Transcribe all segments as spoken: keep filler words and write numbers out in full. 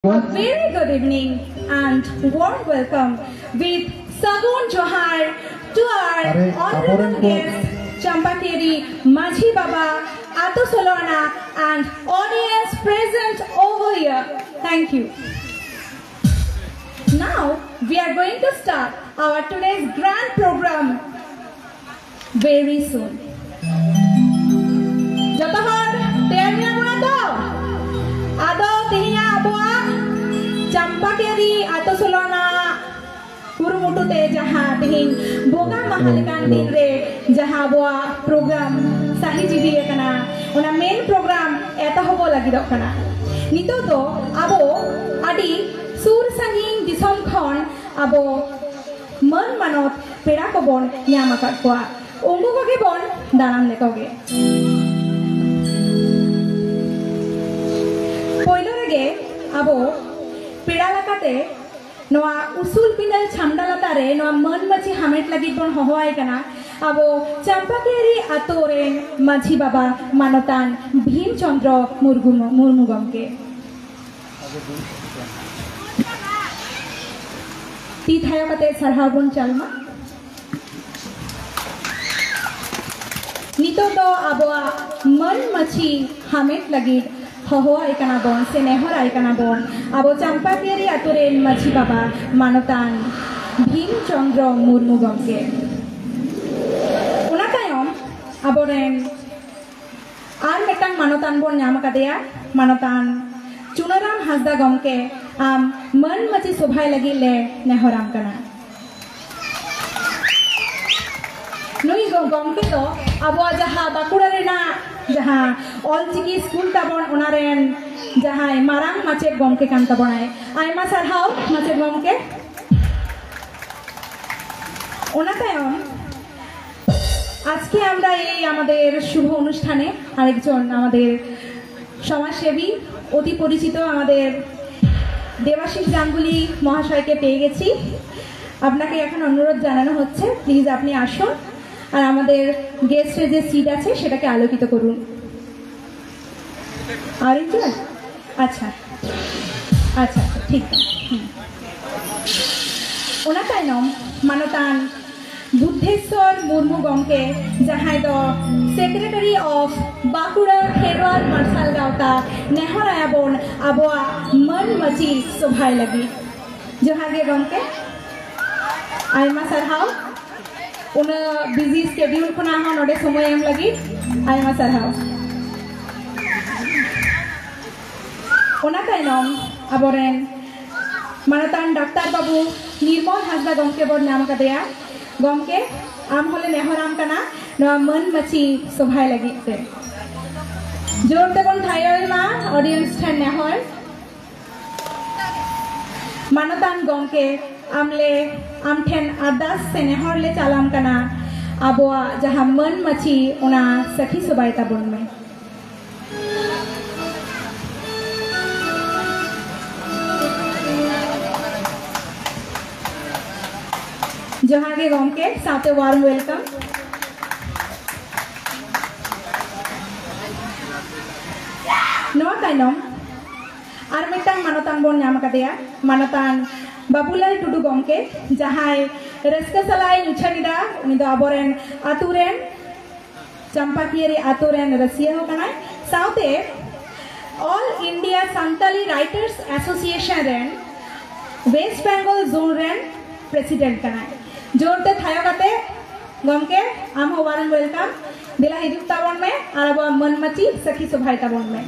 A very good evening and warm welcome with Sagun Johar to our honorable guest, Champakeri Majhi Baba, Ato Solana, and audience present over here. Thank you. Now, we are going to start our today's grand program very soon. ᱡᱚᱛᱚ ᱦᱚᱲ ᱛᱮᱭᱟᱨ ᱢᱮᱱᱟᱜ ᱵᱚᱱᱟ ᱛᱚ? ᱟᱫᱚ ᱛᱮᱦᱮᱧᱟᱜ ᱟᱵᱚᱣᱟᱜ ᱪᱟᱢᱯᱟᱠᱮᱨᱤ ᱟᱛᱳ ᱥᱳᱞᱳ ᱟᱱᱟᱜ ᱠᱩᱨᱩᱢᱩᱴᱩ ᱛᱮ ᱡᱟᱦᱟᱸ ᱛᱮᱦᱮᱧ ᱵᱚᱸᱜᱟ ᱢᱟᱦᱟ ᱞᱮᱠᱟᱱ ᱫᱤᱱ ᱨᱮ ᱡᱟᱦᱟᱸ ᱟᱵᱚᱣᱟᱜ ᱯᱨᱳᱜᱨᱟᱢ ᱥᱟᱹᱦᱤ ᱡᱤᱣᱤ ᱟᱠᱟᱱᱟ, ᱚᱱᱟ ᱢᱮᱱ ᱯᱨᱳᱜᱨᱟᱢ ᱮᱛᱚᱦᱚᱵᱚᱜ ᱞᱟᱹᱜᱤᱫᱚᱜ ᱠᱟᱱᱟ᱾ ᱱᱤᱛᱚᱜ ᱫᱚ ᱟᱵᱚ ᱟᱹᱰᱤ ᱥᱩᱨ ᱥᱟᱺᱜᱤᱧ ᱫᱤᱥᱚᱢ ᱠᱷᱚᱱ ᱟᱵᱚ ᱢᱟᱹᱱ ᱢᱟᱱᱚᱛ ᱯᱮᱲᱟ ᱠᱚᱵᱚᱱ ᱧᱟᱢ ᱟᱠᱟᱫ ᱠᱚᱣᱟ, ᱩᱱᱠᱩ ᱠᱚᱜᱮ ᱵᱚᱱ ᱫᱟᱨᱟᱢ ᱞᱮᱠᱚ ᱜᱮ᱾ ᱯᱳᱭᱞᱳ ᱨᱮᱜᱮ ᱟᱵᱚ ᱯᱮᱲᱟ ᱞᱮᱠᱟᱛᱮ ᱱᱚᱣᱟ ᱩᱥᱩᱞ ᱯᱤᱸᱰᱟᱹ ᱪᱷᱟᱢᱰᱟ ᱞᱟᱛᱟᱨ ᱨᱮ ᱱᱚᱣᱟ ᱢᱟᱹᱱ ᱢᱟᱹᱪᱤ ᱦᱟᱢᱮᱴ ᱞᱟᱹᱜᱤᱫ ᱵᱚᱱ ᱦᱚᱦᱚᱣᱟᱭ ᱠᱟᱱᱟ ᱟᱵᱚ ᱪᱟᱢᱯᱟᱠᱤᱭᱟᱹᱨᱤ ᱟᱛᱳ ᱨᱮᱱ ᱢᱟᱹᱡᱷᱤ ᱵᱟᱵᱟ ᱢᱟᱱᱚᱛᱟᱱ ᱵᱷᱤᱢ ᱪᱚᱸᱫᱽᱨᱚ ᱢᱩᱨᱢᱩ, ᱢᱩᱨᱢᱩ ᱜᱚᱢᱠᱮ᱾ ᱛᱤ ᱛᱷᱟᱭᱚ ᱠᱟᱛᱮ ᱥᱟᱨᱦᱟᱣ ᱵᱚᱱ ᱪᱟᱞ ᱢᱟ᱾ ᱱᱤᱛᱚᱜ ᱫᱚ ᱟᱵᱚᱣᱟᱜ ᱢᱟᱹᱱ ᱢᱟᱹᱪᱷᱤ ᱦᱟᱢᱮᱴ ᱞᱟᱹᱜᱤᱫ ᱦᱚᱦᱚᱣᱟᱭ ᱠᱟᱱᱟ ᱵᱚᱱ ᱥᱮ ᱱᱮᱦᱚᱨᱟᱭ ᱠᱟᱱᱟ ᱵᱚᱱ ᱟᱵᱚ ᱪᱟᱢᱯᱟᱠᱤᱭᱟᱹᱨᱤ ᱟᱛᱳ ᱨᱮᱱ ᱢᱟᱹᱡᱷᱤ ᱵᱟᱵᱟ ᱢᱟᱱᱚᱛᱟᱱ ᱵᱷᱤᱢ ᱪᱚᱸᱫᱽᱨᱚ ᱢᱩᱨᱢᱩ ᱜᱚᱢᱠᱮ᱾ ᱚᱱᱟ ᱛᱟᱭᱚᱢ ᱟᱵᱚᱨᱮᱱ ᱟᱨ ᱢᱤᱫᱴᱟᱝ ᱢᱟᱱᱚᱛᱟᱱ ᱵᱚᱱ ᱧᱟᱢ ᱟᱠᱟᱫᱮᱭᱟ, ᱢᱟᱱᱚᱛᱟᱱ ᱪᱩᱱᱟᱹᱨᱟᱢ ᱦᱟᱸᱥᱫᱟ ᱜᱚᱢᱠᱮ, ᱟᱢ ᱢᱟᱹᱱ ᱢᱟᱹᱪᱷᱤ ᱥᱚᱵᱷᱟᱭ ᱞᱟᱹᱜᱤᱫ ᱞᱮ ᱱᱮᱦᱚᱨᱟᱢ ᱠᱟᱱᱟ᱾ ᱱᱩᱭ ᱜᱚ-, ᱜᱚᱢᱠᱮ ᱫᱚ ᱟᱵᱚᱣᱟᱜ ᱡᱟᱦᱟᱸ ᱵᱟᱸᱠᱩᱲᱟ ᱨᱮᱱᱟᱜ ᱡᱟᱦᱟᱸ ᱚᱞᱪᱤᱠᱤ ᱥᱠᱩᱞ ᱛᱟᱵᱚᱱ, ᱚᱱᱟ ᱨᱮᱱ ᱡᱟᱦᱟᱸᱭ ᱢᱟᱨᱟᱝ ᱢᱟᱪᱮᱫ ᱜᱚᱢᱠᱮ ᱠᱟᱱ ᱛᱟᱵᱚᱱᱟᱭ᱾ ᱟᱭᱢᱟ ᱥᱟᱨᱦᱟᱣ ᱢᱟᱪᱮᱫ ᱜᱚᱢᱠᱮ᱾ ᱚᱱᱟ ᱛᱟᱭᱚᱢ আজকে আমরা এই আমাদের শুভ অনুষ্ঠানে আরেকজন আমাদের সমাজসেবী, অতি পরিচিত আমাদের দেবাশিস গাঙ্গুলি মহাশয়কে পেয়ে গেছি। আপনাকে এখন অনুরোধ জানানো হচ্ছে, প্লিজ আপনি আসুন আর আমাদের গেস্টের যে সিট আছে সেটাকে আলোকিত করুন। আর একটু? আচ্ছা। ᱟᱪᱪᱷᱟ, ᱴᱷᱤᱠ ᱜᱮᱭᱟ᱾ ᱦᱩᱸ᱾ ᱚᱱᱟ ᱛᱟᱭᱱᱚᱢ ᱢᱟᱱᱚᱛᱟᱱ ᱵᱩᱫᱽᱫᱷᱮᱥᱥᱚᱨ ᱢᱩᱨᱢᱩ ᱜᱚᱢᱠᱮ, ᱡᱟᱦᱟᱸᱭ ᱫᱚ Secretary of ᱵᱟᱸᱠᱩᱲᱟ ᱠᱷᱮᱨᱣᱟᱞ ᱢᱟᱨᱥᱟᱞ ᱜᱟᱶᱛᱟ, ᱱᱮᱦᱚᱨ ᱟᱭᱟᱵᱚᱱ ᱟᱵᱚᱣᱟᱜ ᱢᱟᱹᱱ ᱢᱟᱹᱪᱤ ᱥᱚᱵᱷᱟᱭ ᱞᱟᱹᱜᱤᱫ᱾ ᱡᱚᱦᱟᱨ ᱜᱮ ᱜᱚᱢᱠᱮ, ᱟᱭᱢᱟ ᱥᱟᱨᱦᱟᱣ᱾ ᱩᱱᱟᱹᱜ busy schedule ᱠᱷᱚᱱᱟᱜ ᱦᱚᱸ ᱱᱚᱰᱮ ᱥᱚᱢᱚᱭ ᱮᱢ ᱞᱟᱹᱜᱤᱫ ᱟᱭᱢᱟ ᱥᱟᱨᱦᱟᱣ᱾ ᱚᱱᱟ ᱛᱟᱭᱱᱚᱢ ᱟᱵᱚᱨᱮᱱ ᱢᱟᱱᱚᱛᱟᱱ ᱰᱟᱠᱛᱟᱨ ᱵᱟᱹᱵᱩ ᱱᱤᱨᱢᱚᱞ ᱦᱟᱸᱥᱫᱟ ᱜᱚᱢᱠᱮ ᱵᱚᱱ ᱧᱟᱢ ᱟᱠᱟᱫᱮᱭᱟ᱾ ᱜᱚᱢᱠᱮ, ᱟᱢ ᱦᱚᱸᱞᱮ ᱱᱮᱦᱚᱨᱟᱢ ᱠᱟᱱᱟ ᱱᱚᱣᱟ ᱢᱟᱹᱱ ᱢᱟᱹᱪᱤ ᱥᱚᱵᱷᱟᱭ ᱞᱟᱹᱜᱤᱫ ᱛᱮ᱾ ᱡᱳᱨ ᱛᱮᱵᱚᱱ ᱛᱷᱟᱭᱚᱭ ᱢᱟ, audience ᱴᱷᱮᱱ ᱱᱮᱦᱚᱨ᱾ ᱢᱟᱱᱚᱛᱟᱱ ᱜᱚᱢᱠᱮ, ᱟᱢᱞᱮ, ᱟᱢ ᱴᱷᱮᱱ ᱟᱨᱫᱟᱥ ᱥᱮ ᱱᱮᱦᱚᱨ ᱞᱮ ᱪᱟᱞᱟᱢ ᱠᱟᱱᱟ, ᱟᱵᱚᱣᱟᱜ ᱡᱟᱦᱟᱸ ᱢᱟᱹᱱ ᱢᱟᱹᱪᱤ, ᱚᱱᱟ ᱥᱟᱹᱠᱷᱤ ᱥᱚᱵᱷᱟᱭ ᱛᱟᱵᱚᱱ ᱢᱮ᱾ ᱡᱚᱦᱟᱨ ᱜᱮ ᱜᱚᱢᱠᱮ, ᱥᱟᱶᱛᱮ warm welcome᱾ ᱱᱚᱣᱟ ᱛᱟᱭᱱᱚᱢ ᱟᱨ ᱢᱤᱫᱴᱟᱝ ᱢᱟᱱᱚᱛᱟᱱ ᱵᱚᱱ ᱧᱟᱢ ᱟᱠᱟᱫᱮᱭᱟ, ᱢᱟᱱᱚᱛᱟᱱ ᱵᱟᱵᱩᱞᱟᱞ ᱴᱩᱰᱩ ᱜᱚᱢᱠᱮ, ᱡᱟᱦᱟᱸᱭ ᱨᱟᱹᱥᱠᱟᱹ ᱥᱟᱞᱟᱜ ᱮ ᱩᱪᱷᱟᱹᱱ ᱮᱫᱟ᱾ ᱩᱱᱤ ᱫᱚ ᱟᱵᱚᱨᱮᱱ ᱟᱛᱳ ᱨᱮᱱ, ᱪᱟᱢᱯᱟᱠᱤᱭᱟᱹᱨᱤ ᱟᱛᱳ ᱨᱮᱱ ᱨᱟᱹᱥᱤᱭᱟᱹ ᱦᱚᱸ ᱠᱟᱱᱟᱭ, ᱥᱟᱶᱛᱮ All India Santali Writers Association ᱨᱮᱱ West Bengal zone ᱨᱮᱱ president ᱠᱟᱱᱟᱭ᱾ ᱡᱳᱨ ᱛᱮ ᱛᱷᱟᱭᱚ ᱠᱟᱛᱮ ᱜᱚᱢᱠᱮ, ᱟᱢ ᱦᱚᱸ warm welcome᱾ ᱫᱮᱞᱟ ᱦᱤᱡᱩᱜ ᱛᱟᱵᱚᱱ ᱢᱮ ᱟᱨ ᱟᱵᱚᱣᱟᱜ ᱢᱟᱹᱱ ᱢᱟᱹᱪᱤ ᱥᱟᱹᱠᱷᱤ ᱥᱚᱵᱷᱟᱭ ᱛᱟᱵᱚᱱ ᱢᱮ᱾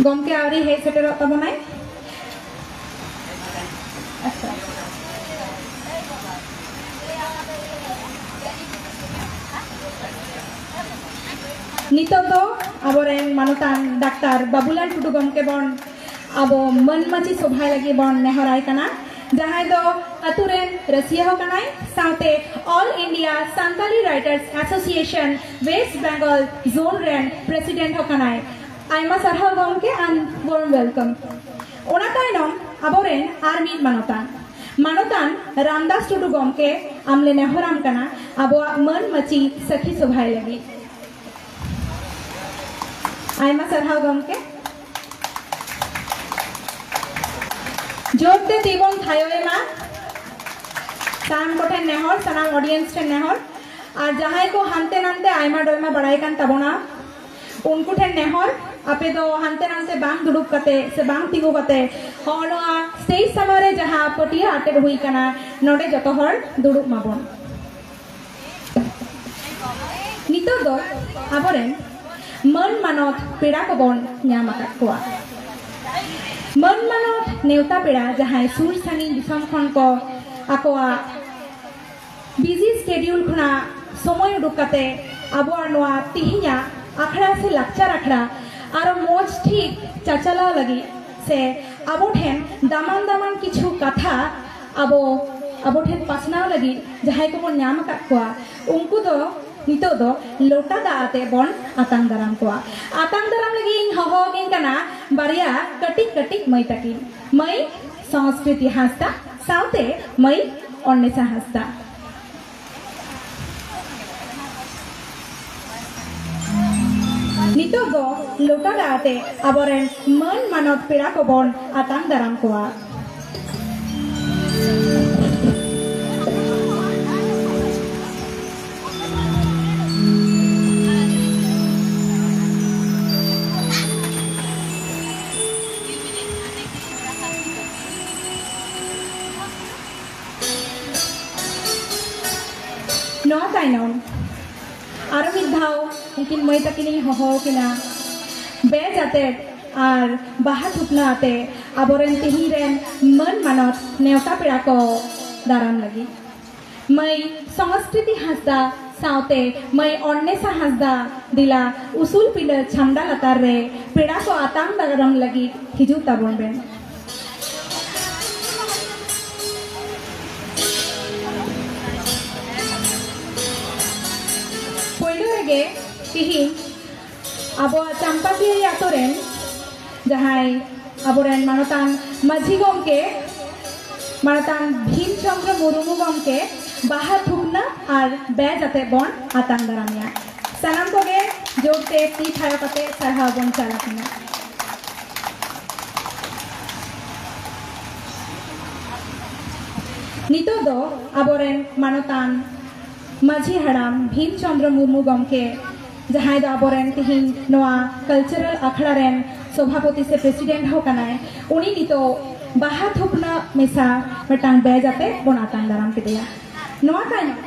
ᱜᱚᱢᱠᱮ ᱟᱹᱣᱨᱤ ᱦᱮᱡ ᱥᱮᱴᱮᱨᱚᱜ ᱛᱟᱵᱚᱱᱟᱭ᱾ ᱟᱪᱪᱷᱟ᱾ ᱱᱤᱛᱚᱜ ᱫᱚ ᱟᱵᱚᱨᱮᱱ ᱢᱟᱱᱚᱛᱟᱱ ᱰᱟᱠᱛᱟᱨ ᱵᱟᱵᱩᱞᱟᱞ ᱴᱩᱰᱩ ᱜᱚᱢᱠᱮ ᱵᱚᱱ ᱟᱵᱚ ᱢᱟᱹᱱ ᱢᱟᱹᱪᱤ ᱥᱚᱵᱷᱟᱭ ᱞᱟᱹᱜᱤᱫ ᱵᱚᱱ ᱱᱮᱦᱚᱨᱟᱭ ᱠᱟᱱᱟ, ᱡᱟᱦᱟᱸᱭ ᱫᱚ ᱟᱛᱳ ᱨᱮᱱ ᱨᱟᱹᱥᱤᱭᱟᱹ ᱦᱚᱸ ᱠᱟᱱᱟᱭ, ᱥᱟᱶᱛᱮ All India Santali Writers Association West Bengal zone ᱨᱮᱱ president ᱦᱚᱸ ᱠᱟᱱᱟᱭ᱾ ᱟᱭᱢᱟ ᱥᱟᱨᱦᱟᱣ ᱜᱚᱢᱠᱮ, and warm welcome᱾ ᱚᱱᱟ ᱛᱟᱭᱱᱚᱢ ᱟᱵᱚᱨᱮᱱ ᱟᱨ ᱢᱤᱫ ᱢᱟᱱᱚᱛᱟᱱ, ᱢᱟᱱᱚᱛᱟᱱ ᱨᱟᱢᱫᱟᱥ ᱴᱩᱰᱩ ᱜᱚᱢᱠᱮ, ᱟᱢᱞᱮ ᱱᱮᱦᱚᱨᱟᱢ ᱠᱟᱱᱟ ᱟᱵᱚᱣᱟᱜ ᱢᱟᱹᱱ ᱢᱟᱹᱪᱤ ᱥᱟᱹᱠᱷᱤ ᱥᱚᱵᱷᱟᱭ ᱞᱟᱹᱜᱤᱫ᱾ ᱟᱭᱢᱟ ᱥᱟᱨᱦᱟᱣ ᱜᱚᱢᱠᱮ᱾ ᱡᱳᱨᱛᱮ ᱛᱤ ᱵᱚᱱ ᱛᱷᱟᱭᱚᱭ ᱢᱟ᱾ ᱥᱟᱱᱟᱢ ᱠᱚᱴᱷᱮᱱ ᱱᱮᱦᱚᱨ, ᱥᱟᱱᱟᱢ audience ᱴᱷᱮᱱ ᱱᱮᱦᱚᱨ, ᱟᱨ ᱡᱟᱦᱟᱸᱭ ᱠᱚ ᱦᱟᱱᱛᱮ ᱱᱟᱱᱛᱮ ᱟᱭᱢᱟ ᱰᱚᱭᱢᱟ ᱵᱟᱲᱟᱭ ᱠᱟᱱ ᱛᱟᱵᱚᱱᱟ, ᱩᱱᱠᱩ ᱴᱷᱮᱱ ᱱᱮᱦᱚᱨ, ᱟᱯᱮ ᱫᱚ ᱦᱟᱱᱛᱮ ᱱᱟᱱᱛᱮ ᱵᱟᱝ ᱫᱩᱲᱩᱵ ᱠᱟᱛᱮ ᱥᱮ ᱵᱟᱝ ᱛᱤᱸᱜᱩ ᱠᱟᱛᱮ ᱦᱚᱸᱜᱼᱚ ᱱᱚᱣᱟ stage ᱥᱟᱢᱟᱝ ᱨᱮ ᱡᱟᱦᱟᱸ ᱯᱟᱹᱴᱭᱟᱹ ᱟᱴᱮᱫ ᱦᱩᱭ ᱠᱟᱱᱟ, ᱱᱚᱰᱮ ᱡᱚᱛᱚ ᱦᱚᱲ ᱫᱩᱲᱩᱵ ᱢᱟᱵᱚᱱ᱾ ᱱᱤᱛᱚᱜ ᱫᱚ ᱟᱵᱚᱨᱮᱱ ᱢᱟᱹᱱ ᱢᱟᱱᱚᱛ ᱯᱮᱲᱟ ᱠᱚᱵᱚᱱ ᱧᱟᱢ ᱟᱠᱟᱫ ᱠᱚᱣᱟ᱾ ᱢᱟᱹᱱ ᱢᱟᱱᱚᱛ ᱱᱮᱣᱛᱟ ᱯᱮᱲᱟ ᱡᱟᱦᱟᱸᱭ ᱥᱩᱨ ᱥᱟᱺᱜᱤᱧ ᱫᱤᱥᱚᱢ ᱠᱷᱚᱱ ᱠᱚ ᱟᱠᱚᱣᱟᱜ busy schedule ᱠᱷᱚᱱᱟᱜ ᱥᱚᱢᱚᱭ ᱩᱰᱩᱠ ᱠᱟᱛᱮ ᱟᱵᱚᱣᱟᱜ ᱱᱚᱣᱟ ᱛᱤᱦᱤᱧᱟᱜ ᱟᱠᱷᱲᱟ ᱥᱮ ᱞᱟᱠᱪᱟᱨ ᱟᱠᱷᱲᱟ ᱟᱨᱚ ᱢᱚᱡᱽ ᱴᱷᱤᱠ ᱪᱟᱪᱟᱞᱟᱣ ᱞᱟᱹᱜᱤᱫ ᱥᱮ ᱟᱵᱚ ᱴᱷᱮᱱ ᱫᱟᱢᱟᱱ ᱫᱟᱢᱟᱱ ᱠᱤᱪᱷᱩ ᱠᱟᱛᱷᱟ ᱟᱵᱚ, ᱟᱵᱚ ᱴᱷᱮᱱ ᱯᱟᱥᱱᱟᱣ ᱞᱟᱹᱜᱤᱫ ᱡᱟᱦᱟᱸᱭ ᱠᱚᱵᱚᱱ ᱧᱟᱢ ᱟᱠᱟᱫ ᱠᱚᱣᱟ, ᱩᱱᱠᱩ ᱫᱚ ᱱᱤᱛᱚᱜ ᱫᱚ ᱞᱚᱴᱟ ᱫᱟᱜ ᱟᱛᱮ ᱵᱚᱱ ᱟᱛᱟᱝ ᱫᱟᱨᱟᱢ ᱠᱚᱣᱟ᱾ ᱟᱛᱟᱝ ᱫᱟᱨᱟᱢ ᱞᱟᱹᱜᱤᱫ ᱤᱧ ᱦᱚᱦᱚ ᱟᱹᱠᱤᱱ ᱠᱟᱱᱟ ᱵᱟᱨᱭᱟ ᱠᱟᱹᱴᱤᱡ ᱠᱟᱹᱴᱤᱡ ᱢᱟᱹᱭ ᱛᱟᱹᱠᱤᱱ, ᱢᱟᱹᱭ ᱥᱚᱝᱥᱠᱨᱤᱛᱤ ᱦᱟᱸᱥᱫᱟ ᱥᱟᱶᱛᱮ ᱢᱟᱹᱭ ᱚᱱᱱᱮᱥᱟ ᱦᱟᱸᱥᱫᱟ᱾ ᱱᱤᱛᱚᱜ ᱫᱚ ᱞᱚᱴᱟ ᱫᱟᱜ ᱟᱛᱮ ᱟᱵᱚᱨᱮᱱ ᱢᱟᱹᱱ ᱢᱟᱱᱚᱛ ᱯᱮᱲᱟ ᱠᱚᱵᱚᱱ ᱟᱛᱟᱝ ᱫᱟᱨᱟᱢ ᱠᱚᱣᱟ᱾ ᱱᱚᱣᱟ ᱛᱟᱭᱱᱚᱢ ᱟᱨᱚ ᱢᱤᱫ ᱫᱷᱟᱣ ᱩᱱᱠᱤᱱ ᱢᱟᱹᱭ ᱛᱟᱹᱠᱤᱱᱤᱧ ᱦᱚᱦᱚ ᱟᱹᱠᱤᱱᱟ, badge ᱟᱛᱮᱫ ᱟᱨ ᱵᱟᱦᱟ ᱛᱷᱩᱯᱱᱟ ᱟᱛᱮ ᱟᱵᱚᱨᱮᱱ ᱛᱤᱦᱤᱧ ᱨᱮᱱ ᱢᱟᱹᱱ ᱢᱟᱱᱚᱛ ᱱᱮᱣᱛᱟ ᱯᱮᱲᱟ ᱠᱚ ᱫᱟᱨᱟᱢ ᱞᱟᱹᱜᱤᱫ᱾ ᱢᱟᱹᱭ ᱥᱚᱝᱥᱠᱨᱤᱛᱤ ᱦᱟᱸᱥᱫᱟ ᱥᱟᱶᱛᱮ ᱢᱟᱹᱭ ᱚᱱᱱᱮᱥᱟ ᱦᱟᱸᱥᱫᱟ, ᱫᱮᱞᱟ ᱩᱥᱩᱞ ᱯᱤᱸᱰᱟᱹ ᱪᱷᱟᱢᱰᱟ ᱞᱟᱛᱟᱨ ᱨᱮ ᱯᱮᱲᱟ ᱠᱚ ᱟᱛᱟᱝ ᱫᱟᱨᱟᱢ ᱞᱟᱹᱜᱤᱫ ᱦᱤᱡᱩᱜ ᱛᱟᱵᱚᱱ ᱵᱮᱱ᱾ ᱯᱳᱭᱞᱳ ᱨᱮᱜᱮ ᱛᱤᱦᱤᱧ ᱟᱵᱚᱣᱟᱜ ᱪᱟᱢᱯᱟᱠᱤᱭᱟᱹ ᱟᱛᱳ ᱨᱮᱱ ᱡᱟᱦᱟᱸᱭ ᱟᱵᱚᱨᱮᱱ ᱢᱟᱱᱚᱛᱟᱱ ᱢᱟᱹᱡᱷᱤ ᱜᱚᱢᱠᱮ, ᱢᱟᱱᱚᱛᱟᱱ ᱵᱷᱤᱢ ᱪᱚᱸᱫᱽᱨᱚ ᱢᱩᱨᱢᱩ ᱜᱚᱢᱠᱮ ᱵᱟᱦᱟ ᱛᱷᱩᱯᱱᱟᱹ ᱟᱨ badge ᱟᱛᱮ ᱵᱚᱱ ᱟᱛᱟᱝ ᱫᱟᱨᱟᱢᱮᱭᱟ᱾ ᱥᱟᱱᱟᱢ ᱠᱚᱜᱮ ᱡᱳᱨᱛᱮ ᱛᱤ ᱛᱷᱟᱭᱚ ᱠᱟᱛᱮ ᱥᱟᱨᱦᱟᱣ ᱵᱚᱱ ᱪᱟᱞ ᱟᱠᱤᱱᱟ᱾ ᱱᱤᱛᱚᱜ ᱫᱚ ᱟᱵᱚᱨᱮᱱ ᱢᱟᱱᱚᱛᱟᱱ ᱢᱟᱹᱡᱷᱤ ᱦᱟᱲᱟᱢ ᱵᱷᱤᱢ ᱪᱚᱸᱫᱽᱨᱚ ᱢᱩᱨᱢᱩ ᱜᱚᱢᱠᱮ, ᱡᱟᱦᱟᱸᱭ ᱫᱚ ᱟᱵᱚᱨᱮᱱ ᱛᱤᱦᱤᱧ ᱱᱚᱣᱟ ᱠᱟᱞᱪᱟᱨᱟᱞ ᱟᱠᱷᱲᱟ ᱨᱮᱱ ᱥᱚᱵᱷᱟᱯᱚᱛᱤ ᱥᱮ ᱯᱨᱮᱥᱤᱰᱮᱱᱴ ᱦᱚᱸ ᱠᱟᱱᱟᱭ, ᱩᱱᱤ ᱱᱤᱛᱚᱜ ᱵᱟᱦᱟ ᱛᱷᱩᱯᱱᱟᱹ ᱢᱮᱥᱟ ᱢᱤᱫᱴᱟᱝ ᱵᱮᱡᱽ ᱟᱛᱮ ᱵᱚᱱ ᱟᱛᱟᱝ ᱫᱟᱨᱟᱢ ᱠᱮᱫᱮᱭᱟ᱾ ᱱᱚᱣᱟ ᱛᱟᱭᱱᱚᱢ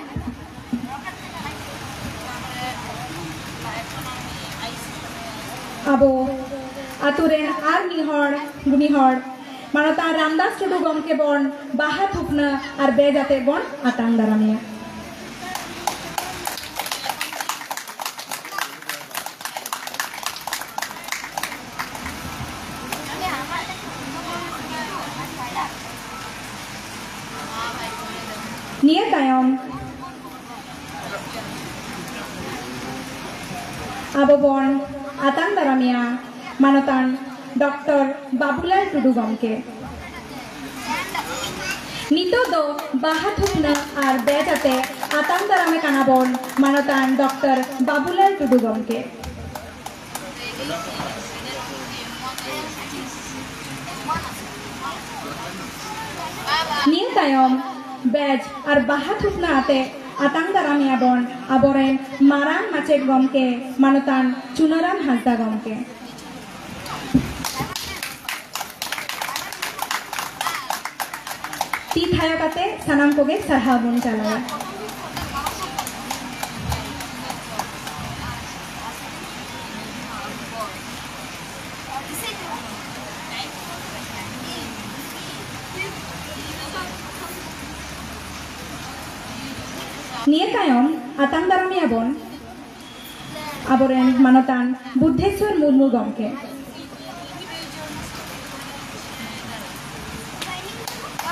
ᱟᱵᱚ ᱟᱛᱳ ᱨᱮᱱ ᱟᱨ ᱢᱤᱫ ᱦᱚᱲ ᱜᱩᱱᱤ ᱦᱚᱲ ᱢᱟᱱᱚᱛᱟᱱ ᱨᱟᱢᱫᱟᱥ ᱴᱩᱰᱩ ᱜᱚᱢᱠᱮ ᱵᱚᱱ ᱵᱟᱦᱟ ᱛᱷᱩᱯᱱᱟᱹ ᱟᱨ ᱵᱮᱡᱽ ᱟᱛᱮ ᱵᱚᱱ ᱟᱛᱟᱝ ᱫᱟᱨᱟᱢᱮᱭᱟ᱾ ᱱᱤᱭᱟᱹ ᱛᱟᱭᱚᱢ ᱟᱵᱚ ᱵᱚᱱ ᱟᱛᱟᱝ ᱫᱟᱨᱟᱢᱮᱭᱟ ᱢᱟᱱᱚᱛᱟᱱ ᱰᱚᱠᱴᱚᱨ ᱵᱟᱵᱩᱞᱟᱞ ᱴᱩᱰᱩ ᱜᱚᱢᱠᱮ᱾ ᱱᱤᱛᱚᱜ ᱫᱚ ᱵᱟᱦᱟ ᱛᱷᱩᱯᱱᱟᱹ ᱟᱨ ᱵᱮᱡᱽ ᱟᱛᱮ ᱟᱛᱟᱝ ᱫᱟᱨᱟᱢᱮ ᱠᱟᱱᱟ ᱵᱚᱱ ᱢᱟᱱᱚᱛᱟᱱ ᱰᱚᱠᱴᱚᱨ ᱵᱟᱵᱩᱞᱟᱞ ᱴᱩᱰᱩ ᱜᱚᱢᱠᱮ᱾ ᱱᱤᱭᱟᱹ ᱛᱟᱭᱚᱢ ᱵᱮᱡᱽ ᱟᱨ ᱵᱟᱦᱟ ᱛᱷᱩᱯᱱᱟᱹ ᱟᱛᱮ ᱟᱛᱟᱝ ᱫᱟᱨᱟᱢᱮᱭᱟ ᱵᱚᱱ ᱟᱵᱚᱨᱮᱱ ᱢᱟᱨᱟᱝ ᱢᱟᱪᱮᱫ ᱜᱚᱢᱠᱮ ᱢᱟᱱᱚᱛᱟᱱ ᱪᱩᱱᱟᱹᱨᱟᱢ ᱦᱟᱸᱥᱫᱟ ᱜᱚᱢᱠᱮ᱾ ᱛᱤ ᱛᱷᱟᱭᱚ ᱠᱟᱛᱮ ᱥᱟᱱᱟᱢ ᱠᱚᱜᱮ ᱥᱟᱨᱦᱟᱣ ᱵᱚᱱ ᱪᱟᱞᱟᱭᱟ᱾ ᱱᱤᱭᱟᱹ ᱛᱟᱭᱚᱢ ᱟᱛᱟᱝ ᱫᱟᱨᱟᱢᱮᱭᱟ ᱵᱚᱱ ᱟᱵᱚᱨᱮᱱ ᱢᱟᱱᱚᱛᱟᱱ ᱵᱩᱫᱽᱫᱷᱮᱥᱣᱚᱨ ᱢᱩᱨᱢᱩ ᱜᱚᱢᱠᱮ᱾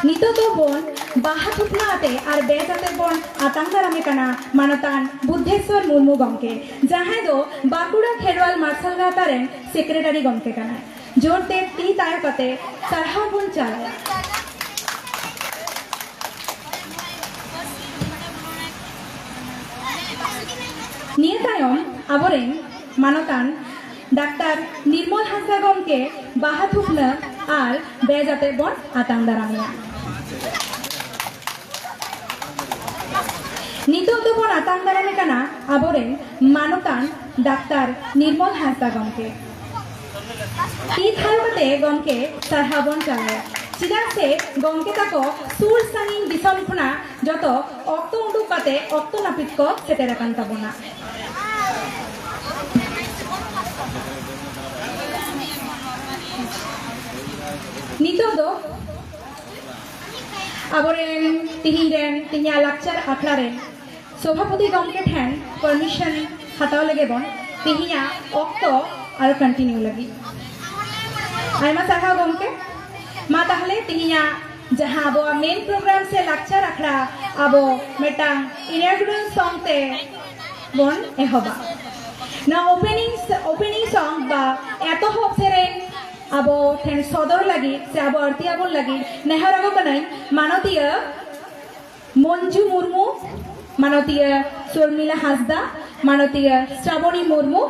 ᱱᱤᱛᱚᱜ ᱫᱚ ᱵᱚᱱ ᱵᱟᱦᱟ ᱛᱷᱩᱯᱱᱟᱹ ᱟᱛᱮ ᱟᱨ ᱵᱮᱡᱽ ᱟᱛᱮ ᱵᱚᱱ ᱟᱛᱟᱝ ᱫᱟᱨᱟᱢᱮ ᱠᱟᱱᱟ ᱢᱟᱱᱚᱛᱟᱱ ᱵᱩᱫᱽᱫᱷᱮᱥᱣᱚᱨ ᱢᱩᱨᱢᱩ ᱜᱚᱢᱠᱮ, ᱡᱟᱦᱟᱸᱭ ᱫᱚ ᱵᱟᱸᱠᱩᱲᱟ ᱠᱷᱮᱨᱣᱟᱞ ᱢᱟᱨᱥᱟᱞ ᱜᱟᱶᱛᱟ ᱨᱮᱱ ᱥᱮᱠᱨᱮᱴᱟᱨᱤ ᱜᱚᱢᱠᱮ ᱠᱟᱱᱟᱭ᱾ ᱡᱳᱨᱛᱮ ᱛᱤ ᱛᱟᱭᱚ ᱠᱟᱛᱮ ᱥᱟᱨᱦᱟᱣ ᱵᱚᱱ ᱪᱟᱞ ᱟᱭᱟ᱾ ᱱᱤᱭᱟᱹ ᱛᱟᱭᱚᱢ ᱟᱵᱚᱨᱮᱱ ᱢᱟᱱᱚᱛᱟᱱ ᱰᱟᱠᱛᱟᱨ ᱱᱤᱨᱢᱚᱞ ᱦᱟᱸᱥᱫᱟ ᱜᱚᱢᱠᱮ ᱵᱟᱦᱟ ᱛᱷᱩᱯᱱᱟᱹ ᱟᱨ badge ᱟᱛᱮ ᱵᱚᱱ ᱟᱛᱟᱝ ᱫᱟᱨᱟᱢᱮᱭᱟ᱾ ᱱᱤᱛᱚᱜ ᱫᱚᱵᱚᱱ ᱟᱛᱟᱝ ᱫᱟᱨᱟᱢᱮ ᱠᱟᱱᱟ ᱟᱵᱚᱨᱮᱱ ᱢᱟᱱᱚᱛᱟᱱ ᱰᱟᱠᱛᱟᱨ ᱱᱤᱨᱢᱚᱞ ᱦᱟᱸᱥᱫᱟ ᱜᱚᱢᱠᱮ᱾ ᱛᱤ ᱛᱷᱟᱭᱚ ᱠᱟᱛᱮ ᱜᱚᱢᱠᱮ ᱥᱟᱨᱦᱟᱣ ᱵᱚᱱ ᱪᱟᱞᱟᱭᱟ, ᱪᱮᱫᱟᱜ ᱥᱮ ᱜᱚᱢᱠᱮ ᱛᱟᱠᱚ ᱥᱩᱨ ᱥᱟᱺᱜᱤᱧ ᱫᱤᱥᱚᱢ ᱠᱷᱚᱱᱟᱜ ᱡᱚᱛᱚ ᱚᱠᱛᱚ ᱩᱰᱩᱠ ᱠᱟᱛᱮ ᱚᱠᱛᱚ ᱱᱟᱹᱯᱤᱛ ᱠᱚ ᱥᱮᱴᱮᱨ ᱟᱠᱟᱱ ᱛᱟᱵᱚᱱᱟ᱾ ᱱᱤᱛᱚᱜ ᱫᱚ ᱟᱵᱚᱨᱮᱱ ᱛᱤᱦᱤᱧ ᱨᱮᱱ, ᱛᱤᱦᱤᱧᱟᱜ ᱞᱟᱠᱪᱟᱨ ᱟᱠᱷᱲᱟ ᱨᱮᱱ ᱥᱚᱵᱷᱟᱯᱚᱛᱤ ᱜᱚᱢᱠᱮ ᱴᱷᱮᱱ permission ᱦᱟᱛᱟᱣ ᱞᱮᱜᱮ ᱵᱚᱱ ᱛᱤᱦᱤᱧᱟᱜ ᱚᱠᱛᱚ ᱟᱨᱚ continue ᱞᱟᱹᱜᱤᱫ᱾ ᱟᱭᱢᱟ ᱥᱟᱨᱦᱟᱣ ᱜᱚᱢᱠᱮ᱾ ᱢᱟ ᱛᱟᱦᱞᱮ ᱛᱤᱦᱤᱧᱟᱜ ᱡᱟᱦᱟᱸ ᱟᱵᱚᱣᱟᱜ main program ᱥᱮ ᱞᱟᱠᱪᱟᱨ ᱟᱠᱷᱲᱟ, ᱟᱵᱚ ᱢᱤᱫᱴᱟᱝ inaugural song ᱛᱮ ᱵᱚᱱ ᱮᱦᱚᱵᱟ᱾ ᱱᱚᱣᱟ opening, opening song ᱵᱟ ᱮᱛᱚᱦᱚᱵ ᱥᱮᱨᱮᱧ ᱟᱵᱚ ᱴᱷᱮᱱ ᱥᱚᱫᱚᱨ ᱞᱟᱹᱜᱤᱫ ᱥᱮ ᱟᱵᱚ ᱟᱹᱲᱛᱤ ᱟᱵᱚᱱ ᱞᱟᱹᱜᱤᱫ ᱱᱮᱦᱚᱨ ᱟᱠᱚ ᱠᱟᱹᱱᱟᱹᱧ ᱢᱟᱱᱚᱛᱤᱭᱟᱹ ᱢᱚᱧᱡᱩ ᱢᱩᱨᱢᱩ, ᱢᱟᱱᱚᱛᱤᱭᱟᱹ ᱥᱚᱨᱢᱤᱞᱟ ᱦᱟᱸᱥᱫᱟ, ᱢᱟᱱᱚᱛᱤᱭᱟᱹ ᱥᱨᱟᱵᱚᱱᱤ ᱢᱩᱨᱢᱩ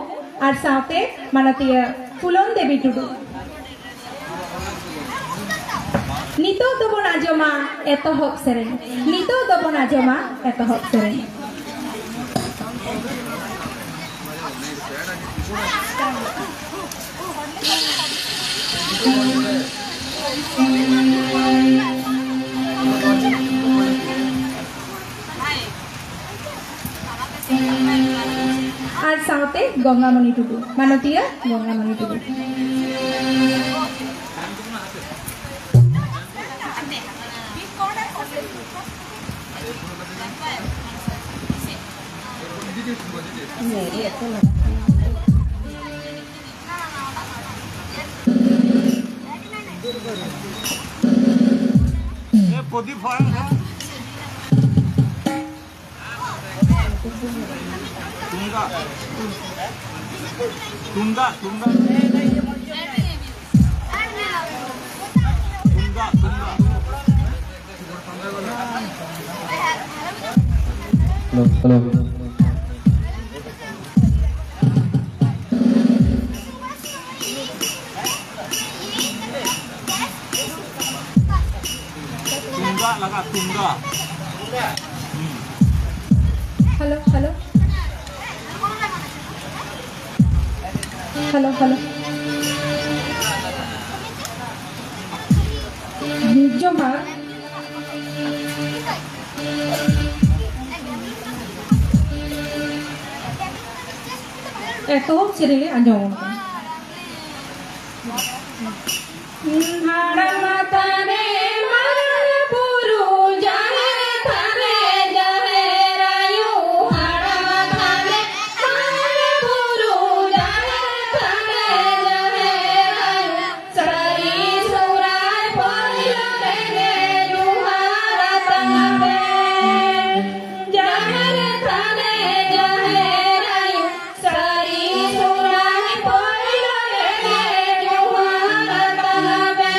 ᱟᱨ ᱥᱟᱶᱛᱮ ᱢᱟᱱᱚᱛᱤᱭᱟᱹ ᱯᱷᱩᱞᱚᱱ ᱫᱮᱵᱤ ᱴᱩᱰᱩ᱾ ᱱᱤᱛᱚᱜ ᱫᱚᱵᱚᱱ ᱟᱸᱡᱚᱢᱟ ᱮᱛᱚᱦᱚᱵ ᱥᱮᱨᱮᱧ᱾ ᱱᱤᱛᱚᱜ ᱫᱚᱵᱚᱱ ᱟᱸᱡᱚᱢᱟ ᱮᱛᱚᱦᱚᱵ ᱥᱮᱨᱮᱧ᱾ ᱟᱨ ᱥᱟᱶᱛᱮ ᱜᱚᱝᱜᱟᱢᱚᱱᱤ ᱴᱩᱰᱩ, ᱢᱟᱱᱚᱛᱤᱭᱟᱹ ᱜᱚᱝᱜᱟᱢᱚᱱᱤ ᱴᱩᱰᱩ᱾ ᱛᱩᱢᱫᱟᱜ, ᱛᱩᱢᱫᱟᱜ, ᱛᱩᱢᱫᱟᱜ᱾ ᱛᱩᱢᱫᱟᱜ, ᱛᱩᱢᱫᱟᱜ᱾ Hello, hello. ᱛᱩᱢᱫᱟᱜ᱾ Hello, hello. Hello, hello. ᱡᱚᱦᱟᱨ᱾ ᱮᱛᱚᱦᱚᱵ ᱥᱮᱨᱮᱧ ᱞᱮ ᱟᱸᱡᱚᱢ ᱟᱵᱚᱱ ᱠᱟᱱᱟ᱾ ᱦᱟᱲᱟᱢ ᱛᱷᱟᱱᱮ ᱢᱟᱨᱟᱝ ᱵᱩᱨᱩ, ᱡᱟᱦᱮᱨ ᱛᱷᱟᱱᱮ ᱡᱟᱦᱮᱨ ᱟᱭᱳ᱾ ᱦᱟᱲᱟᱢ ᱛᱷᱟᱱᱮ ᱢᱟᱨᱟᱝ ᱵᱩᱨᱩ, ᱡᱟᱦᱮᱨ ᱛᱷᱟᱱᱮ ᱡᱟᱦᱮᱨ ᱟᱭᱳ᱾ ᱥᱟᱹᱨᱤ ᱥᱚᱦᱨᱟᱭ ᱯᱳᱭᱞᱳ ᱨᱮᱜᱮ ᱡᱚᱦᱟᱨ ᱟᱛᱟᱝ ᱯᱮ᱾ ᱡᱟᱦᱮᱨ ᱛᱷᱟᱱᱮ ᱡᱟᱦᱮᱨ ᱟᱭᱳ᱾ ᱥᱟᱹᱨᱤ ᱥᱚᱦᱨᱟᱭ ᱯᱳᱭᱞᱳ ᱨᱮᱜᱮ ᱡᱚᱦᱟᱨ ᱟᱛᱟᱝ ᱯᱮ᱾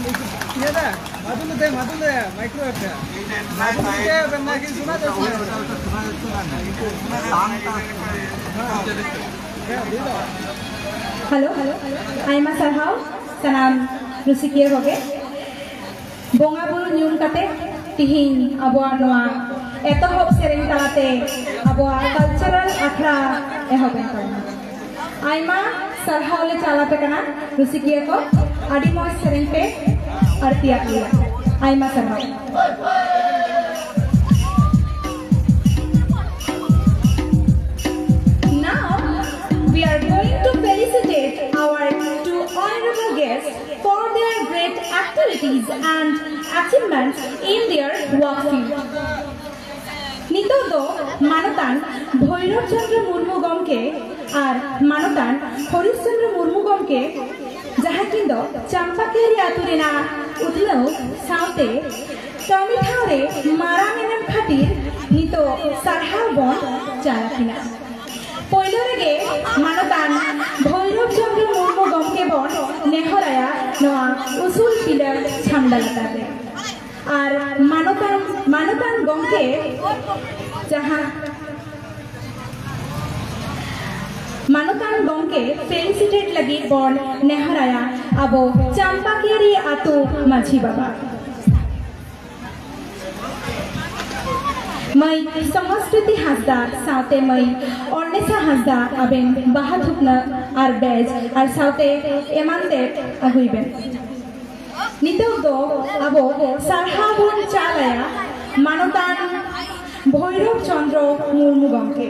ᱤᱭᱟᱹ ᱫᱟ, ᱢᱟᱫᱩᱞ ᱫᱮ, ᱢᱟᱫᱩᱞ ᱫᱮ, ᱢᱟᱭᱠᱨᱳ ᱮᱯ ᱫᱮ᱾ ᱢᱟᱫᱩᱞ ᱫᱮ, ᱚᱱᱟ ᱜᱮ ᱥᱩᱱᱟ ᱫᱮ, ᱥᱩᱱᱟ ᱫᱮ᱾ ᱦᱮᱞᱳ, ᱟᱭᱢᱟ ᱥᱟᱨᱦᱟᱣ ᱥᱟᱱᱟᱢ ᱨᱩᱥᱤᱠᱤᱭᱟᱹ ᱠᱚᱜᱮ᱾ ᱵᱚᱸᱜᱟ ᱵᱩᱨᱩ ᱧᱩᱢ ᱠᱟᱛᱮ ᱛᱤᱦᱤᱧ ᱟᱵᱚᱣᱟᱜ ᱱᱚᱣᱟ ᱮᱛᱚᱦᱚᱵ ᱥᱮᱨᱮᱧ ᱛᱟᱞᱟᱛᱮ ᱟᱵᱚᱣᱟᱜ ᱠᱟᱞᱪᱟᱨᱟᱞ ᱟᱠᱷᱲᱟ ᱮᱦᱚᱵ ᱮᱱ ᱛᱟᱵᱚᱱᱟ᱾ ᱟᱭᱢᱟ ᱥᱟᱨᱦᱟᱣ ᱞᱮ ᱪᱟᱞ ᱟᱯᱮ ᱠᱟᱱᱟ ᱨᱩᱥᱤᱠᱤᱭᱟᱹ ᱠᱚ, ᱟᱹᱰᱤ ᱢᱚᱡᱽ ᱥᱮᱨᱮᱧ ᱯᱮ ᱟᱹᱲᱛᱤᱭᱟᱜ ᱞᱮᱭᱟ᱾ ᱟᱭᱢᱟ ᱥᱟᱨᱦᱟᱣ᱾ Now, we are going to felicitate our two honorable guests for their great activities and achievements in their work field. ᱱᱤᱛᱚᱜ ᱫᱚ ᱢᱟᱱᱚᱛᱟᱱ ᱵᱷᱳᱭᱨᱚᱵ ᱪᱚᱸᱫᱽᱨᱚ ᱢᱩᱨᱢᱩ ᱜᱚᱢᱠᱮ ᱟᱨ ᱢᱟᱱᱚᱛᱟᱱ ᱦᱚᱨᱤᱥ ᱪᱚᱸᱫᱽᱨᱚ ᱢᱩᱨᱢᱩ ᱜᱚᱢᱠᱮ, ᱡᱟᱦᱟᱸᱭ ᱠᱤᱱ ᱫᱚ ᱪᱟᱢᱯᱟᱠᱤᱭᱟᱹᱨᱤ ᱟᱹᱛᱩ ᱨᱮᱱᱟᱜ ᱩᱛᱱᱟᱹᱣ ᱥᱟᱶᱛᱮ ᱠᱟᱹᱢᱤ ᱴᱷᱟᱶ ᱨᱮ ᱢᱟᱨᱟᱝ ᱮᱱᱮᱢ ᱠᱷᱟᱹᱛᱤᱨ ᱱᱤᱛᱚᱜ ᱥᱟᱨᱦᱟᱣ ᱵᱚᱱ ᱪᱟᱞ ᱟᱹᱠᱤᱱᱟ᱾ ᱯᱳᱭᱞᱳ ᱨᱮᱜᱮ ᱢᱟᱱᱚᱛᱟᱱ ᱵᱷᱳᱭᱨᱚᱵ ᱪᱚᱸᱫᱽᱨᱚ ᱢᱩᱨᱢᱩ ᱜᱚᱢᱠᱮ ᱵᱚᱱ ᱱᱮᱦᱚᱨᱟᱭᱟ ᱱᱚᱣᱟ ᱩᱥᱩᱞ ᱯᱤᱸᱰᱟᱹ ᱪᱷᱟᱢᱰᱟ ᱞᱟᱛᱟᱨ ᱨᱮ᱾ ᱟᱨ ᱢᱟᱱᱚᱛᱟᱱ, ᱢᱟᱱᱚᱛᱟᱱ ᱜᱚᱢᱠᱮ ᱡᱟᱦᱟᱸ ᱢᱟᱱᱚᱛᱟᱱ ᱜᱚᱢᱠᱮ felicitate ᱞᱟᱹᱜᱤᱫ ᱵᱚᱱ ᱱᱮᱦᱚᱨᱟᱭᱟ ᱟᱵᱚ ᱪᱟᱢᱯᱟᱠᱤᱭᱟᱹᱨᱤ ᱟᱹᱛᱩ ᱢᱟᱹᱡᱷᱤ ᱵᱟᱵᱟ᱾ ᱢᱟᱹᱭ ᱥᱚᱢᱚᱥᱠᱨᱤᱛᱤ ᱦᱟᱸᱥᱫᱟ ᱥᱟᱶᱛᱮ ᱢᱟᱹᱭ ᱚᱨᱱᱮᱥᱟ ᱦᱟᱸᱥᱫᱟ, ᱟᱵᱮᱱ ᱵᱟᱦᱟ ᱛᱷᱩᱯᱱᱟᱹ ᱟᱨ ᱵᱮᱡᱽ ᱟᱨ ᱥᱟᱶᱛᱮ ᱮᱢᱟᱱ ᱛᱮᱫ ᱟᱹᱜᱩᱭ ᱵᱮᱱ᱾ ᱱᱤᱛᱚᱜ ᱫᱚ ᱟᱵᱚ ᱥᱟᱨᱦᱟᱣ ᱵᱚᱱ ᱪᱟᱞ ᱟᱭᱟ ᱢᱟᱱᱚᱛᱟᱱ ᱵᱷᱳᱭᱨᱚᱵ ᱪᱚᱸᱫᱽᱨᱚ ᱢᱩᱨᱢᱩ ᱜᱚᱢᱠᱮ᱾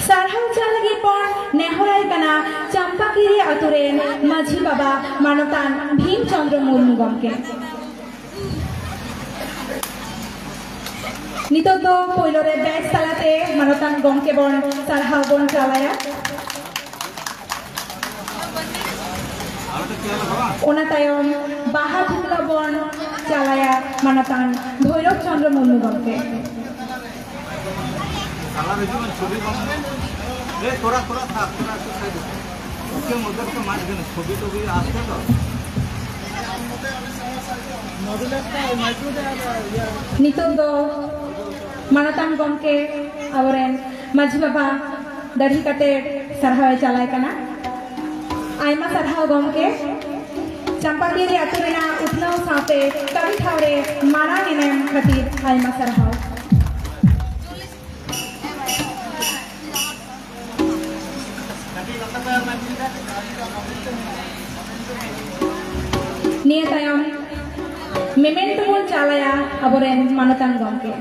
ᱥᱟᱨᱦᱟᱣ ᱪᱟᱞ ᱞᱟᱹᱜᱤᱫ ᱵᱚᱱ ᱱᱮᱦᱚᱨᱟᱭ ᱠᱟᱱᱟ ᱪᱟᱢᱯᱟᱠᱤᱨᱤ ᱟᱛᱳ ᱨᱮᱱ ᱢᱟᱹᱡᱷᱤ ᱵᱟᱵᱟ ᱢᱟᱱᱚᱛᱟᱱ ᱵᱷᱤᱢ ᱪᱚᱸᱫᱽᱨᱚ ᱢᱩᱨᱢᱩ ᱜᱚᱢᱠᱮ᱾ ᱱᱤᱛᱚᱜ ᱫᱚ ᱯᱳᱭᱞᱳ ᱨᱮ ᱵᱮᱡᱽ ᱛᱟᱞᱟᱛᱮ ᱢᱟᱱᱚᱛᱟᱱ ᱜᱚᱢᱠᱮ ᱵᱚᱱ ᱥᱟᱨᱦᱟᱣ ᱵᱚᱱ ᱪᱟᱞ ᱟᱭᱟ᱾ ᱚᱱᱟ ᱛᱟᱭᱚᱢ ᱵᱟᱦᱟ ᱛᱷᱩᱯᱱᱟᱹ ᱵᱚᱱ ᱪᱟᱞ ᱟᱭᱟ ᱢᱟᱱᱚᱛᱟᱱ ᱵᱷᱳᱭᱨᱚᱵ ᱪᱚᱸᱫᱽᱨᱚ ᱢᱩᱨᱢᱩ ᱜᱚᱢᱠᱮ᱾ ᱛᱷᱚᱲᱟ, ᱛᱷᱚᱲᱟ, ᱛᱷᱚᱲᱟ, ᱛᱷᱚᱲᱟ, ᱛᱷᱚᱲᱟ᱾ ᱱᱤᱛᱚᱜ ᱫᱚ ᱢᱟᱱᱚᱛᱟᱱ ᱜᱚᱢᱠᱮ ᱟᱵᱚᱨᱮᱱ ᱢᱟᱹᱡᱷᱤ ᱵᱟᱵᱟ ᱫᱟᱹᱲᱦᱤ ᱠᱟᱛᱮ ᱥᱟᱨᱦᱟᱣ ᱮ ᱪᱟᱞᱟᱭ ᱠᱟᱱᱟ᱾ ᱟᱭᱢᱟ ᱥᱟᱨᱦᱟᱣ ᱜᱚᱢᱠᱮ, ᱪᱟᱢᱯᱟᱠᱤᱨᱤ ᱟᱹᱛᱩ ᱨᱮᱱᱟᱜ ᱩᱛᱱᱟᱹᱣ ᱥᱟᱶᱛᱮ ᱠᱟᱹᱢᱤ ᱴᱷᱟᱶ ᱨᱮ ᱢᱟᱨᱟᱝ ᱮᱱᱮᱢ ᱠᱷᱟᱹᱛᱤᱨ ᱟᱭᱢᱟ ᱥᱟᱨᱦᱟᱣ᱾ ᱱᱤᱭᱟᱹ ᱛᱟᱭᱚᱢ memento ᱵᱚᱱ ᱪᱟᱞᱟᱭᱟ ᱟᱵᱚᱨᱮᱱ ᱢᱟᱱᱚᱛᱟᱱ ᱜᱚᱢᱠᱮ᱾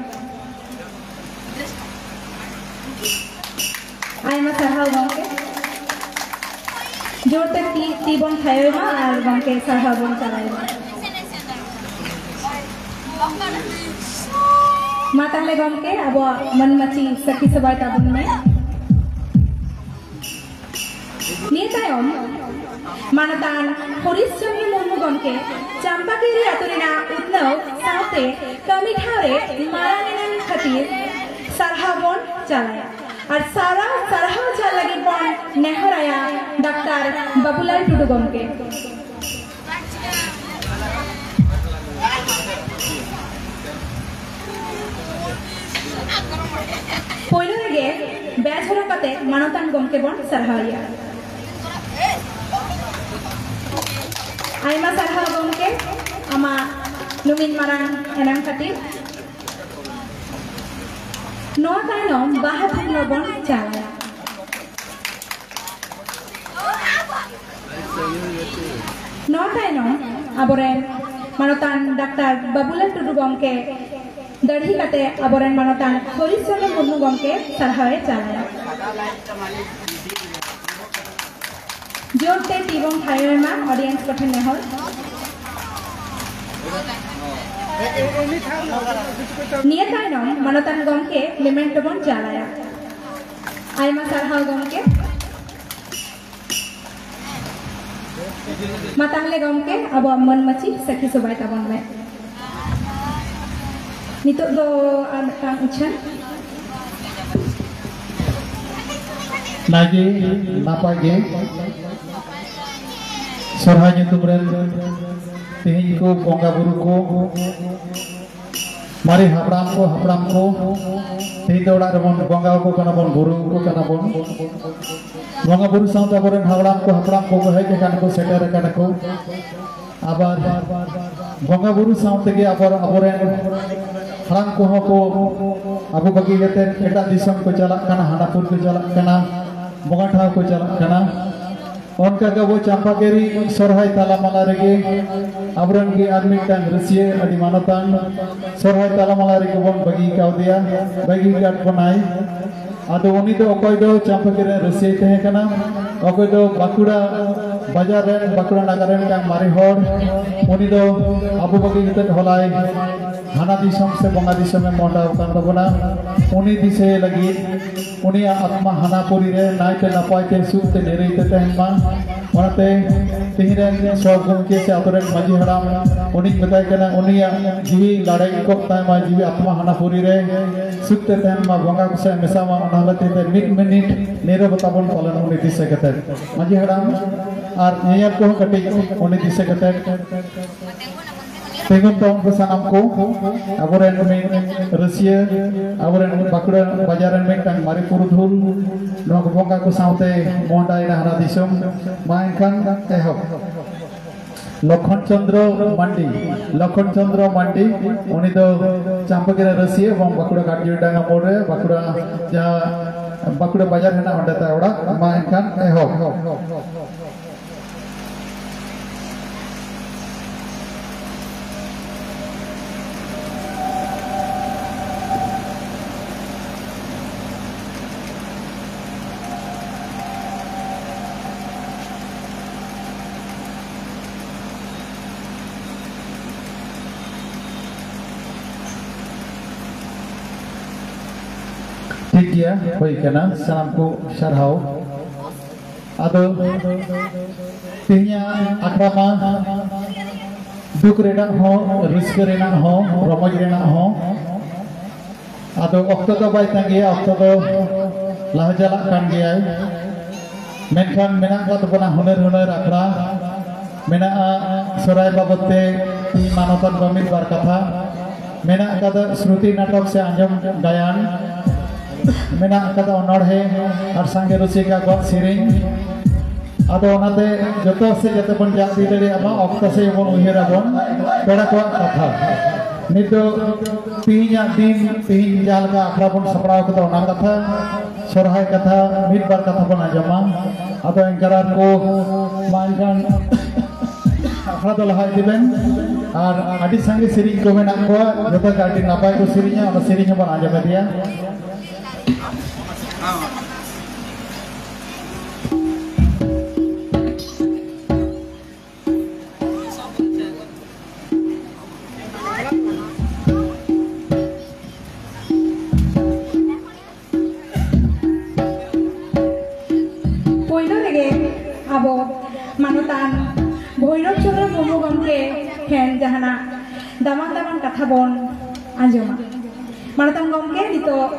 ᱟᱭᱢᱟ ᱥᱟᱨᱦᱟᱣ ᱜᱚᱢᱠᱮ᱾ ᱡᱳᱨᱛᱮ ᱛᱤ, ᱛᱤ ᱵᱚᱱ ᱛᱷᱟᱭᱚᱭ ᱢᱟ ᱟᱨ ᱜᱚᱢᱠᱮ ᱥᱟᱨᱦᱟᱣ ᱵᱚᱱ ᱪᱟᱞᱟᱭ ᱢᱟ᱾ ᱢᱟ ᱛᱟᱦᱞᱮ ᱜᱚᱢᱠᱮ, ᱟᱵᱚᱣᱟᱜ ᱢᱟᱹᱱ ᱢᱟᱹᱪᱤ ᱥᱟᱹᱠᱷᱤ ᱥᱚᱵᱷᱟᱭ ᱛᱟᱵᱚᱱ ᱢᱮ᱾ ᱱᱤᱭᱟᱹ ᱛᱟᱭᱚᱢ ᱢᱟᱱᱚᱛᱟᱱ ᱦᱚᱨᱤᱥ ᱪᱚᱱᱫᱨᱚ ᱢᱩᱨᱢᱩ ᱜᱚᱢᱠᱮ ᱪᱟᱢᱯᱟᱠᱤᱨᱤ ᱟᱹᱛᱩ ᱨᱮᱱᱟᱜ ᱩᱛᱱᱟᱹᱣ ᱥᱟᱶᱛᱮ ᱠᱟᱹᱢᱤ ᱴᱷᱟᱶ ᱨᱮ ᱢᱟᱨᱟᱝ ᱮᱱᱮᱢ ᱠᱷᱟᱹᱛᱤᱨ ᱥᱟᱨᱦᱟᱣ ᱵᱚᱱ ᱪᱟᱞᱟᱭᱟ᱾ ᱟᱨ ᱥᱟᱨᱦᱟᱣ, ᱥᱟᱨᱦᱟᱣ ᱪᱟᱞ ᱞᱟᱹᱜᱤᱫ ᱵᱚᱱ ᱱᱮᱦᱚᱨᱟᱭᱟ ᱰᱟᱠᱛᱟᱨ ᱵᱟᱵᱩᱞᱟᱞ ᱴᱩᱰᱩ ᱜᱚᱢᱠᱮ᱾ ᱯᱳᱭᱞᱳ ᱨᱮᱜᱮ ᱵᱮᱪ ᱦᱚᱨᱚᱜ ᱠᱟᱛᱮ ᱢᱟᱱᱚᱛᱟᱱ ᱜᱚᱢᱠᱮ ᱵᱚᱱ ᱥᱟᱨᱦᱟᱣᱮᱭᱟ᱾ ᱟᱭᱢᱟ ᱥᱟᱨᱦᱟᱣ ᱜᱚᱢᱠᱮ, ᱟᱢᱟᱜ ᱱᱩᱢᱤᱱ ᱢᱟᱨᱟᱝ ᱮᱱᱮᱢ ᱠᱷᱟᱹᱛᱤᱨ᱾ ᱱᱚᱣᱟ ᱛᱟᱭᱱᱚᱢ ᱵᱟᱦᱟ ᱛᱷᱩᱢ ᱵᱚᱱ ᱪᱟᱞᱟᱭᱟ᱾ ᱱᱚᱣᱟ ᱛᱟᱭᱱᱚᱢ ᱟᱵᱚᱨᱮᱱ ᱢᱟᱱᱚᱛᱟᱱ ᱰᱟᱠᱛᱟᱨ ᱵᱟᱵᱩᱞᱟᱞ ᱴᱩᱰᱩ ᱜᱚᱢᱠᱮ ᱫᱟᱹᱲᱦᱤ ᱠᱟᱛᱮ ᱟᱵᱚᱨᱮᱱ ᱢᱟᱱᱚᱛᱟᱱ ᱦᱚᱨᱤᱥ ᱪᱚᱱᱫᱨᱚ ᱢᱩᱨᱢᱩ ᱜᱚᱢᱠᱮ ᱥᱟᱨᱦᱟᱣ ᱮ ᱪᱟᱞᱟᱭᱟ᱾ ᱡᱳᱨ ᱛᱮ ᱛᱤ ᱵᱚᱱ ᱛᱷᱟᱭᱚᱭ ᱢᱟ, audience ᱠᱚᱴᱷᱮᱱ ᱱᱮᱦᱚᱨ᱾ ᱱᱤᱭᱟᱹ ᱛᱟᱭᱱᱚᱢ ᱢᱟᱱᱚᱛᱟᱱ ᱜᱚᱢᱠᱮ memento ᱵᱚᱱ ᱪᱟᱞᱟᱭᱟ᱾ ᱟᱭᱢᱟ ᱥᱟᱨᱦᱟᱣ ᱜᱚᱢᱠᱮ᱾ ᱢᱟ ᱛᱟᱦᱞᱮ ᱜᱚᱢᱠᱮ, ᱟᱵᱚᱣᱟᱜ ᱢᱟᱹᱱ ᱢᱟᱹᱪᱤ ᱥᱟᱹᱠᱷᱤ ᱥᱚᱵᱷᱟᱭ ᱛᱟᱵᱚᱱ ᱢᱮ᱾ ᱱᱤᱛᱚᱜ ᱫᱚ ᱟᱨ ᱢᱤᱫᱴᱟᱝ ᱩᱪᱷᱟᱹᱱ᱾ ᱱᱟᱭᱜᱮ ᱱᱟᱯᱟᱭ ᱜᱮ ᱥᱚᱨᱦᱟᱭ ᱧᱩᱛᱩᱢ ᱨᱮᱱ ᱛᱮᱦᱮᱧ ᱠᱚ ᱵᱚᱸᱜᱟ ᱵᱩᱨᱩ ᱠᱚ, ᱢᱟᱨᱮ ᱦᱟᱯᱲᱟᱢ ᱠᱚ, ᱦᱟᱯᱲᱟᱢ ᱠᱚ, ᱛᱮᱦᱮᱧ ᱫᱚ ᱚᱲᱟᱜ ᱨᱮᱵᱚᱱ ᱵᱚᱸᱜᱟ ᱟᱠᱚ ᱠᱟᱱᱟ ᱵᱚᱱ, ᱵᱩᱨᱩ ᱟᱠᱚ ᱠᱟᱱᱟ ᱵᱚᱱ᱾ ᱵᱚᱸᱜᱟ ᱵᱩᱨᱩ ᱥᱟᱶᱛᱮ ᱟᱵᱚᱨᱮᱱ ᱦᱟᱯᱲᱟᱢ ᱠᱚ, ᱦᱟᱯᱲᱟᱢ ᱠᱚᱠᱚ ᱦᱮᱡ ᱟᱠᱟᱱᱟ ᱠᱚ, ᱥᱮᱴᱮᱨ ᱟᱠᱟᱱᱟ ᱠᱚ᱾ ᱟᱵᱟᱨ ᱵᱚᱸᱜᱟ ᱵᱩᱨᱩ ᱥᱟᱶ ᱛᱮᱜᱮ ᱟᱵᱚ, ᱟᱵᱚᱨᱮᱱ ᱦᱟᱲᱟᱢ ᱠᱚᱦᱚᱸ ᱠᱚ ᱟᱵᱚ ᱵᱟᱹᱜᱤ ᱠᱟᱛᱮ ᱮᱴᱟᱜ ᱫᱤᱥᱚᱢ ᱠᱚ ᱪᱟᱞᱟᱜ ᱠᱟᱱᱟ, ᱦᱟᱱᱟᱯᱩᱨ ᱠᱚ ᱪᱟᱞᱟᱜ ᱠᱟᱱᱟ, ᱵᱚᱸᱜᱟ ᱴᱷᱟᱶ ᱠᱚ ᱪᱟᱞᱟᱜ ᱠᱟᱱᱟ᱾ ᱚᱱᱠᱟ ᱜᱮ ᱟᱵᱚ ᱪᱟᱢᱯᱟᱜᱮᱨᱤ ᱥᱚᱨᱦᱟᱭ ᱛᱟᱞᱟᱢᱟᱞᱟ ᱨᱮᱜᱮ ᱟᱵᱚᱨᱮᱱ ᱜᱮ ᱟᱨ ᱢᱤᱫᱴᱟᱝ ᱨᱟᱹᱥᱤᱭᱟᱹ ᱟᱹᱰᱤ ᱢᱟᱱᱚᱛᱟᱱ ᱥᱚᱨᱦᱟᱭ ᱛᱟᱞᱟᱢᱟᱞᱟ ᱨᱮᱜᱮ ᱵᱚᱱ ᱵᱟᱹᱜᱤ ᱠᱟᱣᱫᱮᱭᱟ, ᱵᱟᱹᱜᱤ ᱠᱟᱫ ᱵᱚᱱᱟᱭ᱾ ᱟᱫᱚ ᱩᱱᱤ ᱫᱚ ᱚᱠᱚᱭ ᱫᱚ ᱪᱟᱢᱯᱟᱜᱮᱨᱤ ᱨᱮᱱ ᱨᱟᱹᱥᱤᱭᱟᱹᱭ ᱛᱟᱦᱮᱸ ᱠᱟᱱᱟ, ᱚᱠᱚᱭ ᱫᱚ ᱵᱟᱸᱠᱩᱲᱟ ᱵᱟᱡᱟᱨ ᱨᱮᱱ, ᱵᱟᱸᱠᱩᱲᱟ ᱱᱟᱜᱟᱨ ᱨᱮᱱ ᱢᱤᱫᱴᱟᱝ ᱢᱟᱨᱮ ᱦᱚᱲ, ᱩᱱᱤ ᱫᱚ ᱟᱵᱚ ᱵᱟᱹᱜᱤ ᱠᱟᱛᱮ ᱦᱚᱞᱟᱭ ᱦᱟᱱᱟ ᱫᱤᱥᱚᱢ ᱥᱮ ᱵᱚᱸᱜᱟ ᱫᱤᱥᱚᱢᱮ ᱢᱚᱦᱰᱟᱣ ᱟᱠᱟᱱ ᱛᱟᱵᱚᱱᱟ᱾ ᱩᱱᱤ ᱫᱤᱥᱟᱹᱭ ᱞᱟᱹᱜᱤᱫ ᱩᱱᱤᱭᱟᱜ ᱟᱛᱢᱟ ᱦᱟᱱᱟ ᱯᱩᱨᱤ ᱨᱮ ᱱᱟᱭᱛᱮ ᱱᱟᱯᱟᱭ ᱛᱮ ᱥᱩᱠ ᱛᱮ ᱱᱤᱨᱟᱹᱭ ᱛᱮ ᱛᱟᱦᱮᱱ ᱢᱟ᱾ ᱚᱱᱟᱛᱮ ᱛᱮᱦᱮᱧ ᱨᱮᱱ ᱥᱚᱵ ᱜᱚᱢᱠᱮ ᱥᱮ ᱟᱛᱳ ᱨᱮᱱ ᱢᱟᱹᱡᱷᱤ ᱦᱟᱲᱟᱢ, ᱩᱱᱤᱧ ᱢᱮᱛᱟᱭ ᱠᱟᱱᱟ, ᱩᱱᱤᱭᱟᱜ ᱡᱤᱣᱤ ᱞᱟᱲᱮᱡ ᱠᱚᱜ ᱛᱟᱭ ᱢᱟ, ᱡᱤᱣᱤ ᱟᱛᱢᱟ ᱦᱟᱱᱟ ᱯᱩᱨᱤ ᱨᱮ ᱥᱩᱠ ᱛᱮ ᱛᱟᱦᱮᱱ ᱢᱟ, ᱵᱚᱸᱜᱟ ᱠᱚ ᱥᱟᱶ ᱢᱮᱥᱟ ᱢᱟ᱾ ᱚᱱᱟ ᱦᱚᱛᱮᱡ ᱛᱮ ᱢᱤᱫ ᱢᱤᱱᱤᱴ ᱱᱤᱨᱚᱵᱚᱛᱟ ᱵᱚᱱ ᱯᱟᱞᱚᱱ ᱩᱱᱤ ᱫᱤᱥᱟᱹ ᱠᱟᱛᱮ᱾ ᱢᱟᱹᱡᱷᱤ ᱦᱟᱲᱟᱢ ᱟᱨ ᱧᱮᱧᱮᱞ ᱠᱚᱦᱚᱸ ᱠᱟᱹᱴᱤᱡ ᱩᱱᱤ ᱫᱤᱥᱟᱹ ᱠᱟᱛᱮ᱾ ᱛᱤᱸᱜᱩᱱ ᱛᱟᱵᱚᱱ ᱯᱮ ᱥᱟᱱᱟᱢ ᱠᱚ, ᱟᱵᱚᱨᱮᱱ ᱢᱤᱫ ᱨᱟᱹᱥᱤᱭᱟᱹ, ᱟᱵᱚᱨᱮᱱ ᱵᱟᱸᱠᱩᱲᱟ ᱵᱟᱡᱟᱨ ᱨᱮᱱ ᱢᱤᱫᱴᱟᱝ ᱢᱟᱨᱮ ᱯᱩᱨᱩᱫᱷᱩᱞ, ᱱᱚᱣᱟ ᱠᱚ ᱵᱚᱸᱜᱟ ᱠᱚ ᱥᱟᱶᱛᱮ ᱢᱚᱦᱰᱟᱭᱮᱱᱟ ᱦᱟᱱᱟ ᱫᱤᱥᱚᱢ᱾ ᱢᱟ ᱮᱱᱠᱷᱟᱱ ᱮᱦᱚᱵ᱾ ᱞᱚᱠᱷᱚᱱ ᱪᱚᱸᱫᱽᱨᱚ ᱢᱟᱱᱰᱤ, ᱞᱚᱠᱷᱚᱱ ᱪᱚᱸᱫᱽᱨᱚ ᱢᱟᱱᱰᱤ, ᱩᱱᱤ ᱫᱚ ᱪᱟᱢᱯᱟᱜᱮᱨᱤ ᱨᱟᱹᱥᱤᱭᱟᱹ ᱮᱵᱚᱝ ᱵᱟᱸᱠᱩᱲᱟ ᱜᱟᱰᱡᱩᱲᱤ ᱰᱟᱸᱜᱟ ᱢᱳᱲ ᱨᱮ, ᱵᱟᱸᱠᱩᱲᱟ ᱡᱟᱦᱟᱸ ᱵᱟᱸᱠᱩᱲᱟ ᱵᱟᱡᱟᱨ ᱦᱮᱱᱟᱜ, ᱚᱸᱰᱮ ᱛᱟᱭ ᱚᱲᱟᱜ᱾ ᱢᱟ ᱮᱱᱠᱷᱟᱱ ᱮᱦᱚᱵ᱾ ᱴᱷᱤᱠ ᱜᱮᱭᱟ, ᱦᱩᱭ ᱠᱟᱱᱟ, ᱥᱟᱱᱟᱢ ᱠᱚ ᱥᱟᱨᱦᱟᱣ᱾ ᱟᱫᱚ ᱛᱮᱦᱮᱧᱟᱜ ᱟᱠᱷᱲᱟ ᱢᱟ ᱫᱩᱠ ᱨᱮᱱᱟᱜ ᱦᱚᱸ, ᱨᱟᱹᱥᱠᱟᱹ ᱨᱮᱱᱟᱜ ᱦᱚᱸ, ᱨᱚᱢᱚᱡᱽ ᱨᱮᱱᱟᱜ ᱦᱚᱸ᱾ ᱟᱫᱚ ᱚᱠᱛᱚ ᱫᱚ ᱵᱟᱭ ᱛᱟᱸᱜᱤᱭᱟ, ᱚᱠᱛᱚ ᱫᱚ ᱞᱟᱦᱟ ᱪᱟᱞᱟᱜ ᱠᱟᱱ ᱜᱮᱭᱟᱭ᱾ ᱢᱮᱱᱠᱷᱟᱱ ᱢᱮᱱᱟᱜ ᱟᱠᱟᱫ ᱛᱟᱵᱚᱱᱟ ᱦᱩᱱᱟᱹᱨ ᱦᱩᱱᱟᱹᱨ ᱟᱠᱷᱲᱟ, ᱢᱮᱱᱟᱜᱼᱟ ᱥᱚᱦᱨᱟᱭ ᱵᱟᱵᱚᱫ ᱛᱮ ᱛᱤᱦᱤᱧ ᱢᱟᱱᱚᱛᱟᱱ ᱠᱚ ᱢᱤᱫ ᱵᱟᱨ ᱠᱟᱛᱷᱟ, ᱢᱮᱱᱟᱜ ᱟᱠᱟᱫᱟ ᱥᱨᱩᱛᱤ ᱱᱟᱴᱚᱠ ᱥᱮ ᱟᱸᱡᱚᱢ ᱜᱟᱭᱟᱱ, ᱢᱮᱱᱟᱜ ᱟᱠᱟᱫᱟ ᱚᱱᱚᱬᱦᱮ ᱟᱨ ᱥᱟᱸᱜᱮ ᱨᱩᱥᱤᱠᱟ ᱠᱚᱣᱟᱜ ᱥᱮᱨᱮᱧ᱾ ᱟᱫᱚ ᱚᱱᱟᱛᱮ ᱡᱚᱛᱚ ᱥᱮᱫ ᱡᱟᱛᱮ ᱵᱚᱱ ᱡᱟᱜ ᱤᱫᱤ ᱫᱟᱲᱮᱭᱟᱜ ᱢᱟ, ᱚᱠᱛᱚ ᱥᱮᱫ ᱵᱚᱱ ᱩᱭᱦᱟᱹᱨ ᱟᱵᱚᱱ ᱯᱮᱲᱟ ᱠᱚᱣᱟᱜ ᱠᱟᱛᱷᱟ᱾ ᱱᱤᱛ ᱫᱚ ᱛᱤᱦᱤᱧᱟᱜ ᱫᱤᱱ, ᱛᱤᱦᱤᱧ ᱡᱟᱦᱟᱸ ᱞᱮᱠᱟ ᱟᱠᱷᱲᱟ ᱵᱚᱱ ᱥᱟᱯᱲᱟᱣ ᱠᱟᱫᱟ ᱚᱱᱟ ᱠᱟᱛᱷᱟ, ᱥᱚᱨᱦᱟᱭ ᱠᱟᱛᱷᱟ, ᱢᱤᱫ ᱵᱟᱨ ᱠᱟᱛᱷᱟ ᱵᱚᱱ ᱟᱸᱡᱚᱢᱟ᱾ ᱟᱫᱚ ᱮᱱᱠᱟᱨᱟᱨ ᱠᱚ ᱢᱟ ᱮᱱᱠᱷᱟᱱ ᱟᱠᱷᱲᱟ ᱫᱚ ᱞᱟᱦᱟ ᱤᱫᱤ ᱵᱮᱱ᱾ ᱟᱨ ᱟᱹᱰᱤ ᱥᱟᱸᱜᱮ ᱥᱮᱨᱮᱧ ᱠᱚ ᱢᱮᱱᱟᱜ ᱠᱚᱣᱟ, ᱡᱚᱛᱚ ᱜᱮ ᱟᱹᱰᱤ ᱱᱟᱯᱟᱭ ᱠᱚ ᱥᱮᱨᱮᱧᱟ, ᱚᱱᱟ ᱥᱮᱨᱮᱧ ᱦᱚᱸᱵᱚᱱ ᱟᱸᱡᱚᱢ ᱤᱫᱤᱭᱟ᱾ ᱯᱳᱭᱞᱳ ᱨᱮᱜᱮ ᱟᱵᱚ ᱢᱟᱱᱚᱛᱟᱱ ᱵᱷᱳᱭᱨᱚᱵ ᱪᱚᱸᱫᱽᱨᱚ ᱢᱩᱨᱢᱩ ᱜᱚᱢᱠᱮ ᱴᱷᱮᱱ ᱡᱟᱦᱟᱱᱟᱜ ᱫᱟᱢᱟᱱ ᱫᱟᱢᱟᱱ ᱠᱟᱛᱷᱟ ᱵᱚᱱ ᱟᱸᱡᱚᱢᱟ᱾ ᱢᱟᱱᱚᱛᱟᱱ ᱜᱚᱢᱠᱮ, ᱱᱤᱛᱚᱜ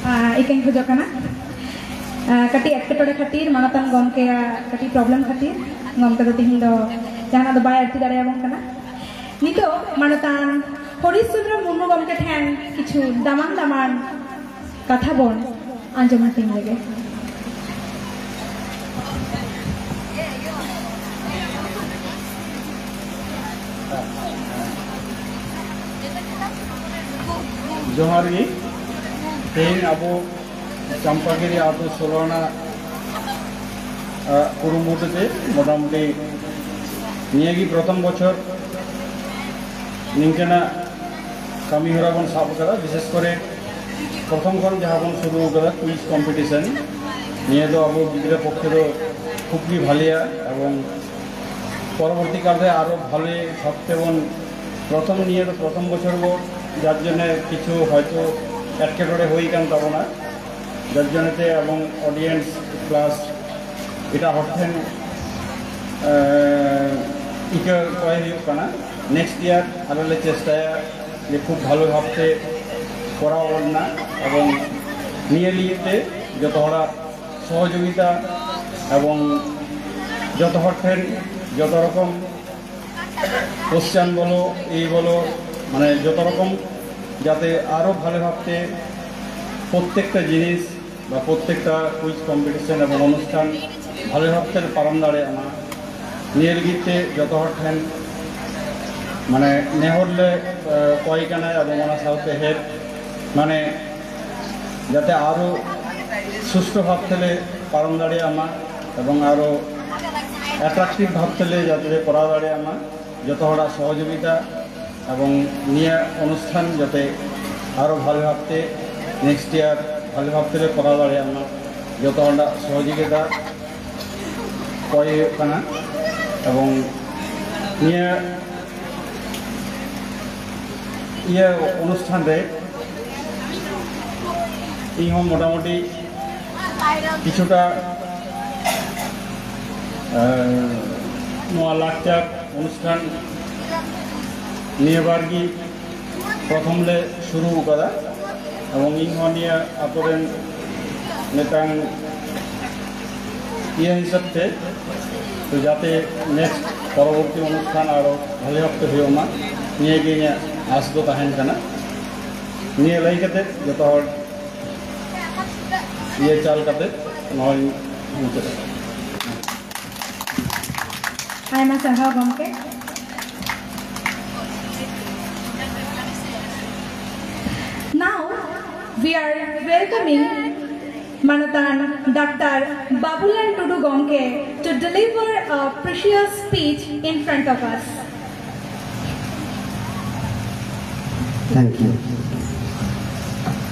ᱟᱸ, ᱤᱠᱟᱹᱧ ᱠᱷᱚᱡᱚᱜ ᱠᱟᱱᱟ᱾ ᱟᱸ, ᱠᱟᱹᱴᱤᱡ ᱮᱴᱠᱮᱴᱚᱬᱮ ᱠᱷᱟᱹᱛᱤᱨ, ᱢᱟᱱᱚᱛᱟᱱ ᱜᱚᱢᱠᱮᱭᱟᱜ ᱠᱟᱹᱴᱤᱡ problem ᱠᱷᱟᱹᱛᱤᱨ ᱜᱚᱢᱠᱮ ᱫᱚ ᱛᱤᱦᱤᱧ ᱫᱚ ᱡᱟᱦᱟᱱᱟᱜ ᱫᱚ ᱵᱟᱭ ᱟᱹᱲᱛᱤ ᱫᱟᱲᱮᱭᱟᱵᱚᱱ ᱠᱟᱱᱟ᱾ ᱱᱤᱛᱚᱜ ᱢᱟᱱᱚᱛᱟᱱ ᱦᱚᱨᱤᱥ ᱪᱚᱸᱫᱽᱨᱚ ᱢᱩᱨᱢᱩ ᱜᱚᱢᱠᱮ ᱴᱷᱮᱱ ᱠᱤᱪᱷᱩ ᱫᱟᱢᱟᱱ ᱫᱟᱢᱟᱱ ᱠᱟᱛᱷᱟ ᱵᱚᱱ ᱟᱸᱡᱚᱢ ᱦᱟᱹᱴᱤᱧ ᱞᱮᱜᱮ᱾ ᱡᱚᱦᱟᱨ ᱜᱮ᱾ ᱛᱮᱦᱮᱧ ᱟᱵᱚ ᱪᱟᱢᱯᱟᱜᱤᱨᱤ ᱟᱹᱛᱩ ᱥᱳᱞᱳ ᱟᱱᱟ, ᱟᱜ, ᱠᱩᱨᱩᱢᱩᱴᱩ ᱛᱮ ᱢᱚᱴᱟᱢᱩᱴᱤ ᱱᱤᱭᱟᱹ ᱜᱮ ᱯᱨᱚᱛᱷᱚᱢ ᱵᱚᱪᱷᱚᱨ ᱱᱤᱝᱠᱟᱹᱱᱟᱜ ᱠᱟᱹᱢᱤ ᱦᱚᱨᱟ ᱵᱚᱱ ᱥᱟᱵ ᱟᱠᱟᱫᱟ᱾ ᱵᱤᱥᱮᱥ ᱠᱚᱨᱮ ᱯᱨᱚᱛᱷᱚᱢ ᱠᱷᱚᱱ ᱡᱟᱦᱟᱸ ᱵᱚᱱ ᱥᱩᱨᱩ ᱟᱠᱟᱫᱟ quiz competition, ᱱᱤᱭᱟᱹ ᱫᱚ ᱟᱵᱚ ᱜᱤᱫᱽᱨᱟᱹ ᱯᱚᱠᱠᱷᱮ ᱫᱚ ᱠᱷᱩᱵ ᱜᱮ ᱵᱷᱟᱞᱮᱭᱟ ᱮᱵᱚᱝ ᱯᱚᱨᱚᱵᱚᱨᱛᱤ ᱠᱟᱞ ᱨᱮ ᱟᱨᱚ ᱵᱷᱟᱞᱮ ᱵᱷᱟᱵ ᱛᱮᱵᱚᱱ, ᱯᱨᱚᱛᱷᱚᱢ ᱱᱤᱭᱟᱹ ᱫᱚ ᱯᱨᱚᱛᱷᱚᱢ ᱵᱚᱪᱷᱚᱨ ᱵᱚ, ᱡᱟᱨ ᱡᱚᱱᱱᱮ ᱠᱤᱪᱷᱩ ᱦᱚᱭᱛᱳ ᱮᱴᱠᱮᱴᱚᱬᱮ ᱦᱩᱭ ᱟᱠᱟᱱ ᱛᱟᱵᱚᱱᱟ, ᱡᱟᱨ ᱡᱚᱱᱱᱮ ᱛᱮ ᱮᱵᱚᱝ audience plus ᱮᱴᱟᱜ ᱦᱚᱲ ᱴᱷᱮᱱ, ᱮᱸ, ᱤᱠᱟᱹ ᱠᱚᱭ ᱦᱩᱭᱩᱜ ᱠᱟᱱᱟ᱾ ᱱᱮᱠᱥᱴ ᱤᱭᱟᱨ ᱟᱞᱮ ᱞᱮ ᱪᱮᱥᱴᱟᱭᱟ ᱡᱮ ᱠᱷᱩᱵ ᱵᱷᱟᱞᱚ ᱵᱷᱟᱵᱛᱮ ᱠᱚᱨᱟᱣ ᱨᱮᱱᱟᱜ, ᱮᱵᱚᱝ ᱱᱤᱭᱟᱹ ᱞᱟᱹᱜᱤᱫ ᱛᱮ ᱡᱚᱛᱚ ᱦᱚᱲᱟᱜ ᱥᱚᱦᱚᱡᱳᱜᱤᱛᱟ ᱮᱵᱚᱝ ᱡᱚᱛᱚ ᱦᱚᱲ ᱴᱷᱮᱱ ᱡᱚᱛᱚ ᱨᱚᱠᱚᱢ ᱠᱚᱥᱪᱟᱱ ᱵᱚᱞᱚ, ᱮᱭ ᱵᱚᱞᱚ, ᱢᱟᱱᱮ ᱡᱚᱛᱚ ᱨᱚᱠᱚᱢ ᱡᱟᱛᱮ ᱟᱨᱚ ᱵᱷᱟᱞᱮ ᱵᱷᱟᱵᱛᱮ ᱯᱨᱚᱛᱛᱮᱠᱴᱟ ᱡᱤᱱᱤᱥ ᱵᱟ ᱯᱨᱚᱛᱛᱮᱠᱴᱟ ᱠᱩᱭᱤᱡ ᱠᱚᱢᱯᱤᱴᱤᱥᱚᱱ ᱮᱵᱚᱝ ᱚᱱᱩᱥᱴᱷᱟᱱ ᱵᱷᱟᱞᱮ ᱵᱷᱟᱵᱛᱮ ᱯᱟᱨᱚᱢ ᱫᱟᱲᱮᱭᱟᱜ ᱢᱟ, ᱱᱤᱭᱟᱹ ᱞᱟᱹᱜᱤᱫ ᱛᱮ ᱡᱚᱛᱚ ᱦᱚᱲ ᱴᱷᱮᱱ ᱢᱟᱱᱮ ᱱᱮᱦᱚᱨ ᱞᱮ ᱠᱚᱭ ᱠᱟᱱᱟ ᱮᱵᱚᱝ ᱚᱱᱟ ᱥᱟᱶᱛᱮ ᱦᱮᱰ ᱢᱟᱱᱮ ᱡᱟᱛᱮ ᱟᱨᱚ ᱥᱩᱥᱴᱷᱩ ᱵᱷᱟᱵ ᱛᱮᱞᱮ ᱯᱟᱨᱚᱢ ᱫᱟᱲᱮᱭᱟᱜ ᱢᱟ ᱮᱵᱚᱝ ᱟᱨᱚ ᱮᱴᱨᱟᱠᱴᱤᱵᱷ ᱵᱷᱟᱵ ᱛᱮᱞᱮ ᱡᱟᱛᱮ ᱞᱮ ᱠᱚᱨᱟᱣ ᱫᱟᱲᱮᱭᱟᱜ ᱢᱟ᱾ ᱡᱚᱛᱚ ᱦᱚᱲᱟᱜ ᱥᱚᱦᱚᱡᱳᱜᱤᱛᱟ ᱮᱵᱚᱝ ᱱᱤᱭᱟᱹ ᱚᱱᱩᱥᱴᱷᱟᱱ ᱡᱟᱛᱮ ᱟᱨᱚ ᱵᱷᱟᱞᱮ ᱵᱷᱟᱵ ᱛᱮ ᱱᱮᱠᱥᱴ ᱤᱭᱟᱨ ᱵᱷᱟᱞᱮ ᱵᱷᱟᱵ ᱛᱮᱞᱮ ᱠᱚᱨᱟᱣ ᱫᱟᱲᱮᱭᱟᱜ ᱢᱟ, ᱡᱚᱛᱚ ᱦᱚᱲᱟᱜ ᱥᱚᱦᱚᱡᱳᱜᱤᱛᱟ ᱠᱚᱭ ᱦᱩᱭᱩᱜ ᱠᱟᱱᱟ᱾ ᱮᱵᱚᱝ ᱱᱤᱭᱟᱹ ᱤᱭᱟᱹ ᱚᱱᱩᱥᱴᱷᱟᱱ ᱨᱮ ᱤᱧ ᱦᱚᱸ ᱢᱚᱴᱟᱢᱩᱴᱤ ᱠᱤᱪᱷᱩᱴᱟ ᱱᱚᱣᱟ ᱞᱟᱠᱪᱟᱨ ᱚᱱᱩᱥᱴᱷᱟᱱ ᱱᱤᱭᱟᱹ ᱵᱟᱨ ᱜᱮ ᱯᱨᱚᱛᱷᱚᱢ ᱞᱮ ᱥᱩᱨᱩ ᱟᱠᱟᱫᱟ ᱮᱵᱚᱝ ᱤᱧ ᱦᱚᱸ ᱱᱤᱭᱟᱹ ᱟᱛᱳ ᱨᱮᱱ ᱢᱤᱫᱴᱟᱝ ᱤᱭᱟᱹ ᱦᱤᱥᱟᱹᱵ ᱛᱮ ᱛᱚ ᱡᱟᱛᱮ ᱱᱮᱠᱥᱴ ᱯᱚᱨᱚᱵᱚᱨᱛᱤ ᱚᱱᱩᱥᱴᱷᱟᱱ ᱟᱨᱚ ᱵᱷᱟᱞᱮ ᱵᱷᱟᱵᱛᱮ ᱦᱩᱭᱩᱜ ᱢᱟ, ᱱᱤᱭᱟᱹ ᱜᱮ ᱤᱧᱟᱹᱜ ᱟᱥ ᱫᱚ ᱛᱟᱦᱮᱱ ᱠᱟᱱᱟ᱾ ᱱᱤᱭᱟᱹ ᱞᱟᱹᱭ ᱠᱟᱛᱮ ᱡᱚᱛᱚ ᱦᱚᱲ ᱤᱭᱟᱹ ᱪᱟᱞ ᱠᱟᱛᱮ ᱱᱚᱣᱟᱧ ᱢᱩᱪᱟᱹᱫᱟ᱾ ᱟᱭᱢᱟ ᱥᱟᱨᱦᱟᱣ ᱜᱚᱢᱠᱮ᱾ Now we are welcoming ᱢᱟᱱᱚᱛᱟᱱ ᱰᱟᱠᱛᱟᱨ ᱵᱟᱵᱩᱞᱟᱞ ᱴᱩᱰᱩ ᱜᱚᱢᱠᱮ to deliver a precious speech in front of us. Thank you.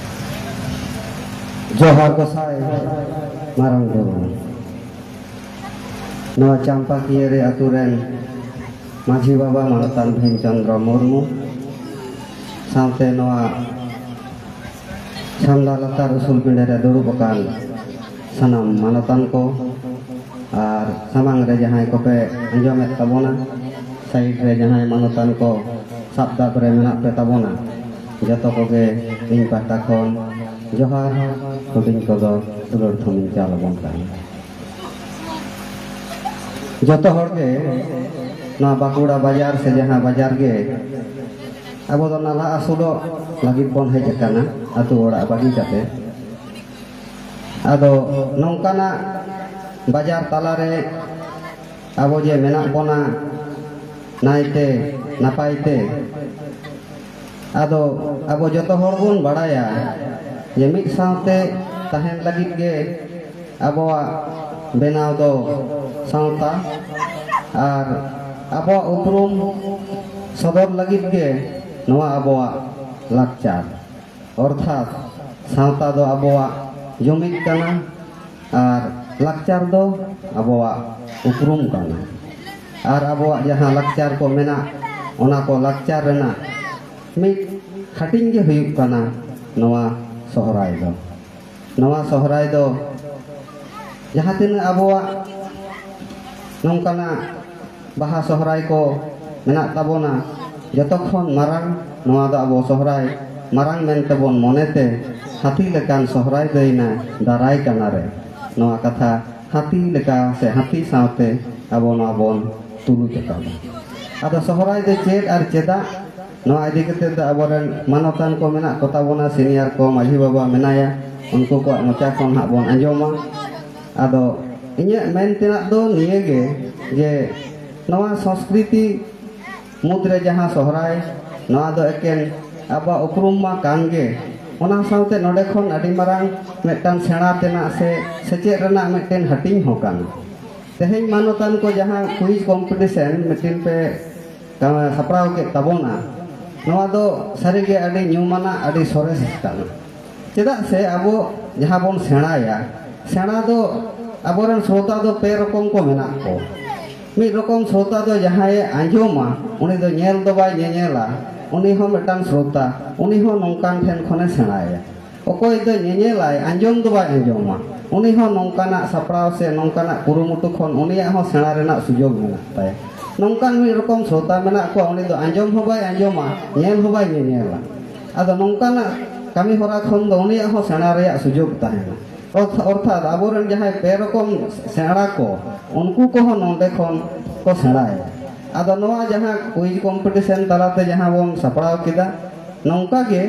ᱡᱚᱦᱟᱨ ᱜᱚᱸᱥᱟᱭ ᱢᱟᱨᱟᱝ ᱵᱩᱨᱩ᱾ ᱱᱚᱣᱟ ᱪᱟᱢᱯᱟᱠᱤᱭᱟᱹᱨᱤ ᱟᱛᱳ ᱨᱮᱱ ᱢᱟᱹᱡᱷᱤ ᱵᱟᱵᱟ ᱢᱟᱱᱚᱛᱟᱱ ᱵᱷᱤᱢ ᱪᱚᱸᱫᱽᱨᱚ ᱢᱩᱨᱢᱩ ᱥᱟᱶᱛᱮ ᱱᱚᱣᱟ ᱪᱷᱟᱢᱰᱟ ᱞᱟᱛᱟᱨ ᱩᱥᱩᱞ ᱯᱤᱸᱰᱟᱹ ᱨᱮ ᱫᱩᱲᱩᱵ ᱟᱠᱟᱱ ᱥᱟᱱᱟᱢ ᱢᱟᱱᱚᱛᱟᱱ ᱠᱚ ᱟᱨ ᱥᱟᱢᱟᱝ ᱨᱮ ᱡᱟᱦᱟᱸᱭ ᱠᱚᱯᱮ ᱟᱸᱡᱚᱢᱮᱫ ᱛᱟᱵᱚᱱᱟ, ᱥᱟᱭᱤᱰ ᱨᱮ ᱡᱟᱦᱟᱸᱭ ᱢᱟᱱᱚᱛᱟᱱ ᱠᱚ ᱥᱟᱵ ᱫᱟᱵ ᱨᱮ ᱢᱮᱱᱟᱜ ᱯᱮ ᱛᱟᱵᱚᱱᱟ, ᱡᱚᱛᱚ ᱠᱚᱜᱮ ᱤᱧ ᱯᱟᱦᱴᱟ ᱠᱷᱚᱱ ᱡᱚᱦᱟᱨ, ᱦᱩᱰᱤᱧ ᱠᱚᱫᱚ ᱫᱩᱞᱟᱹᱲ ᱛᱷᱩᱢᱤᱧ ᱪᱟᱞ ᱟᱵᱚᱱ ᱠᱟᱱᱟ᱾ ᱡᱚᱛᱚ ᱦᱚᱲ ᱜᱮ ᱱᱚᱣᱟ ᱵᱟᱸᱠᱩᱲᱟ ᱵᱟᱡᱟᱨ ᱥᱮ ᱡᱟᱦᱟᱸ ᱵᱟᱡᱟᱨ ᱜᱮ ᱟᱵᱚ ᱫᱚ ᱱᱟᱞᱦᱟ ᱟᱹᱥᱩᱞᱚᱜ ᱞᱟᱹᱜᱤᱫ ᱵᱚᱱ ᱦᱮᱡ ᱟᱠᱟᱱᱟ, ᱟᱹᱛᱩ ᱚᱲᱟᱜ ᱵᱟᱹᱜᱤ ᱠᱟᱛᱮ᱾ ᱟᱫᱚ ᱱᱚᱝᱠᱟᱱᱟᱜ ᱵᱟᱡᱟᱨ ᱛᱟᱞᱟᱨᱮ ᱟᱵᱚ ᱡᱮ ᱢᱮᱱᱟᱜ ᱵᱚᱱᱟ ᱱᱟᱭᱛᱮ ᱱᱟᱯᱟᱭ ᱛᱮ, ᱟᱫᱚ ᱟᱵᱚ ᱡᱚᱛᱚ ᱦᱚᱲ ᱵᱚᱱ ᱵᱟᱲᱟᱭᱟ ᱡᱮ ᱢᱤᱫ ᱥᱟᱶᱛᱮ ᱛᱟᱦᱮᱱ ᱞᱟᱹᱜᱤᱫ ᱜᱮ ᱟᱵᱚᱣᱟᱜ ᱵᱮᱱᱟᱣ ᱫᱚ ᱥᱟᱶᱛᱟ, ᱟᱨ ᱟᱵᱚᱣᱟᱜ ᱩᱯᱨᱩᱢ ᱥᱚᱫᱚᱨ ᱞᱟᱹᱜᱤᱫ ᱜᱮ ᱱᱚᱣᱟ ᱟᱵᱚᱣᱟᱜ ᱞᱟᱠᱪᱟᱨ᱾ ᱚᱨᱛᱷᱟᱛ ᱥᱟᱶᱛᱟ ᱫᱚ ᱟᱵᱚᱣᱟᱜ ᱡᱩᱢᱤᱫ ᱠᱟᱱᱟ ᱟᱨ ᱞᱟᱠᱪᱟᱨ ᱫᱚ ᱟᱵᱚᱣᱟᱜ ᱩᱯᱨᱩᱢ ᱠᱟᱱᱟ᱾ ᱟᱨ ᱟᱵᱚᱣᱟᱜ ᱡᱟᱦᱟᱸ ᱞᱟᱠᱪᱟᱨ ᱠᱚ ᱢᱮᱱᱟᱜ, ᱚᱱᱟ ᱠᱚ ᱞᱟᱠᱪᱟᱨ ᱨᱮᱱᱟᱜ ᱢᱤᱫ ᱦᱟᱹᱴᱤᱧ ᱜᱮ ᱦᱩᱭᱩᱜ ᱠᱟᱱᱟ ᱱᱚᱣᱟ ᱥᱚᱦᱨᱟᱭ ᱫᱚ᱾ ᱱᱚᱣᱟ ᱥᱚᱦᱨᱟᱭ ᱫᱚ ᱡᱟᱦᱟᱸ ᱛᱤᱱᱟᱹᱜ ᱟᱵᱚᱣᱟᱜ ᱱᱚᱝᱠᱟᱱᱟᱜ ᱵᱟᱦᱟ ᱥᱚᱦᱨᱟᱭ ᱠᱚ ᱢᱮᱱᱟᱜ ᱛᱟᱵᱚᱱᱟ, ᱡᱚᱛᱚ ᱠᱷᱚᱱ ᱢᱟᱨᱟᱝ ᱱᱚᱣᱟ ᱫᱚ ᱟᱵᱚ ᱥᱚᱦᱨᱟᱭ ᱢᱟᱨᱟᱝ ᱢᱮᱱᱛᱮ ᱵᱚᱱ ᱢᱚᱱᱮᱛᱮ, ᱦᱟᱹᱛᱤ ᱞᱮᱠᱟᱱ ᱥᱚᱦᱨᱟᱭ ᱫᱟᱹᱭᱱᱟ ᱫᱟᱨᱟᱭ ᱠᱟᱱᱟ ᱨᱮ, ᱱᱚᱣᱟ ᱠᱟᱛᱷᱟ ᱦᱟᱹᱛᱤ ᱞᱮᱠᱟ ᱥᱮ ᱦᱟᱹᱛᱤ ᱥᱟᱶᱛᱮ ᱟᱵᱚ ᱱᱚᱣᱟ ᱵᱚᱱ ᱛᱩᱞᱩᱡ ᱟᱠᱟᱫᱟ᱾ ᱟᱫᱚ ᱥᱚᱦᱨᱟᱭ ᱫᱚ ᱪᱮᱫ ᱟᱨ ᱪᱮᱫᱟᱜ, ᱱᱚᱣᱟ ᱤᱫᱤ ᱠᱟᱛᱮ ᱫᱚ ᱟᱵᱚᱨᱮᱱ ᱢᱟᱱᱚᱛᱟᱱ ᱠᱚ ᱢᱮᱱᱟᱜ ᱠᱚ ᱛᱟᱵᱚᱱᱟ, ᱥᱤᱱᱤᱭᱟᱨ ᱠᱚ, ᱢᱟᱹᱡᱷᱤ ᱵᱟᱵᱟ ᱢᱮᱱᱟᱭᱟ, ᱩᱱᱠᱩ ᱠᱚᱣᱟᱜ ᱢᱚᱪᱟ ᱠᱷᱚᱱ ᱦᱟᱸᱜ ᱵᱚᱱ ᱟᱸᱡᱚᱢᱟ᱾ ᱟᱫᱚ ᱤᱧᱟᱹᱜ ᱢᱮᱱ ᱛᱮᱱᱟᱜ ᱫᱚ ᱱᱤᱭᱟᱹ ᱜᱮ, ᱡᱮ ᱱᱚᱣᱟ ᱥᱚᱸᱥᱠᱨᱤᱛᱤ ᱢᱩᱫᱽᱨᱮ ᱡᱟᱦᱟᱸ ᱥᱚᱦᱨᱟᱭ, ᱱᱚᱣᱟ ᱫᱚ ᱮᱠᱮᱱ ᱟᱵᱚᱣᱟᱜ ᱩᱯᱨᱩᱢ ᱢᱟ ᱠᱟᱱ ᱜᱮ, ᱚᱱᱟ ᱥᱟᱶᱛᱮ ᱱᱚᱰᱮ ᱠᱷᱚᱱ ᱟᱹᱰᱤ ᱢᱟᱨᱟᱝ ᱢᱤᱫᱴᱟᱝ ᱥᱮᱬᱟ ᱛᱮᱱᱟᱜ ᱥᱮ ᱥᱮᱪᱮᱫ ᱨᱮᱱᱟᱜ ᱢᱤᱫᱴᱮᱱ ᱦᱟᱹᱴᱤᱧ ᱦᱚᱸ ᱠᱟᱱᱟ᱾ ᱛᱮᱦᱮᱧ ᱢᱟᱱᱚᱛᱟᱱ ᱠᱚ ᱡᱟᱦᱟᱸ ᱠᱩᱭᱤᱡᱽ ᱠᱚᱢᱯᱤᱴᱤᱥᱮᱱ ᱢᱤᱫᱴᱮᱱ ᱯᱮ ᱥᱟᱯᱲᱟᱣ ᱠᱮᱫ ᱛᱟᱵᱚᱱᱟ, ᱱᱚᱣᱟ ᱫᱚ ᱥᱟᱹᱨᱤᱜᱮ ᱟᱹᱰᱤ ᱧᱩᱢᱟᱱᱟᱜ, ᱟᱹᱰᱤ ᱥᱚᱨᱮᱥ ᱠᱟᱱᱟ᱾ ᱪᱮᱫᱟᱜ ᱥᱮ ᱟᱵᱚ ᱡᱟᱦᱟᱸ ᱵᱚᱱ ᱥᱮᱬᱟᱭᱟ, ᱥᱮᱬᱟ ᱫᱚ ᱟᱵᱚᱨᱮᱱ ᱥᱨᱳᱛᱟ ᱫᱚ ᱯᱮ ᱨᱚᱠᱚᱢ ᱠᱚ ᱢᱮᱱᱟᱜ ᱠᱚ᱾ ᱢᱤᱫ ᱨᱚᱠᱚᱢ ᱥᱨᱳᱛᱟ ᱫᱚ ᱡᱟᱦᱟᱸᱭᱮ ᱟᱸᱡᱚᱢᱟ, ᱩᱱᱤ ᱫᱚ ᱧᱮᱞ ᱫᱚ ᱵᱟᱭ ᱧᱮᱧᱮᱞᱟ, ᱩᱱᱤ ᱦᱚᱸ ᱢᱤᱫᱴᱟᱝ ᱥᱨᱳᱛᱟ, ᱩᱱᱤ ᱦᱚᱸ ᱱᱚᱝᱠᱟᱱ ᱴᱷᱮᱱ ᱠᱷᱚᱱᱮ ᱥᱮᱬᱟᱭᱟ᱾ ᱚᱠᱚᱭ ᱫᱚ ᱧᱮᱧᱮᱞᱟᱭ, ᱟᱸᱡᱚᱢ ᱫᱚ ᱵᱟᱭ ᱟᱸᱡᱚᱢᱟ, ᱩᱱᱤ ᱦᱚᱸ ᱱᱚᱝᱠᱟᱱᱟᱜ ᱥᱟᱯᱲᱟᱣ ᱥᱮ ᱱᱚᱝᱠᱟᱱᱟᱜ ᱠᱩᱨᱩᱢᱩᱴᱩ ᱠᱷᱚᱱ ᱩᱱᱤᱭᱟᱜ ᱦᱚᱸ ᱥᱮᱬᱟ ᱨᱮᱱᱟᱜ ᱥᱩᱡᱳᱜᱽ ᱢᱮᱱᱟᱜ ᱛᱟᱭᱟ᱾ ᱱᱚᱝᱠᱟᱱ ᱢᱤᱫ ᱨᱚᱠᱚᱢ ᱥᱨᱳᱛᱟ ᱢᱮᱱᱟᱜ ᱠᱚᱣᱟ, ᱩᱱᱤ ᱫᱚ ᱟᱸᱡᱚᱢ ᱦᱚᱸ ᱵᱟᱭ ᱟᱸᱡᱚᱢᱟ, ᱧᱮᱞ ᱦᱚᱸ ᱵᱟᱭ ᱧᱮᱧᱮᱞᱟ᱾ ᱟᱫᱚ ᱱᱚᱝᱠᱟᱱᱟᱜ ᱠᱟᱹᱢᱤ ᱦᱚᱨᱟ ᱠᱷᱚᱱ ᱫᱚ ᱩᱱᱤᱭᱟᱜ ᱦᱚᱸ ᱥᱮᱬᱟ ᱨᱮᱭᱟᱜ ᱥᱩᱡᱳᱜᱽ ᱛᱟᱦᱮᱱᱟ᱾ ᱚᱨᱛᱷᱟ- ᱚᱨᱛᱷᱟᱛ ᱟᱵᱚᱨᱮᱱ ᱡᱟᱦᱟᱸᱭ ᱯᱮ ᱨᱚᱠᱚᱢ ᱥᱮᱬᱟ ᱠᱚ, ᱩᱱᱠᱩ ᱠᱚᱦᱚᱸ ᱱᱚᱰᱮ ᱠᱷᱚᱱ ᱠᱚ ᱥᱮᱬᱟᱭᱟ᱾ ᱟᱫᱚ ᱱᱚᱣᱟ ᱡᱟᱦᱟᱸ ᱠᱩᱭᱤᱡᱽ ᱠᱚᱢᱯᱤᱴᱤᱥᱚᱱ ᱛᱟᱞᱟᱛᱮ ᱡᱟᱦᱟᱸ ᱵᱚᱱ ᱥᱟᱯᱲᱟᱣ ᱠᱮᱫᱟ, ᱱᱚᱝᱠᱟ ᱜᱮ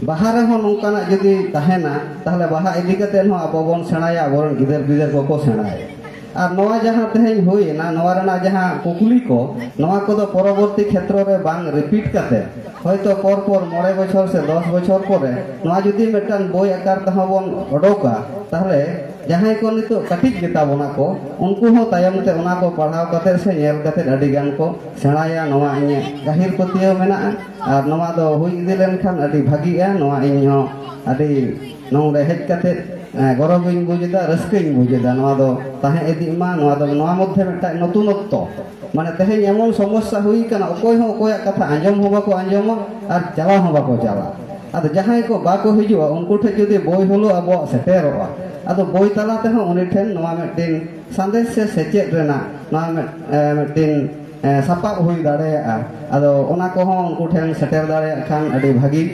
ᱵᱟᱦᱟ ᱨᱮᱦᱚᱸ ᱱᱚᱝᱠᱟᱱᱟᱜ ᱡᱩᱫᱤ ᱛᱟᱦᱮᱱᱟ, ᱛᱟᱦᱚᱞᱮ ᱵᱟᱦᱟ ᱤᱫᱤ ᱠᱟᱛᱮ ᱦᱚᱸ ᱟᱵᱚ ᱵᱚᱱ ᱥᱮᱬᱟᱭᱟ, ᱟᱵᱚᱨᱮᱱ ᱜᱤᱫᱟᱹᱨ ᱯᱤᱫᱟᱹᱨ ᱠᱚᱠᱚ ᱥᱮᱬᱟᱭᱟ᱾ ᱟᱨ ᱱᱚᱣᱟ ᱡᱟᱦᱟᱸ ᱛᱮᱦᱮᱧ ᱦᱩᱭᱮᱱᱟ, ᱱᱚᱣᱟ ᱨᱮᱱᱟᱜ ᱡᱟᱦᱟᱸ ᱠᱩᱠᱞᱤ ᱠᱚ, ᱱᱚᱣᱟ ᱠᱚᱫᱚ ᱯᱚᱨᱚᱵᱚᱨᱛᱤ ᱠᱷᱮᱛᱨᱚ ᱨᱮ ᱵᱟᱝ ᱨᱤᱯᱤᱴ ᱠᱟᱛᱮ, ᱦᱚᱭᱛᱚ ᱯᱚᱨ ᱯᱚᱨ ᱢᱚᱬᱮ ᱵᱚᱪᱷᱚᱨ ᱥᱮ ᱫᱚᱥ ᱵᱚᱪᱷᱚᱨ ᱯᱚᱨᱮ ᱱᱚᱣᱟ ᱡᱩᱫᱤ ᱢᱤᱫᱴᱟᱝ ᱵᱳᱭ ᱟᱠᱟᱨ ᱛᱮᱦᱚᱸ ᱵᱚᱱ ᱚᱰᱚᱠᱟ, ᱛᱟᱦᱚᱞᱮ ᱡᱟᱦᱟᱸᱭ ᱠᱚ ᱱᱤᱛᱚᱜ ᱠᱟᱹᱴᱤᱡ ᱜᱮᱛᱟ ᱵᱚᱱᱟ ᱠᱚ, ᱩᱱᱠᱩ ᱦᱚᱸ ᱛᱟᱭᱚᱢ ᱛᱮ ᱚᱱᱟ ᱠᱚ ᱯᱟᱲᱦᱟᱣ ᱠᱟᱛᱮ ᱥᱮ ᱧᱮᱞ ᱠᱟᱛᱮ ᱟᱹᱰᱤ ᱜᱟᱱ ᱠᱚ ᱥᱮᱬᱟᱭᱟ, ᱱᱚᱣᱟ ᱤᱧᱟᱹᱜ ᱜᱟᱹᱦᱤᱨ ᱯᱟᱹᱛᱭᱟᱹᱣ ᱢᱮᱱᱟᱜᱼᱟ᱾ ᱟᱨ ᱱᱚᱣᱟ ᱫᱚ ᱦᱩᱭ ᱤᱫᱤ ᱞᱮᱱᱠᱷᱟᱱ ᱟᱹᱰᱤ ᱵᱷᱟᱹᱜᱤᱜᱼᱟ᱾ ᱱᱚᱣᱟ ᱤᱧ ᱦᱚᱸ ᱟᱹᱰᱤ ᱱᱚᱰᱮ ᱦᱮᱡ ᱠᱟᱛᱮ, ᱮ, ᱜᱚᱨᱚᱵᱤᱧ ᱵᱩᱡᱽ ᱮᱫᱟ, ᱨᱟᱹᱥᱠᱟᱹᱧ ᱵᱩᱡᱽ ᱮᱫᱟ᱾ ᱱᱚᱣᱟ ᱫᱚ ᱛᱟᱦᱮᱸ ᱤᱫᱤᱜ ᱢᱟ, ᱱᱚᱣᱟ ᱫᱚ ᱱᱚᱣᱟ ᱢᱚᱫᱽᱫᱷᱮ ᱢᱤᱫᱴᱟᱝ ᱱᱚᱛᱩᱱᱚᱛᱛᱚ, ᱢᱟᱱᱮ ᱛᱮᱦᱮᱧ ᱮᱢᱚᱱ ᱥᱚᱢᱚᱥᱥᱟ ᱦᱩᱭ ᱠᱟᱱᱟ, ᱚᱠᱚᱭ ᱦᱚᱸ ᱚᱠᱚᱭᱟᱜ ᱠᱟᱛᱷᱟ ᱟᱸᱡᱚᱢ ᱦᱚᱸ ᱵᱟᱠᱚ ᱟᱸᱡᱚᱢᱟ ᱟᱨ ᱪᱟᱞᱟᱣ ᱦᱚᱸ ᱵᱟᱠᱚ ᱪᱟᱞᱟᱜᱼᱟ᱾ ᱟᱫᱚ ᱡᱟᱦᱟᱸᱭ ᱠᱚ ᱵᱟᱠᱚ ᱦᱤᱡᱩᱜᱼᱟ, ᱩᱱᱠᱩ ᱴᱷᱮᱱ ᱡᱩᱫᱤ ᱵᱳᱭ ᱦᱩᱞᱳ ᱟᱵᱚᱣᱟᱜ ᱥᱮᱴᱮᱨᱚᱜᱼᱟ, ᱟᱫᱚ ᱵᱳᱭ ᱛᱟᱞᱟ ᱛᱮᱦᱚᱸ ᱩᱱᱤ ᱴᱷᱮᱱ ᱱᱚᱣᱟ ᱢᱤᱫᱴᱤᱱ ᱥᱟᱸᱫᱮᱥ ᱥᱮ ᱥᱮᱪᱮᱫ ᱨᱮᱱᱟᱜ ᱱᱚᱣᱟ ᱢᱤᱫ, ᱮ, ᱢᱤᱫᱴᱤᱱ, ᱮ, ᱥᱟᱯᱟᱵ ᱦᱩᱭ ᱫᱟᱲᱮᱭᱟᱜᱼᱟ᱾ ᱟᱫᱚ ᱚᱱᱟ ᱠᱚᱦᱚᱸ ᱩᱱᱠᱩ ᱴᱷᱮᱱ ᱥᱮᱴᱮᱨ ᱫᱟᱲᱮᱭᱟᱜ ᱠᱷᱟᱱ ᱟᱹᱰᱤ ᱵᱷᱟᱹᱜᱤ᱾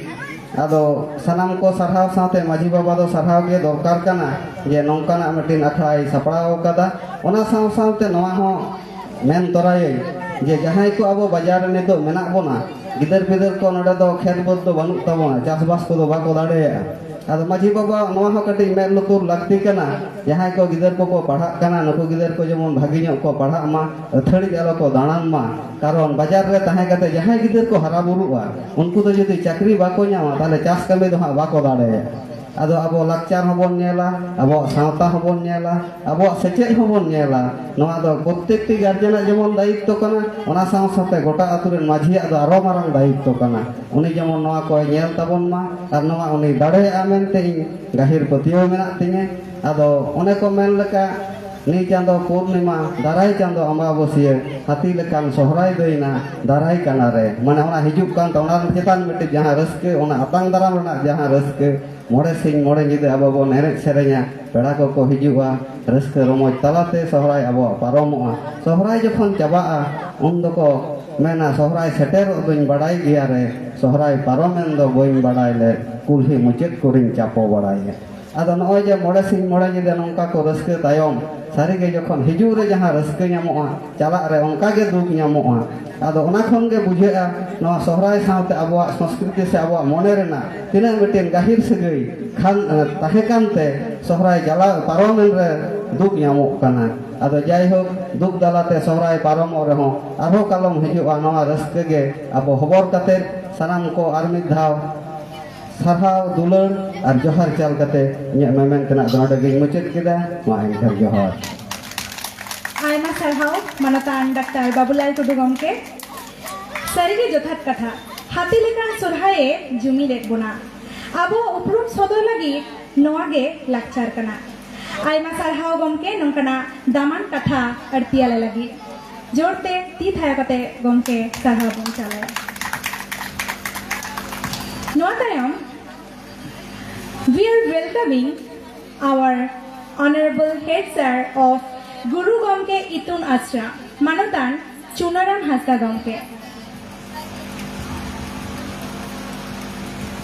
ᱟᱫᱚ ᱥᱟᱱᱟᱢ ᱠᱚ ᱥᱟᱨᱦᱟᱣ ᱥᱟᱶᱛᱮ ᱢᱟᱹᱡᱷᱤ ᱵᱟᱵᱟ ᱫᱚ ᱥᱟᱨᱦᱟᱣ ᱜᱮ ᱫᱚᱨᱠᱟᱨ ᱠᱟᱱᱟ, ᱡᱮ ᱱᱚᱝᱠᱟᱱᱟᱜ ᱢᱤᱫᱴᱤᱱ ᱟᱠᱷᱲᱟᱭ ᱥᱟᱯᱲᱟᱣ ᱟᱠᱟᱫᱟ᱾ ᱚᱱᱟ ᱥᱟᱶ ᱥᱟᱶᱛᱮ ᱱᱚᱣᱟ ᱦᱚᱸ ᱢᱮᱱ ᱛᱚᱨᱟᱭᱟᱹᱧ ᱡᱮ ᱡᱟᱦᱟᱸᱭ ᱠᱚ ᱟᱵᱚ ᱵᱟᱡᱟᱨ ᱨᱮ ᱱᱤᱛᱚᱜ ᱢᱮᱱᱟᱜ ᱵᱚᱱᱟ, ᱜᱤᱫᱟᱹᱨ ᱯᱤᱫᱟᱹᱨ ᱠᱚ ᱱᱚᱰᱮ ᱫᱚ ᱠᱷᱮᱛ ᱵᱟᱹᱫᱽ ᱫᱚ ᱵᱟᱹᱱᱩᱜ ᱛᱟᱵᱚᱱᱟ, ᱪᱟᱥᱵᱟᱥ ᱠᱚᱫᱚ ᱵᱟᱠᱚ ᱫᱟᱲᱮᱭᱟᱜᱼᱟ᱾ ᱟᱫᱚ ᱢᱟᱹᱡᱷᱤ ᱵᱟᱵᱟ ᱱᱚᱣᱟ ᱦᱚᱸ ᱠᱟᱹᱴᱤᱡ ᱢᱮᱫ ᱞᱩᱛᱩᱨ ᱞᱟᱹᱠᱛᱤ ᱠᱟᱱᱟ᱾ ᱡᱟᱦᱟᱸᱭ ᱠᱚ ᱜᱤᱫᱟᱹᱨ ᱠᱚᱠᱚ ᱯᱟᱲᱦᱟᱜ ᱠᱟᱱᱟ, ᱱᱩᱠᱩ ᱜᱤᱫᱟᱹᱨ ᱠᱚ ᱡᱮᱢᱚᱱ ᱵᱷᱟᱹᱜᱤ ᱧᱚᱜ ᱠᱚ ᱯᱟᱲᱦᱟᱜ ᱢᱟ, ᱟᱹᱛᱷᱟᱹᱲᱤ ᱟᱞᱚ ᱠᱚ ᱫᱟᱬᱟᱱ ᱢᱟ᱾ ᱠᱟᱨᱚᱱ ᱵᱟᱡᱟᱨ ᱨᱮ ᱛᱟᱦᱮᱸ ᱠᱟᱛᱮ ᱡᱟᱦᱟᱸᱭ ᱜᱤᱫᱟᱹᱨ ᱠᱚ ᱦᱟᱨᱟ ᱵᱩᱨᱩᱜᱼᱟ, ᱩᱱᱠᱩ ᱫᱚ ᱡᱩᱫᱤ ᱪᱟᱹᱠᱨᱤ ᱵᱟᱠᱚ ᱧᱟᱢᱟ, ᱛᱟᱦᱚᱞᱮ ᱪᱟᱥ ᱠᱟᱹᱢᱤ ᱫᱚ ᱦᱟᱸᱜ ᱵᱟᱠᱚ ᱫᱟᱲᱮᱭᱟᱜᱼᱟ᱾ ᱟᱫᱚ ᱟᱵᱚ ᱞᱟᱠᱪᱟᱨ ᱦᱚᱸᱵᱚᱱ ᱧᱮᱞᱟ, ᱟᱵᱚᱣᱟᱜ ᱥᱟᱶᱛᱟ ᱦᱚᱸᱵᱚᱱ ᱧᱮᱞᱟ, ᱟᱵᱚᱣᱟᱜ ᱥᱮᱪᱮᱫ ᱦᱚᱸᱵᱚᱱ ᱧᱮᱞᱟ᱾ ᱱᱚᱣᱟ ᱫᱚ ᱯᱨᱚᱛᱮᱠᱴᱤ ᱜᱟᱨᱡᱮᱱᱟᱜ ᱡᱮᱢᱚᱱ ᱫᱟᱭᱤᱛᱛᱚ ᱠᱟᱱᱟ, ᱚᱱᱟ ᱥᱟᱶ ᱥᱟᱶᱛᱮ ᱜᱚᱴᱟ ᱟᱹᱛᱩ ᱨᱮᱱ ᱢᱟᱹᱡᱷᱤᱭᱟᱜ ᱫᱚ ᱟᱨᱚ ᱢᱟᱨᱟᱝ ᱫᱟᱭᱤᱛᱛᱚ ᱠᱟᱱᱟ᱾ ᱩᱱᱤ ᱡᱮᱢᱚᱱ ᱱᱚᱣᱟ ᱠᱚᱭ ᱧᱮᱞ ᱛᱟᱵᱚᱱ ᱢᱟ ᱟᱨ ᱱᱚᱣᱟ ᱩᱱᱤ ᱫᱟᱲᱮᱭᱟᱜᱼᱟ ᱢᱮᱱᱛᱮ ᱤᱧ ᱜᱟᱹᱦᱤᱨ ᱯᱟᱹᱛᱭᱟᱹᱣ ᱢᱮᱱᱟᱜ ᱛᱤᱧᱟᱹ᱾ ᱟᱫᱚ ᱚᱱᱮ ᱠᱚ ᱢᱮᱱ ᱞᱮᱠᱟ, ᱱᱤᱭ ᱪᱟᱸᱫᱚ ᱯᱩᱨᱱᱤᱢᱟ, ᱫᱟᱨᱟᱭ ᱪᱟᱸᱫᱚ ᱟᱢᱵᱟᱵᱟᱹᱥᱭᱟᱹ, ᱦᱟᱹᱛᱤ ᱞᱮᱠᱟᱱ ᱥᱚᱦᱨᱟᱭ ᱫᱟᱹᱭᱱᱟ ᱫᱟᱨᱟᱭ ᱠᱟᱱᱟ ᱨᱮ᱾ ᱢᱟᱱᱮ ᱚᱱᱟ ᱦᱤᱡᱩᱜ ᱠᱟᱱ ᱛᱟᱵᱚᱱᱟ, ᱚᱱᱟ ᱪᱮᱛᱟᱱ ᱢᱤᱫᱴᱤᱡ ᱡᱟᱦᱟᱸ ᱨᱟᱹᱥᱠᱟᱹ, ᱚᱱᱟ ᱟᱛᱟᱝ ᱫᱟᱨᱟᱢ ᱨᱮᱱᱟᱜ ᱡᱟᱦᱟᱸ ᱨᱟᱹᱥᱠᱟᱹ, ᱢᱚᱬᱮ ᱥᱤᱧ ᱢᱚᱬᱮ ᱧᱤᱫᱟᱹ ᱟᱵᱚ ᱵᱚᱱ ᱮᱱᱮᱡ ᱥᱮᱨᱮᱧᱟ, ᱯᱮᱲᱟ ᱠᱚᱠᱚ ᱦᱤᱡᱩᱜᱼᱟ, ᱨᱟᱹᱥᱠᱟᱹ ᱨᱚᱢᱚᱡᱽ ᱛᱟᱞᱟᱛᱮ ᱥᱚᱦᱨᱟᱭ ᱟᱵᱚᱣᱟᱜ ᱯᱟᱨᱚᱢᱚᱜᱼᱟ᱾ ᱥᱚᱦᱨᱟᱭ ᱡᱚᱠᱷᱚᱱ ᱪᱟᱵᱟᱜᱼᱟ, ᱩᱱ ᱫᱚᱠᱚ ᱢᱮᱱᱟ, "ᱥᱚᱦᱨᱟᱭ ᱥᱮᱴᱮᱨᱚᱜ ᱫᱚᱧ ᱵᱟᱲᱟᱭ ᱜᱮᱭᱟ ᱨᱮ, ᱥᱚᱦᱨᱟᱭ ᱯᱟᱨᱚᱢᱮᱱ ᱫᱚ ᱵᱟᱹᱧ ᱵᱟᱲᱟᱭ ᱞᱮᱫ, ᱠᱩᱞᱦᱤ ᱢᱩᱪᱟᱹᱫ ᱠᱚᱨᱮᱧ ᱪᱟᱯᱚ ᱵᱟᱲᱟᱭᱮᱫ᱾" ᱟᱫᱚ ᱱᱚᱜᱼᱚᱭ ᱡᱮ ᱢᱚᱬᱮ ᱥᱤᱧ ᱢᱚᱬᱮ ᱧᱤᱫᱟᱹ ᱱᱚᱝᱠᱟ ᱠᱚ ᱨᱟᱹᱥᱠᱟᱹ ᱛᱟᱭᱚᱢ, ᱥᱟᱹᱨᱤᱜᱮ ᱡᱚᱠᱷᱚᱱ ᱦᱤᱡᱩᱜ ᱨᱮ ᱡᱟᱦᱟᱸ ᱨᱟᱹᱥᱠᱟᱹ ᱧᱟᱢᱚᱜᱼᱟ, ᱪᱟᱞᱟᱜ ᱨᱮ ᱚᱱᱠᱟ ᱜᱮ ᱫᱩᱠ ᱧᱟᱢᱚᱜᱼᱟ᱾ ᱟᱫᱚ ᱚᱱᱟ ᱠᱷᱚᱱ ᱜᱮ ᱵᱩᱡᱷᱟᱹᱜᱼᱟ, ᱱᱚᱣᱟ ᱥᱚᱦᱨᱟᱭ ᱥᱟᱶᱛᱮ ᱟᱵᱚᱣᱟᱜ ᱥᱚᱝᱥᱠᱨᱤᱛᱤ ᱥᱮ ᱟᱵᱚᱣᱟᱜ ᱢᱚᱱᱮ ᱨᱮᱱᱟᱜ ᱛᱤᱱᱟᱹᱜ ᱢᱤᱫᱴᱮᱱ ᱜᱟᱹᱦᱤᱨ ᱥᱟᱹᱜᱟᱹᱭ ᱠᱷᱟᱱ, ᱛᱟᱦᱮᱸ ᱠᱟᱱᱛᱮ ᱥᱚᱦᱨᱟᱭ ᱪᱟᱞᱟᱣ ᱯᱟᱨᱚᱢᱮᱱ ᱨᱮ ᱫᱩᱠ ᱧᱟᱢᱚᱜ ᱠᱟᱱᱟ᱾ ᱟᱫᱚ ᱡᱟᱭᱦᱳᱠ, ᱫᱩᱠ ᱫᱟᱞᱟᱛᱮ ᱥᱚᱦᱨᱟᱭ ᱯᱟᱨᱚᱢᱚᱜ ᱨᱮᱦᱚᱸ ᱟᱨᱦᱚᱸ ᱠᱟᱞᱚᱢ ᱦᱤᱡᱩᱜᱼᱟ, ᱱᱚᱣᱟ ᱨᱟᱹᱥᱠᱟᱹ ᱜᱮ ᱟᱵᱚ ᱦᱚᱵᱚᱨ ᱠᱟᱛᱮ ᱥᱟᱱᱟᱢ ᱠᱚ ᱟᱨ ᱢᱤᱫ ᱫᱷᱟᱣ ᱥᱟᱨᱦᱟᱣ, ᱫᱩᱞᱟᱹᱲ ᱟᱨ ᱡᱚᱦᱟᱨ ᱪᱟᱞ ᱠᱟᱛᱮ ᱤᱧᱟᱹᱜ ᱢᱮᱢᱮᱱ ᱛᱮᱱᱟᱜ ᱫᱚ ᱱᱚᱰᱮ ᱜᱤᱧ ᱢᱩᱪᱟᱹᱫ ᱠᱮᱫᱟ᱾ ᱢᱟ ᱮᱱᱠᱷᱟᱱ ᱡᱚᱦᱟᱨ᱾ ᱟᱭᱢᱟ ᱥᱟᱨᱦᱟᱣ ᱢᱟᱱᱚᱛᱟᱱ ᱰᱟᱠᱛᱟᱨ ᱵᱟᱵᱩᱞᱟᱞ ᱴᱩᱰᱩ ᱜᱚᱢᱠᱮ᱾ ᱥᱟᱹᱨᱤᱜᱮ ᱡᱚᱛᱷᱟᱛ ᱠᱟᱛᱷᱟ, ᱦᱟᱹᱛᱤ ᱞᱮᱠᱟᱱ ᱥᱚᱨᱦᱟᱭᱮ ᱡᱩᱢᱤᱫ ᱮᱫ ᱵᱚᱱᱟ᱾ ᱟᱵᱚ ᱩᱯᱨᱩᱢ ᱥᱚᱫᱚᱨ ᱞᱟᱹᱜᱤᱫ ᱱᱚᱣᱟ ᱜᱮ ᱞᱟᱠᱪᱟᱨ ᱠᱟᱱᱟ᱾ ᱟᱭᱢᱟ ᱥᱟᱨᱦᱟᱣ ᱜᱚᱢᱠᱮ, ᱱᱚᱝᱠᱟᱱᱟᱜ ᱫᱟᱢᱟᱱ ᱠᱟᱛᱷᱟ ᱟᱹᱲᱛᱤᱭᱟᱞᱮ ᱞᱟᱹᱜᱤᱫ᱾ ᱡᱳᱨᱛᱮ ᱛᱤ ᱛᱷᱟᱭᱚ ᱠᱟᱛᱮ ᱜᱚᱢᱠᱮ ᱥᱟᱨᱦᱟᱣ ᱵᱚᱱ ᱪᱟᱞᱟᱭᱟ᱾ ᱱᱚᱣᱟ ᱛᱟᱭᱚᱢ, we are welcoming our honorable head sir of ᱜᱩᱨᱩ ᱜᱚᱢᱠᱮ ᱤᱛᱩᱱ ᱟᱥᱲᱟ, ᱢᱟᱱᱚᱛᱟᱱ ᱪᱩᱱᱟᱨᱟᱢ ᱦᱟᱸᱥᱫᱟ ᱜᱚᱢᱠᱮ᱾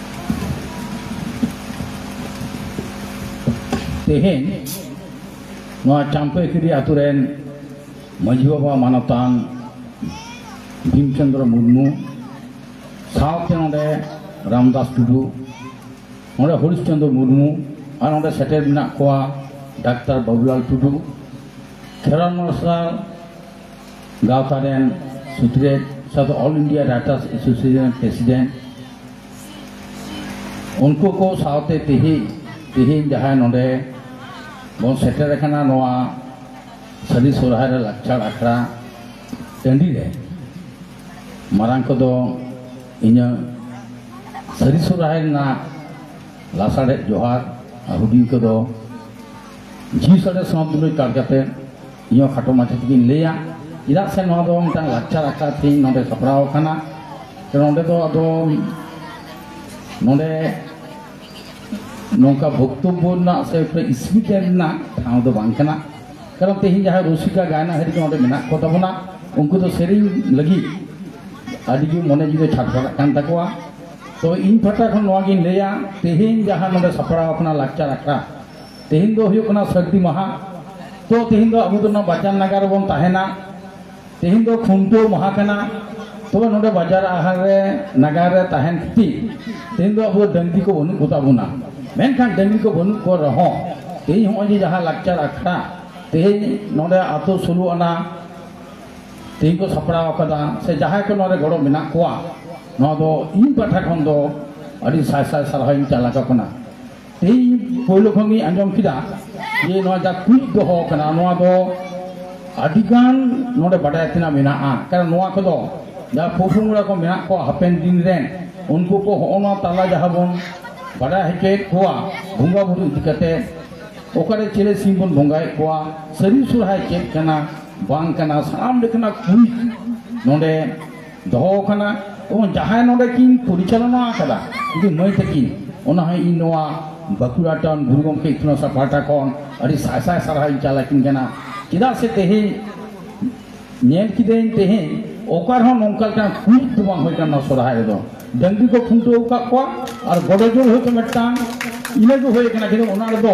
ᱛᱮᱦᱮᱧ ᱱᱚᱣᱟ ᱪᱟᱢᱯᱟᱹᱭᱠᱤᱨᱤ ᱟᱛᱳ ᱨᱮᱱ ᱢᱟᱹᱡᱷᱤ ᱵᱟᱵᱟ ᱢᱟᱱᱚᱛᱟᱱ ᱵᱷᱤᱢ ᱪᱚᱸᱫᱽᱨᱚ ᱢᱩᱨᱢᱩ, ᱥᱟᱶᱛᱮ ᱱᱚᱰᱮ ᱨᱟᱢᱫᱟᱥ ᱴᱩᱰᱩ, ᱱᱚᱰᱮ ᱦᱚᱨᱤᱥ ᱪᱚᱸᱫᱽᱨᱚ ᱢᱩᱨᱢᱩ, ᱟᱨ ᱱᱚᱰᱮ ᱥᱮᱴᱮᱨ ᱢᱮᱱᱟᱜ ᱠᱚᱣᱟ ᱰᱟᱠᱛᱟᱨ ᱵᱟᱵᱩᱞᱟᱞ ᱴᱩᱰᱩ, ᱠᱷᱮᱨᱣᱟᱞ ᱢᱟᱨᱥᱟᱞ ᱜᱟᱶᱛᱟ ᱨᱮᱱ ᱥᱩᱛᱨᱮᱛ, ᱥᱟᱶᱛᱮ All India Writers Association ᱨᱮᱱ president, ᱩᱱᱠᱩ ᱠᱚ ᱥᱟᱶᱛᱮ ᱛᱮᱦᱮᱧ, ᱛᱮᱦᱮᱧ ᱡᱟᱦᱟᱸᱭ ᱱᱚᱰᱮ ᱵᱚᱱ ᱥᱮᱴᱮᱨ ᱟᱠᱟᱱᱟ ᱱᱚᱣᱟ ᱥᱟᱹᱨᱤ ᱥᱚᱨᱦᱟᱭ ᱨᱮ ᱞᱟᱠᱪᱟᱨ ᱟᱠᱷᱲᱟ ᱴᱟᱺᱰᱤ ᱨᱮ, ᱢᱟᱨᱟᱝ ᱠᱚᱫᱚ ᱤᱧᱟᱹᱜ ᱥᱟᱹᱨᱤ ᱥᱚᱨᱦᱟᱭ ᱨᱮᱱᱟᱜ ᱞᱟᱥᱟᱲᱦᱮᱫ ᱡᱚᱦᱟᱨ, ᱟᱨ ᱦᱩᱰᱤᱧ ᱠᱚᱫᱚ ᱡᱤᱣᱤ ᱥᱟᱰᱮ ᱥᱟᱶ ᱫᱩᱞᱟᱹᱲ ᱠᱟᱲ ᱠᱟᱛᱮ ᱤᱧ ᱦᱚᱸ ᱠᱷᱟᱴᱚ ᱢᱟᱪᱷᱟ ᱛᱮᱜᱤᱧ ᱞᱟᱹᱭᱟ᱾ ᱪᱮᱫᱟᱜ ᱥᱮ ᱱᱚᱣᱟ ᱫᱚ ᱢᱤᱫᱴᱟᱝ ᱞᱟᱠᱪᱟᱨ ᱟᱠᱷᱲᱟ ᱛᱮᱦᱮᱧ ᱱᱚᱰᱮ ᱥᱟᱯᱲᱟᱣ ᱟᱠᱟᱱᱟ᱾ ᱱᱚᱰᱮ ᱫᱚ ᱟᱫᱚ ᱱᱚᱰᱮ ᱱᱚᱝᱠᱟ ᱵᱚᱠᱛᱚᱵᱵᱚ ᱨᱮᱱᱟᱜ ᱥᱮ speaker ᱨᱮᱱᱟᱜ ᱴᱷᱟᱶ ᱫᱚ ᱵᱟᱝ ᱠᱟᱱᱟ᱾ ᱠᱟᱨᱚᱱ ᱛᱮᱦᱮᱧ ᱡᱟᱦᱟᱸᱭ ᱨᱩᱥᱤᱠᱟ ᱜᱟᱭᱱᱟ ᱦᱟᱹᱨᱤ ᱠᱚ ᱱᱚᱰᱮ ᱢᱮᱱᱟᱜ ᱠᱚ ᱛᱟᱵᱚᱱᱟ, ᱩᱱᱠᱩ ᱫᱚ ᱥᱮᱨᱮᱧ ᱞᱟᱹᱜᱤᱫ ᱟᱹᱰᱤ ᱜᱮ ᱢᱚᱱᱮ ᱡᱤᱣᱤ ᱪᱷᱟᱴᱯᱟᱴᱟᱜ ᱠᱟᱱ ᱛᱟᱠᱚᱣᱟ᱾ ᱛᱚ ᱤᱧ ᱯᱟᱦᱴᱟ ᱠᱷᱚᱱ ᱱᱚᱣᱟ ᱜᱤᱧ ᱞᱟᱹᱭᱟ, ᱛᱮᱦᱮᱧ ᱡᱟᱦᱟᱸ ᱱᱚᱰᱮ ᱥᱟᱯᱲᱟᱣ ᱟᱠᱟᱱᱟ ᱞᱟᱠᱪᱟᱨ ᱟᱠᱷᱲᱟ, ᱛᱮᱦᱮᱧ ᱫᱚ ᱦᱩᱭᱩᱜ ᱠᱟᱱᱟ ᱥᱟᱹᱨᱫᱤ ᱢᱟᱦᱟ᱾ ᱛᱚ ᱛᱮᱦᱮᱧ ᱫᱚ ᱟᱵᱚ ᱫᱚ ᱱᱚᱣᱟ ᱵᱟᱡᱟᱨ ᱱᱟᱜᱟᱨ ᱨᱮᱵᱚᱱ ᱛᱟᱦᱮᱱᱟ᱾ ᱛᱮᱦᱮᱧ ᱫᱚ ᱠᱷᱩᱱᱴᱟᱹᱣ ᱢᱟᱦᱟ ᱠᱟᱱᱟ᱾ ᱛᱚᱵᱮ ᱱᱚᱰᱮ ᱵᱟᱡᱟᱨ ᱟᱦᱟᱨ ᱨᱮ, ᱱᱟᱜᱟᱨ ᱨᱮ ᱛᱟᱦᱮᱱ ᱠᱷᱟᱹᱛᱤᱨ ᱛᱮᱦᱮᱧ ᱫᱚ ᱟᱵᱚ ᱰᱟᱹᱝᱨᱤ ᱠᱚ ᱵᱟᱹᱱᱩᱜ ᱠᱚᱛᱟ ᱵᱚᱱᱟ᱾ ᱢᱮᱱᱠᱷᱟᱱ ᱰᱟᱹᱝᱨᱤ ᱠᱚ ᱵᱟᱹᱱᱩᱜ ᱠᱚ ᱨᱮᱦᱚᱸ, ᱛᱮᱦᱮᱧ ᱦᱚᱸᱜᱼᱚᱭ ᱡᱮ ᱡᱟᱦᱟᱸ ᱞᱟᱠᱪᱟᱨ ᱟᱠᱷᱲᱟ ᱛᱮᱦᱮᱧ ᱱᱚᱰᱮ ᱟᱛᱳ ᱥᱳᱞᱳ ᱟᱱᱟ ᱛᱮᱦᱮᱧ ᱠᱚ ᱥᱟᱯᱲᱟᱣ ᱟᱠᱟᱫᱟ, ᱥᱮ ᱡᱟᱦᱟᱸᱭ ᱠᱚ ᱱᱚᱰᱮ ᱜᱚᱲᱚ ᱢᱮᱱᱟᱜ ᱠᱚᱣᱟ, ᱱᱚᱣᱟ ᱫᱚ ᱤᱧ ᱯᱟᱦᱴᱟ ᱠᱷᱚᱱ ᱫᱚ ᱟᱹᱰᱤ ᱥᱟᱭ ᱥᱟᱭ ᱥᱟᱨᱦᱟᱣ ᱤᱧ ᱪᱟᱞ ᱟᱠᱚ ᱠᱟᱱᱟ᱾ ᱛᱮᱦᱮᱧ ᱯᱳᱭᱞᱳ ᱠᱷᱚᱱ ᱜᱤᱧ ᱟᱸᱡᱚᱢ ᱠᱮᱫᱟ ᱡᱮ ᱱᱚᱣᱟ ᱡᱟ ᱠᱩᱪ ᱫᱚᱦᱚ ᱠᱟᱱᱟ, ᱱᱚᱣᱟ ᱫᱚ ᱟᱹᱰᱤᱜᱟᱱ ᱱᱚᱰᱮ ᱵᱟᱰᱟᱭ ᱛᱮᱱᱟᱜ ᱢᱮᱱᱟᱜᱼᱟ᱾ ᱠᱟᱨᱚᱱ ᱱᱚᱣᱟ ᱠᱚᱫᱚ ᱡᱟᱦᱟᱸ ᱯᱚᱯᱚᱝᱲᱟ ᱠᱚ ᱢᱮᱱᱟᱜ ᱠᱚᱣᱟ ᱦᱟᱯᱮᱱ ᱫᱤᱱ ᱨᱮᱱ, ᱩᱱᱠᱩ ᱠᱚ ᱦᱚᱸᱜᱼᱚ ᱱᱚᱣᱟ ᱛᱟᱞᱟ ᱡᱟᱦᱟᱸ ᱵᱚᱱ ᱵᱟᱰᱟᱭ ᱦᱚᱪᱚᱭᱮᱫ ᱠᱚᱣᱟ ᱵᱚᱸᱜᱟ ᱵᱩᱨᱩ ᱤᱫᱤ ᱠᱟᱛᱮ, ᱚᱠᱟᱨᱮ ᱪᱤᱞᱤ ᱥᱤᱢ ᱵᱚᱱ ᱵᱚᱸᱜᱟᱭᱮᱫ ᱠᱚᱣᱟ, ᱥᱟᱹᱨᱤ ᱥᱚᱨᱦᱟᱭ ᱪᱮᱫ ᱠᱟᱱᱟ ᱵᱟᱝ ᱠᱟᱱᱟ, ᱥᱟᱱᱟᱢ ᱞᱮᱠᱟᱱᱟᱜ ᱠᱩᱪ ᱱᱚᱰᱮ ᱫᱚᱦᱚ ᱟᱠᱟᱱᱟ᱾ ᱮᱵᱚᱝ ᱡᱟᱦᱟᱸᱭ ᱱᱚᱰᱮ ᱠᱤᱱ ᱯᱚᱨᱤᱪᱟᱞᱚᱱᱟ ᱟᱠᱟᱫᱟ, ᱩᱱᱠᱤᱱ ᱢᱟᱹᱭ ᱛᱟᱹᱠᱤᱱ, ᱚᱱᱟ ᱦᱚᱸ ᱤᱧ ᱱᱚᱣᱟ ᱵᱟᱸᱠᱩᱲᱟ ᱴᱟᱣᱩᱱ ᱜᱩᱨᱩ ᱜᱚᱢᱠᱮ ᱤᱛᱩᱱ ᱟᱥᱲᱟ ᱯᱟᱦᱴᱟ ᱠᱷᱚᱱ ᱟᱹᱰᱤ ᱥᱟᱭ ᱥᱟᱭ ᱥᱟᱨᱦᱟᱣ ᱤᱧ ᱪᱟᱞ ᱟᱹᱠᱤᱱ ᱠᱟᱱᱟ᱾ ᱪᱮᱫᱟᱜ ᱥᱮ ᱛᱮᱦᱮᱧ ᱧᱮᱞ ᱠᱤᱫᱟᱹᱧ, ᱛᱮᱦᱮᱧ ᱚᱠᱟ ᱨᱮᱦᱚᱸ ᱱᱚᱝᱠᱟ ᱞᱮᱠᱟᱱ ᱠᱩᱪ ᱫᱚ ᱵᱟᱝ ᱦᱩᱭ ᱠᱟᱱᱟ ᱱᱚᱣᱟ ᱥᱚᱨᱦᱟᱭ ᱨᱮᱫᱚ᱾ ᱰᱟᱹᱝᱨᱤ ᱠᱚ ᱠᱷᱩᱱᱴᱟᱹᱣ ᱟᱠᱟᱫ ᱠᱚᱣᱟ ᱟᱨ ᱜᱚᱰᱚ ᱡᱳᱨ ᱦᱚᱭᱛᱳ ᱢᱤᱫᱴᱟᱝ, ᱤᱱᱟᱹ ᱜᱮ ᱦᱩᱭ ᱠᱟᱱᱟ, ᱠᱤᱱᱛᱩ ᱚᱱᱟ ᱨᱮᱫᱚ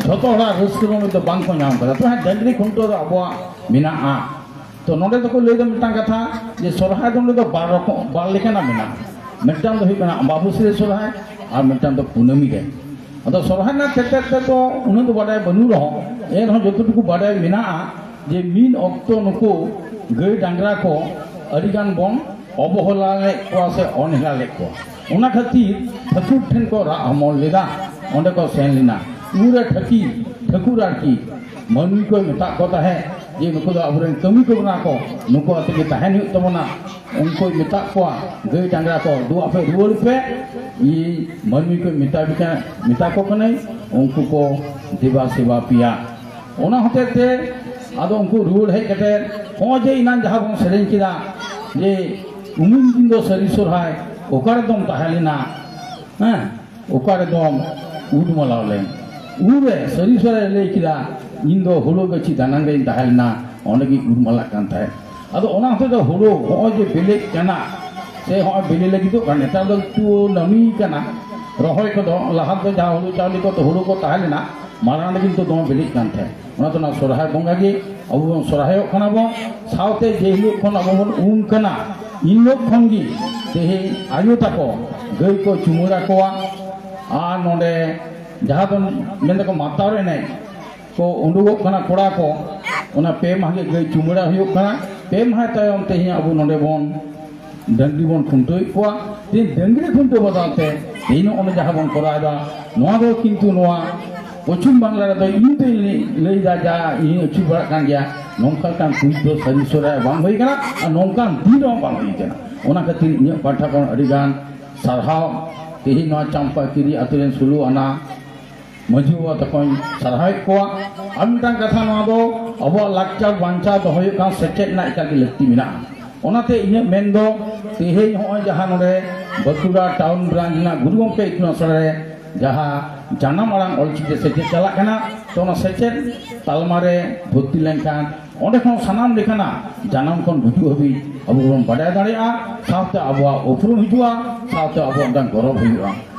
ᱡᱷᱚᱛᱚ ᱦᱚᱲᱟᱜ ᱨᱟᱹᱥᱠᱟᱹ ᱨᱚᱢᱚᱡᱽ ᱫᱚ ᱵᱟᱝ ᱠᱚ ᱧᱟᱢ ᱠᱟᱫᱟ᱾ ᱛᱚ ᱦᱮᱸ, ᱰᱟᱹᱝᱨᱤ ᱠᱷᱩᱱᱴᱟᱹᱣ ᱫᱚ ᱟᱵᱚᱣᱟᱜ ᱢᱮᱱᱟᱜᱼᱟ᱾ ᱛᱚ ᱱᱚᱰᱮ ᱫᱚᱠᱚ ᱞᱟᱹᱭ ᱫᱟ ᱢᱤᱫᱴᱟᱝ ᱠᱟᱛᱷᱟ, ᱡᱮ ᱥᱚᱨᱦᱟᱭ ᱫᱚ ᱱᱚᱰᱮ ᱫᱚ ᱵᱟᱨ ᱨᱚᱠᱚᱢ, ᱵᱟᱨ ᱞᱮᱠᱟᱱᱟᱜ ᱢᱮᱱᱟᱜᱼᱟ᱾ ᱢᱤᱫᱴᱟᱝ ᱫᱚ ᱦᱩᱭᱩᱜ ᱠᱟᱱᱟ ᱟᱢᱵᱟᱵᱟᱹᱥᱭᱟᱹ ᱥᱚᱨᱦᱟᱭ ᱟᱨ ᱢᱤᱫᱴᱟᱝ ᱫᱚ ᱠᱩᱱᱟᱹᱢᱤ ᱨᱮ᱾ ᱟᱫᱚ ᱥᱚᱨᱦᱟᱭ ᱨᱮᱱᱟᱜ ᱛᱮᱛᱮᱫ ᱛᱮᱫᱚ ᱩᱱᱟᱹᱜ ᱫᱚ ᱵᱟᱰᱟᱭ ᱵᱟᱹᱱᱩᱜ ᱨᱮᱦᱚᱸ, ᱮᱱ ᱨᱮᱦᱚᱸ ᱡᱚᱛᱚᱴᱩᱠᱩ ᱵᱟᱰᱟᱭ ᱢᱮᱱᱟᱜᱼᱟ ᱡᱮ ᱢᱤᱫ ᱚᱠᱛᱚ ᱱᱩᱠᱩ ᱜᱟᱹᱭ ᱰᱟᱝᱨᱟ ᱠᱚ ᱟᱹᱰᱤᱜᱟᱱ ᱵᱚᱱ ᱚᱵᱚᱦᱮᱞᱟ ᱞᱮᱫ ᱠᱚᱣᱟ ᱥᱮ ᱚᱱᱦᱮᱞᱟ ᱞᱮᱫ ᱠᱚᱣᱟ᱾ ᱚᱱᱟ ᱠᱷᱟᱹᱛᱤᱨ ᱴᱷᱟᱹᱠᱩᱨ ᱴᱷᱮᱱ ᱠᱚ ᱨᱟᱜ ᱦᱚᱢᱚᱨ ᱞᱮᱫᱟ, ᱚᱸᱰᱮ ᱠᱚ ᱥᱮᱱ ᱞᱮᱱᱟ᱾ ᱩᱱᱨᱮ ᱴᱷᱟᱹᱠᱤ, ᱴᱷᱟᱹᱠᱩᱨ ᱟᱨᱠᱤ ᱢᱟᱹᱱᱢᱤ ᱠᱚᱭ ᱢᱮᱛᱟᱜ ᱠᱚ ᱛᱟᱦᱮᱸᱫ ᱡᱮ ᱱᱩᱠᱩ ᱫᱚ ᱟᱵᱚᱨᱮᱱ ᱠᱟᱹᱢᱤ ᱠᱚ ᱠᱟᱱᱟ ᱠᱚ, ᱱᱩᱠᱩ ᱟᱛᱮ ᱜᱮ ᱛᱟᱦᱮᱱ ᱦᱩᱭᱩᱜ ᱛᱟᱵᱚᱱᱟ᱾ ᱩᱱᱠᱩᱭ ᱢᱮᱛᱟᱜ ᱠᱚᱣᱟ, ᱜᱟᱹᱭ ᱰᱟᱝᱨᱟ ᱠᱚ, "ᱫᱩ ᱟᱯᱮ ᱨᱩᱣᱟᱹᱲ ᱯᱮ, ᱤᱧ ᱢᱟᱹᱱᱢᱤ ᱠᱚ ᱢᱮᱛᱟ ᱯᱮ ᱠᱟᱱᱟ, ᱢᱮᱛᱟ ᱠᱚ ᱠᱟᱹᱱᱟᱹᱧ, ᱩᱱᱠᱩ ᱠᱚ ᱫᱮᱵᱟ ᱥᱮᱵᱟ ᱯᱮᱭᱟ᱾" ᱚᱱᱟ ᱦᱚᱛᱮᱡ ᱛᱮ ᱟᱫᱚ ᱩᱱᱠᱩ ᱨᱩᱣᱟᱹᱲ ᱦᱮᱡ ᱠᱟᱛᱮ, ᱦᱚᱸᱜᱼᱚᱭ ᱡᱮ ᱮᱱᱟᱝ ᱡᱟᱦᱟᱸ ᱵᱚᱱ ᱥᱮᱨᱮᱧ ᱠᱮᱫᱟ ᱡᱮ ᱩᱢᱩᱞ ᱫᱤᱱ ᱫᱚ ᱥᱟᱹᱨᱤ ᱥᱚᱨᱦᱟᱭ, ᱚᱠᱟ ᱨᱮᱫᱚᱢ ᱛᱟᱦᱮᱸ ᱞᱮᱱᱟ? ᱦᱮᱸ, ᱚᱠᱟ ᱨᱮᱫᱚᱢ ᱩᱰᱢᱟᱞᱟᱣ ᱞᱮᱱ᱾ ᱩᱱᱨᱮ ᱥᱟᱹᱨᱤ ᱥᱚᱨᱮ ᱞᱟᱹᱭ ᱠᱮᱫᱟ, "ᱤᱧ ᱫᱚ ᱦᱩᱲᱩ ᱜᱟᱹᱪᱷᱤ ᱫᱟᱱᱟᱝ ᱨᱮᱧ ᱛᱟᱦᱮᱸ ᱞᱮᱱᱟ, ᱚᱸᱰᱮ ᱜᱤᱧ ᱩᱰᱢᱟᱞᱟᱜ ᱠᱟᱱ ᱛᱟᱦᱮᱸᱫ᱾" ᱟᱫᱚ ᱚᱱᱟ ᱦᱚᱛᱮ ᱛᱮ ᱦᱩᱲᱩ ᱦᱚᱸᱜᱼᱚᱭ ᱡᱮ ᱵᱤᱞᱤᱜ ᱠᱟᱱᱟ ᱥᱮ ᱦᱚᱸᱜᱼᱚᱭ ᱵᱤᱞᱤ ᱞᱟᱹᱜᱤᱫᱚᱜ ᱠᱟᱱᱟ, ᱱᱮᱛᱟᱨ ᱫᱚ ᱮᱠᱴᱩ ᱱᱟᱹᱢᱤ ᱠᱟᱱᱟ᱾ ᱨᱚᱦᱚᱭ ᱠᱚᱫᱚ ᱞᱟᱦᱟ ᱫᱚ ᱡᱟᱦᱟᱸ ᱦᱩᱲᱩ ᱪᱟᱣᱞᱮ ᱠᱚ ᱦᱩᱲᱩ ᱠᱚ ᱛᱟᱦᱮᱸ ᱞᱮᱱᱟ, ᱢᱟᱲᱟᱝ ᱨᱮ ᱠᱤᱱᱛᱩ ᱫᱚᱢᱮ ᱵᱤᱞᱤᱜ ᱠᱟᱱ ᱛᱟᱦᱮᱸᱫ᱾ ᱚᱱᱟ ᱫᱚ ᱚᱱᱟ ᱥᱚᱨᱦᱟᱭ ᱵᱚᱸᱜᱟ ᱜᱮ ᱟᱵᱚ ᱵᱚᱱ ᱥᱚᱨᱦᱟᱭᱚᱜ ᱠᱟᱱᱟ ᱵᱚᱱ᱾ ᱥᱟᱶᱛᱮ ᱡᱮ ᱦᱤᱞᱳᱜ ᱠᱷᱚᱱ ᱟᱵᱚ ᱵᱚᱱ ᱩᱢ ᱠᱟᱱᱟ, ᱤᱱ ᱦᱤᱞᱳᱜ ᱠᱷᱚᱱ ᱜᱮ ᱛᱮᱦᱮᱧ ᱟᱭᱳ ᱛᱟᱠᱚ ᱜᱟᱹᱭ ᱠᱚ ᱪᱩᱢᱟᱹᱲᱟ ᱠᱚᱣᱟ᱾ ᱟᱨ ᱱᱚᱰᱮ ᱡᱟᱦᱟᱸ ᱫᱚ ᱢᱮᱱ ᱫᱟᱠᱚ ᱢᱟᱛᱟᱣ ᱮᱱᱮᱡ ᱠᱚ ᱩᱰᱩᱠᱚᱜ ᱠᱟᱱᱟ ᱠᱚᱲᱟ ᱠᱚ, ᱚᱱᱟ ᱯᱮ ᱢᱟᱦᱟ ᱜᱮ ᱜᱟᱹᱭ ᱪᱩᱢᱟᱹᱲᱟ ᱦᱩᱭᱩᱜ ᱠᱟᱱᱟ᱾ ᱯᱮ ᱢᱟᱦᱟ ᱛᱟᱭᱚᱢ ᱛᱮᱦᱮᱧ ᱟᱵᱚ ᱱᱚᱰᱮ ᱵᱚᱱ ᱰᱟᱹᱝᱨᱤ ᱵᱚᱱ ᱠᱷᱩᱱᱴᱟᱹᱣᱮᱫ ᱠᱚᱣᱟ᱾ ᱛᱮᱦᱮᱧ ᱰᱟᱹᱝᱨᱤ ᱠᱷᱩᱱᱴᱟᱹᱣ ᱵᱟᱫᱟᱞ ᱛᱮ ᱛᱮᱦᱮᱧ ᱱᱚᱜᱼᱚᱭ ᱡᱟᱦᱟᱸ ᱵᱚᱱ ᱠᱚᱨᱟᱣ ᱮᱫᱟ, ᱱᱚᱣᱟ ᱫᱚ ᱠᱤᱱᱛᱩ ᱱᱚᱣᱟ ᱯᱚᱪᱷᱤᱢ ᱵᱟᱝᱞᱟ ᱨᱮᱫᱚ ᱤᱧ ᱛᱮᱧ ᱞᱟᱹᱭ ᱮᱫᱟ, ᱡᱟ ᱤᱧ ᱟᱹᱪᱩᱨ ᱵᱟᱲᱟᱜ ᱠᱟᱱ ᱜᱮᱭᱟ, ᱱᱚᱝᱠᱟ ᱞᱮᱠᱟᱱ ᱠᱩᱪ ᱫᱚ ᱥᱟᱹᱨᱤ ᱥᱚᱨᱦᱟᱭ ᱵᱟᱝ ᱦᱩᱭ ᱠᱟᱱᱟ ᱟᱨ ᱱᱚᱝᱠᱟᱱ ᱫᱤᱱ ᱦᱚᱸ ᱵᱟᱝ ᱦᱩᱭ ᱠᱟᱱᱟ᱾ ᱚᱱᱟ ᱠᱷᱟᱹᱛᱤᱨ ᱤᱧᱟᱹᱜ ᱯᱟᱦᱴᱟ ᱠᱷᱚᱱ ᱟᱹᱰᱤ ᱜᱟᱱ ᱥᱟᱨᱦᱟᱣ᱾ ᱛᱮᱦᱮᱧ ᱱᱚᱣᱟ ᱪᱟᱢᱯᱟᱠᱤᱨᱤ ᱟᱛᱳ ᱨᱮᱱ ᱥᱳᱞᱳ ᱟᱱᱟ ᱢᱟᱹᱡᱷᱤ ᱵᱟᱵᱟ ᱛᱟᱠᱚᱧ ᱥᱟᱨᱦᱟᱣᱮᱫ ᱠᱚᱣᱟ᱾ ᱟᱨ ᱢᱤᱫᱴᱟᱝ ᱠᱟᱛᱷᱟ, ᱱᱚᱣᱟ ᱫᱚ ᱟᱵᱚᱣᱟᱜ ᱞᱟᱠᱪᱟᱨ ᱵᱟᱧᱪᱟᱣ ᱫᱚᱦᱚ ᱦᱩᱭᱩᱜ ᱠᱟᱱ ᱥᱮᱪᱮᱫ ᱨᱮᱱᱟᱜ ᱮᱠᱟᱞ ᱜᱮ ᱞᱟᱹᱠᱛᱤ ᱢᱮᱱᱟᱜᱼᱟ᱾ ᱚᱱᱟᱛᱮ ᱤᱧᱟᱹᱜ ᱢᱮᱱ ᱫᱚ ᱛᱮᱦᱮᱧ ᱦᱚᱸᱜᱼᱚᱭ ᱡᱟᱦᱟᱸ ᱱᱚᱰᱮ ᱵᱟᱸᱠᱩᱲᱟ ᱴᱟᱣᱩᱱ ᱵᱨᱟᱧᱪ ᱨᱮᱱᱟᱜ ᱜᱩᱨᱩ ᱜᱚᱢᱠᱮ ᱤᱛᱩᱱ ᱟᱥᱲᱟ ᱨᱮ ᱡᱟᱦᱟᱸ ᱡᱟᱱᱟᱢ ᱟᱲᱟᱝ ᱚᱞᱪᱤᱠᱤ ᱛᱮ ᱥᱮᱪᱮᱫ ᱪᱟᱞᱟᱜ ᱠᱟᱱᱟ, ᱛᱚ ᱚᱱᱟ ᱥᱮᱪᱮᱫ ᱛᱟᱞᱢᱟ ᱨᱮ ᱵᱷᱚᱨᱛᱤ ᱞᱮᱱᱠᱷᱟᱱ ᱚᱸᱰᱮ ᱠᱷᱚᱱ ᱥᱟᱱᱟᱢ ᱞᱮᱠᱟᱱᱟᱜ ᱡᱟᱱᱟᱢ ᱠᱷᱚᱱ ᱜᱩᱡᱩᱜ ᱦᱟᱹᱵᱤᱡ ᱟᱵᱚ ᱵᱚᱱ ᱵᱟᱰᱟᱭ ᱫᱟᱲᱮᱭᱟᱜᱼᱟ, ᱥᱟᱶᱛᱮ ᱟᱵᱚᱣᱟᱜ ᱩᱯᱨᱩᱢ ᱦᱤᱡᱩᱜᱼᱟ, ᱥᱟᱶᱛᱮ ᱟᱵᱚᱣᱟᱜ ᱢᱤᱫᱴᱟᱝ ᱜᱚᱨᱚᱵᱽ ᱦᱩᱭᱩᱜᱼᱟ᱾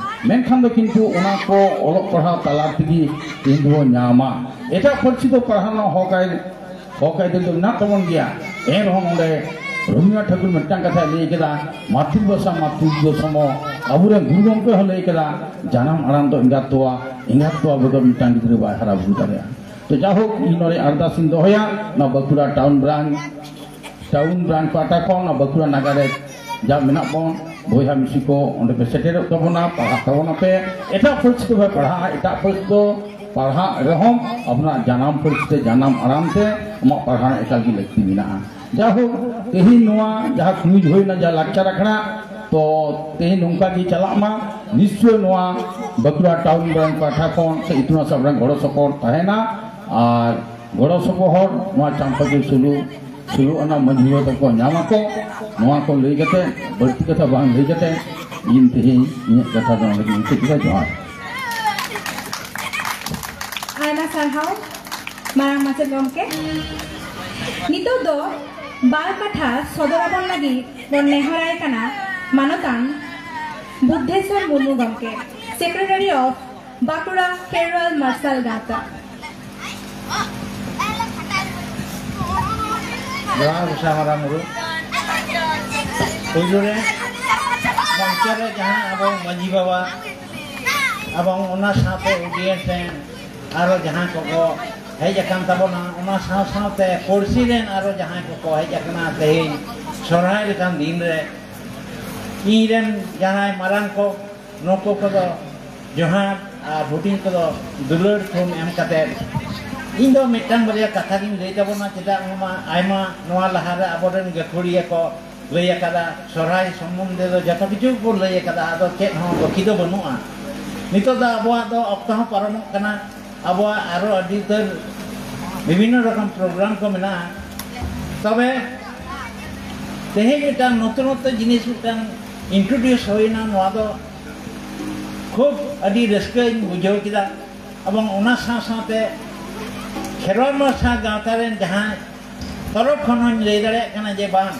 ᱢᱮᱱᱠᱷᱟᱱ ᱫᱚ ᱠᱤᱱᱛᱩ ᱚᱱᱟ ᱠᱚ ᱚᱞᱚᱜ ᱯᱟᱲᱦᱟᱣ ᱛᱟᱞᱟ ᱛᱮᱜᱮ ᱛᱮᱦᱮᱧ ᱫᱚᱵᱚᱱ ᱧᱟᱢᱟ᱾ ᱮᱴᱟᱜ ᱯᱟᱹᱨᱥᱤ ᱫᱚ ᱯᱟᱲᱦᱟᱣ ᱨᱮᱱᱟᱜ ᱦᱚᱠ ᱟᱭ-, ᱦᱚᱠ ᱟᱹᱭᱫᱟᱹᱨ ᱫᱚ ᱢᱮᱱᱟᱜ ᱛᱟᱵᱚᱱ ᱜᱮᱭᱟ᱾ ᱮᱱ ᱨᱮᱦᱚᱸ ᱱᱚᱰᱮ ᱨᱚᱵᱤᱱᱫᱨᱚᱱᱟᱛᱷ ᱴᱷᱟᱹᱠᱩᱨ ᱢᱤᱫᱴᱟᱝ ᱠᱟᱛᱷᱟᱭ ᱞᱟᱹᱭ ᱠᱮᱫᱟ, "ᱢᱟᱛᱨᱤᱵᱷᱟᱥᱟ ᱢᱟᱛᱨᱤ ᱫᱤᱥᱚᱢᱚ", ᱟᱵᱚᱨᱮᱱ ᱜᱩᱨᱩ ᱜᱚᱢᱠᱮ ᱦᱚᱸ ᱞᱟᱹᱭ ᱠᱮᱫᱟ, "ᱡᱟᱱᱟᱢ ᱟᱲᱟᱝ ᱫᱚ ᱮᱸᱜᱟᱛ ᱛᱚᱣᱟ, ᱮᱸᱜᱟᱛ ᱛᱚᱣᱟ ᱵᱮᱜᱚᱨ ᱢᱤᱫᱴᱟᱝ ᱜᱤᱫᱽᱨᱟᱹ ᱵᱟᱭ ᱦᱟᱨᱟ ᱵᱩᱨᱩ ᱫᱟᱲᱮᱭᱟᱜᱼᱟ᱾" ᱛᱚ ᱡᱟᱭᱦᱳᱠ, ᱤᱧ ᱱᱚᱰᱮ ᱟᱨᱫᱟᱥ ᱤᱧ ᱫᱚᱦᱚᱭᱟ, ᱱᱚᱣᱟ Bankura town branch, town branch ᱯᱟᱦᱴᱟ ᱠᱷᱚᱱ ᱱᱚᱣᱟ ᱵᱟᱸᱠᱩᱲᱟ ᱱᱟᱜᱟᱨ ᱨᱮ ᱡᱟ ᱢᱮᱱᱟᱜ ᱵᱚᱱ ᱵᱚᱭᱦᱟ ᱢᱤᱥᱤ ᱠᱚ, ᱚᱸᱰᱮ ᱯᱮ ᱥᱮᱴᱮᱨᱚᱜ ᱛᱟᱵᱚᱱᱟ, ᱯᱟᱲᱦᱟᱜ ᱛᱟᱵᱚᱱᱟ ᱯᱮ᱾ ᱮᱴᱟᱜ ᱯᱟᱹᱨᱥᱤ ᱛᱮᱯᱮ ᱯᱟᱲᱦᱟᱜᱼᱟ, ᱮᱴᱟᱜ ᱯᱟᱹᱨᱥᱤ ᱫᱚ ᱯᱟᱲᱦᱟᱜ ᱨᱮᱦᱚᱸ ᱟᱵᱚᱱᱟᱜ ᱡᱟᱱᱟᱢ ᱯᱟᱹᱨᱥᱤ ᱛᱮ, ᱡᱟᱱᱟᱢ ᱟᱲᱟᱝ ᱛᱮ ᱟᱢᱟᱜ ᱯᱟᱲᱦᱟᱣ ᱮᱠᱟᱞ ᱜᱮ ᱞᱟᱹᱠᱛᱤ ᱢᱮᱱᱟᱜᱼᱟ᱾ ᱡᱟᱭᱦᱳᱠ, ᱛᱮᱦᱮᱧ ᱱᱚᱣᱟ ᱡᱟᱦᱟᱸ ᱠᱩᱭᱤᱡᱽ ᱦᱩᱭᱱᱟ, ᱡᱟ ᱞᱟᱠᱪᱟᱨ ᱟᱠᱷᱲᱟ, ᱛᱚ ᱛᱮᱦᱮᱧ ᱱᱚᱝᱠᱟ ᱜᱮ ᱪᱟᱞᱟᱜ ᱢᱟ᱾ ᱱᱤᱥᱪᱚᱭ ᱱᱚᱣᱟ ᱵᱟᱸᱠᱩᱲᱟ ᱴᱟᱣᱩᱱ ᱵᱨᱟᱧᱪ ᱯᱟᱦᱴᱟ ᱠᱷᱚᱱ ᱥᱮ ᱤᱛᱩᱱ ᱟᱥᱲᱟ ᱨᱮᱱ ᱜᱚᱲᱚ ᱥᱚᱯᱚᱦᱚᱫ ᱛᱟᱦᱮᱱᱟ, ᱟᱨ ᱜᱚᱲᱚ ᱥᱚᱯᱚᱦᱚᱫ ᱱᱚᱣᱟ ᱪᱟᱢᱯᱟᱠᱤ ᱥᱳᱞᱳ, ᱥᱳᱞᱳ ᱟᱱᱟ ᱢᱟᱹᱡᱷᱤ ᱵᱟᱵᱟ ᱛᱟᱠᱚ ᱧᱟᱢ ᱟᱠᱚ᱾ ᱱᱚᱣᱟ ᱠᱚ ᱞᱟᱹᱭ ᱠᱟᱛᱮ, ᱵᱟᱹᱲᱛᱤ ᱠᱟᱛᱷᱟ ᱵᱟᱝ ᱞᱟᱹᱭ ᱠᱟᱛᱮ, ᱤᱧ ᱛᱮᱦᱮᱧ ᱤᱧᱟᱹᱜ ᱠᱟᱛᱷᱟ ᱫᱚ ᱱᱚᱰᱮ ᱜᱮᱧ ᱢᱩᱪᱟᱹᱫ ᱠᱮᱫᱟ᱾ ᱡᱚᱦᱟᱨ᱾ ᱥᱟᱨᱦᱟᱣ ᱢᱟᱨᱟᱝ ᱢᱟᱪᱮᱫ ᱜᱚᱢᱠᱮ᱾ ᱱᱤᱛᱚᱜ ᱫᱚ ᱵᱟᱨ ᱠᱟᱛᱷᱟ ᱥᱚᱫᱚᱨ ᱟᱵᱚᱱ ᱞᱟᱹᱜᱤᱫ ᱵᱚᱱ ᱱᱮᱦᱚᱨᱟᱭ ᱠᱟᱱᱟ ᱢᱟᱱᱚᱛᱟᱱ ᱵᱩᱫᱽᱫᱷᱮᱥᱣᱚᱨ ᱢᱩᱨᱢᱩ ᱜᱚᱢᱠᱮ, Secretary of ᱵᱟᱸᱠᱩᱲᱟ ᱠᱷᱮᱨᱣᱟᱞ ᱢᱟᱨᱥᱟᱞ ᱜᱟᱶᱛᱟ᱾ ᱡᱚᱦᱟᱨ ᱜᱚᱸᱥᱟᱭ ᱢᱟᱨᱟᱝ ᱵᱩᱨᱩ᱾ ᱯᱩᱭᱞᱩ ᱨᱮ ᱢᱚᱧᱪᱚ ᱨᱮ ᱡᱟᱦᱟᱸ ᱟᱵᱚ ᱢᱟᱹᱡᱷᱤ ᱵᱟᱵᱟ ᱮᱵᱚᱝ ᱚᱱᱟ ᱥᱟᱶᱛᱮ audience ᱨᱮᱱ ᱟᱨᱚ ᱡᱟᱦᱟᱸᱭ ᱠᱚᱠᱚ ᱦᱮᱡ ᱟᱠᱟᱱ ᱛᱟᱵᱚᱱᱟ, ᱚᱱᱟ ᱥᱟᱶ ᱥᱟᱶᱛᱮ ᱯᱩᱲᱥᱤ ᱨᱮᱱ ᱟᱨᱚ ᱡᱟᱦᱟᱸᱭ ᱠᱚᱠᱚ ᱦᱮᱡ ᱟᱠᱟᱱᱟ ᱛᱮᱦᱮᱧ ᱥᱚᱨᱦᱟᱭ ᱞᱮᱠᱟᱱ ᱫᱤᱱ ᱨᱮ, ᱤᱧ ᱨᱮᱱ ᱡᱟᱦᱟᱸᱭ ᱢᱟᱨᱟᱝ ᱠᱚ, ᱱᱩᱠᱩ ᱠᱚᱫᱚ ᱡᱚᱦᱟᱨ ᱟᱨ ᱦᱩᱰᱤᱧ ᱠᱚᱫᱚ ᱫᱩᱞᱟᱹᱲ ᱛᱷᱩᱢ ᱮᱢ ᱠᱟᱛᱮ, ᱤᱧ ᱫᱚ ᱢᱤᱫᱴᱟᱝ ᱵᱟᱨᱭᱟ ᱠᱟᱛᱷᱟ ᱜᱤᱧ ᱞᱟᱹᱭ ᱛᱟᱵᱚᱱᱟ᱾ ᱪᱮᱫᱟᱜ ᱵᱟᱝᱢᱟ ᱟᱭᱢᱟ ᱱᱚᱣᱟ ᱞᱟᱦᱟ ᱨᱮ ᱟᱵᱚᱨᱮᱱ ᱜᱟᱹᱠᱷᱩᱲᱤᱭᱟᱹ ᱠᱚ ᱞᱟᱹᱭ ᱟᱠᱟᱫᱟ, ᱥᱚᱨᱦᱟᱭ ᱥᱚᱢᱵᱚᱱᱫᱷᱮ ᱫᱚ ᱡᱚᱛᱚ ᱠᱤᱪᱷᱩ ᱜᱮᱠᱚ ᱞᱟᱹᱭ ᱟᱠᱟᱫᱟ, ᱟᱫᱚ ᱪᱮᱫ ᱦᱚᱸ ᱵᱟᱹᱠᱤ ᱫᱚ ᱵᱟᱹᱱᱩᱜᱼᱟ᱾ ᱱᱤᱛᱚᱜ ᱫᱚ ᱟᱵᱚᱣᱟᱜ ᱫᱚ ᱚᱠᱛᱚ ᱦᱚᱸ ᱯᱟᱨᱚᱢᱚᱜ ᱠᱟᱱᱟ, ᱟᱵᱚᱣᱟᱜ ᱟᱨᱚ ᱟᱹᱰᱤ ᱩᱛᱟᱹᱨ ᱵᱤᱵᱷᱤᱱᱱᱚ ᱨᱚᱠᱚᱢ program ᱠᱚ ᱢᱮᱱᱟᱜᱼᱟ᱾ ᱛᱚᱵᱮ ᱛᱮᱦᱮᱧ ᱢᱤᱫᱴᱟᱝ ᱱᱚᱛᱩᱱᱚᱛᱛᱚ ᱡᱤᱱᱤᱥ ᱢᱤᱫᱴᱟᱝ introduce ᱦᱩᱭᱱᱟ, ᱱᱚᱣᱟ ᱫᱚ ᱠᱷᱩᱵ ᱟᱹᱰᱤ ᱨᱟᱹᱥᱠᱟᱹᱧ ᱵᱩᱡᱷᱟᱹᱣ ᱠᱮᱫᱟ᱾ ᱮᱵᱚᱝ ᱚᱱᱟ ᱥᱟᱶ ᱥᱟᱶᱛᱮ ᱠᱷᱮᱨᱣᱟᱞ ᱢᱟᱨᱥᱟᱞ ᱜᱟᱶᱛᱟ ᱨᱮᱱ ᱡᱟᱦᱟᱸᱭ ᱛᱚᱨᱚᱯ ᱠᱷᱚᱱ ᱦᱚᱸᱧ ᱞᱟᱹᱭ ᱫᱟᱲᱮᱭᱟᱜ ᱠᱟᱱᱟ ᱡᱮ ᱵᱟᱝ,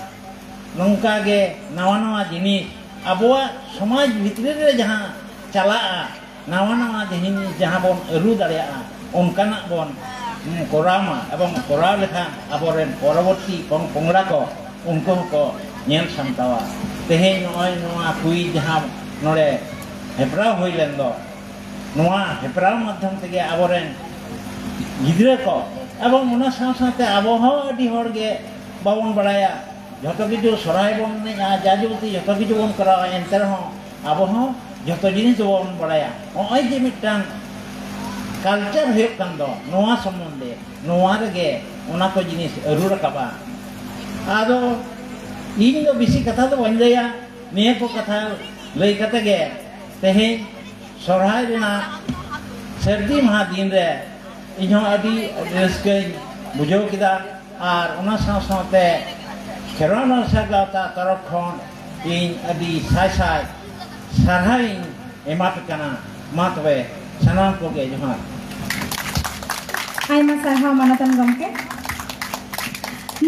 ᱱᱚᱝᱠᱟ ᱜᱮ ᱱᱟᱣᱟ ᱱᱟᱣᱟ ᱡᱤᱱᱤᱥ ᱟᱵᱚᱣᱟᱜ ᱥᱚᱢᱟᱡᱽ ᱵᱷᱤᱛᱨᱤ ᱨᱮ ᱡᱟᱦᱟᱸ ᱪᱟᱞᱟᱜᱼᱟ, ᱱᱟᱣᱟ ᱱᱟᱣᱟ ᱡᱤᱱᱤᱥ ᱡᱟᱦᱟᱸ ᱵᱚᱱ ᱟᱹᱨᱩ ᱫᱟᱲᱮᱭᱟᱜᱼᱟ, ᱚᱱᱠᱟᱱᱟᱜ ᱵᱚᱱ, ᱩᱸ, ᱠᱚᱨᱟᱣ ᱢᱟ᱾ ᱮᱵᱚᱝ ᱠᱚᱨᱟᱣ ᱞᱮᱠᱷᱟᱱ ᱟᱵᱚᱨᱮᱱ ᱯᱚᱨᱚᱵᱚᱨᱛᱤ ᱯᱚᱝ ᱯᱚᱝᱲᱟ ᱠᱚ ᱩᱱᱠᱩ ᱦᱚᱸᱠᱚ ᱧᱮᱞ ᱥᱟᱢᱴᱟᱣᱟ᱾ ᱛᱮᱦᱮᱧ ᱱᱚᱜᱼᱚᱭ ᱱᱚᱣᱟ ᱠᱩᱭᱤᱡᱽ ᱡᱟᱦᱟᱸ ᱱᱚᱰᱮ ᱦᱮᱯᱨᱟᱣ ᱦᱩᱭ ᱞᱮᱱ ᱫᱚ, ᱱᱚᱣᱟ ᱦᱮᱯᱨᱟᱣ ᱢᱟᱫᱽᱫᱷᱚᱢ ᱛᱮᱜᱮ ᱟᱵᱚᱨᱮᱱ ᱜᱤᱫᱽᱨᱟᱹ ᱠᱚ ᱮᱵᱚᱝ ᱚᱱᱟ ᱥᱟᱶ ᱥᱟᱶᱛᱮ ᱟᱵᱚ ᱦᱚᱸ ᱟᱹᱰᱤ ᱦᱚᱲ ᱜᱮ ᱵᱟᱵᱚᱱ ᱵᱟᱲᱟᱭᱟ᱾ ᱡᱷᱚᱛᱚ ᱠᱤᱪᱷᱩ ᱥᱚᱨᱦᱟᱭ ᱵᱚᱱ ᱮᱱᱮᱡᱼᱟ, ᱡᱟ ᱡᱟᱵᱚᱛᱤ ᱡᱷᱚᱛᱚ ᱠᱤᱪᱷᱩ ᱵᱚᱱ ᱠᱚᱨᱟᱣᱟ, ᱮᱱᱛᱮ ᱨᱮᱦᱚᱸ ᱟᱵᱚ ᱦᱚᱸ ᱡᱷᱚᱛᱚ ᱡᱤᱱᱤᱥ ᱫᱚ ᱵᱟᱵᱚᱱ ᱵᱟᱲᱟᱭᱟ᱾ ᱱᱚᱜᱼᱚᱭ ᱡᱮ ᱢᱤᱫᱴᱟᱝ culture ᱦᱩᱭᱩᱜ ᱠᱟᱱ ᱫᱚ, ᱱᱚᱣᱟ ᱥᱚᱢᱵᱚᱱᱫᱷᱮ, ᱱᱚᱣᱟ ᱨᱮᱜᱮ ᱚᱱᱟ ᱠᱚ ᱡᱤᱱᱤᱥ ᱟᱹᱨᱩ ᱨᱟᱠᱟᱵᱼᱟ᱾ ᱟᱫᱚ ᱤᱧ ᱫᱚ ᱵᱮᱥᱤ ᱠᱟᱛᱷᱟ ᱫᱚ ᱵᱟᱹᱧ ᱞᱟᱹᱭᱟ, ᱱᱤᱭᱟᱹ ᱠᱚ ᱠᱟᱛᱷᱟ ᱞᱟᱹᱭ ᱠᱟᱛᱮ ᱜᱮ ᱛᱮᱦᱮᱧ ᱥᱚᱨᱦᱟᱭ ᱨᱮᱱᱟᱜ ᱥᱟᱹᱨᱫᱤ ᱢᱟᱦᱟ ᱫᱤᱱ ᱨᱮ ᱤᱧᱦᱚᱸ ᱟᱹᱰᱤ ᱨᱟᱹᱥᱠᱟᱹᱧ ᱵᱩᱡᱷᱟᱹᱣ ᱠᱮᱫᱟ᱾ ᱟᱨ ᱚᱱᱟ ᱥᱟᱶ ᱥᱟᱶᱛᱮ ᱠᱷᱮᱨᱣᱟᱞ ᱢᱟᱨᱥᱟᱞ ᱜᱟᱶᱛᱟ ᱛᱚᱨᱚᱯ ᱠᱷᱚᱱ ᱤᱧ ᱟᱹᱰᱤ ᱥᱟᱭ ᱥᱟᱭ ᱥᱟᱨᱦᱟᱣᱤᱧ ᱮᱢᱟᱯᱮ ᱠᱟᱱᱟ᱾ ᱢᱟ ᱛᱚᱵᱮ ᱥᱟᱱᱟᱢ ᱠᱚᱜᱮ ᱡᱚᱦᱟᱨ᱾ ᱟᱭᱢᱟ ᱥᱟᱨᱦᱟᱣ ᱢᱟᱱᱚᱛᱟᱱ ᱜᱚᱢᱠᱮ᱾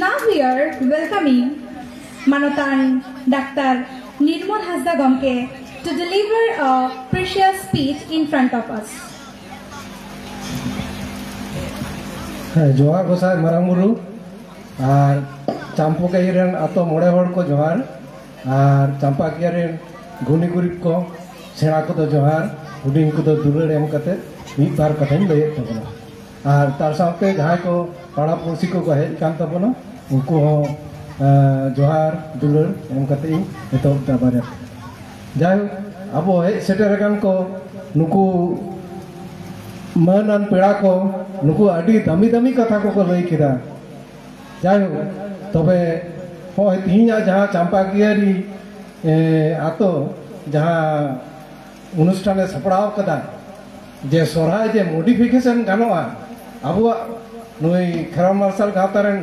Now we are welcoming ᱢᱟᱱᱚᱛᱟᱱ ᱰᱟᱠᱛᱟᱨ ᱱᱤᱨᱢᱚᱞ ᱦᱟᱸᱥᱫᱟ ᱜᱚᱢᱠᱮ to deliver a precious speech in front of us. ᱦᱮᱸ, ᱡᱚᱦᱟᱨ ᱜᱚᱸᱥᱟᱭ ᱢᱟᱨᱟᱝ ᱵᱩᱨᱩ ᱟᱨ ᱪᱟᱢᱯᱚᱠᱟᱹᱭᱟᱹ ᱨᱮᱱ ᱟᱛᱳ ᱢᱚᱬᱮ ᱦᱚᱲ ᱠᱚ ᱡᱚᱦᱟᱨ, ᱟᱨ ᱪᱟᱢᱯᱟᱠᱤᱭᱟᱹ ᱨᱮᱱ ᱜᱩᱱᱤ ᱜᱩᱨᱤᱵ ᱠᱚ, ᱥᱮᱬᱟ ᱠᱚᱫᱚ ᱡᱚᱦᱟᱨ, ᱦᱩᱰᱤᱧ ᱠᱚᱫᱚ ᱫᱩᱞᱟᱹᱲ ᱮᱢ ᱠᱟᱛᱮ ᱢᱤᱫ ᱵᱟᱨ ᱠᱟᱛᱷᱟᱧ ᱞᱟᱹᱭᱮᱫ ᱛᱟᱵᱚᱱᱟ᱾ ᱟᱨ ᱛᱟᱨ ᱥᱟᱶᱛᱮ ᱡᱟᱦᱟᱸᱭ ᱠᱚ ᱯᱟᱲᱟ ᱯᱩᱲᱥᱤ ᱠᱚᱠᱚ ᱦᱮᱡ ᱟᱠᱟᱱ ᱛᱟᱵᱚᱱᱟ, ᱩᱱᱠᱩ ᱦᱚᱸ ᱮᱸ, ᱡᱚᱦᱟᱨ ᱫᱩᱞᱟᱹᱲ ᱮᱢ ᱠᱟᱛᱮ ᱤᱧ ᱮᱛᱚᱦᱚᱵ ᱫᱟ ᱵᱟᱨᱭᱟ᱾ ᱡᱟᱭᱦᱳᱠ, ᱟᱵᱚ ᱦᱮᱡ ᱥᱮᱴᱮᱨ ᱟᱠᱟᱱ ᱠᱚ ᱱᱩᱠᱩ ᱢᱟᱹᱱᱟᱱ ᱯᱮᱲᱟ ᱠᱚ, ᱱᱩᱠᱩ ᱟᱹᱰᱤ ᱫᱟᱹᱢᱤ ᱫᱟᱹᱢᱤ ᱠᱟᱛᱷᱟ ᱠᱚᱠᱚ ᱞᱟᱹᱭ ᱠᱮᱫᱟ᱾ ᱡᱟᱭᱦᱳᱠ, ᱛᱚᱵᱮ ᱱᱚᱜᱼᱚᱭ ᱛᱮᱦᱮᱧᱟᱜ ᱡᱟᱦᱟᱸ ᱪᱟᱢᱯᱟᱠᱤᱭᱟᱹᱨᱤ ᱮ, ᱟᱛᱳ ᱡᱟᱦᱟᱸ ᱚᱱᱩᱥᱴᱷᱟᱱᱮ ᱥᱟᱯᱲᱟᱣ ᱠᱟᱫᱟ, ᱡᱮ ᱥᱚᱨᱦᱟᱭ ᱡᱮ ᱢᱚᱰᱤᱯᱷᱤᱠᱮᱥᱚᱱ ᱜᱟᱱᱚᱜᱼᱟ, ᱟᱵᱚᱣᱟᱜ ᱱᱩᱭ ᱠᱷᱮᱨᱣᱟᱞ ᱢᱟᱨᱥᱟᱞ ᱜᱟᱶᱛᱟ ᱨᱮᱱ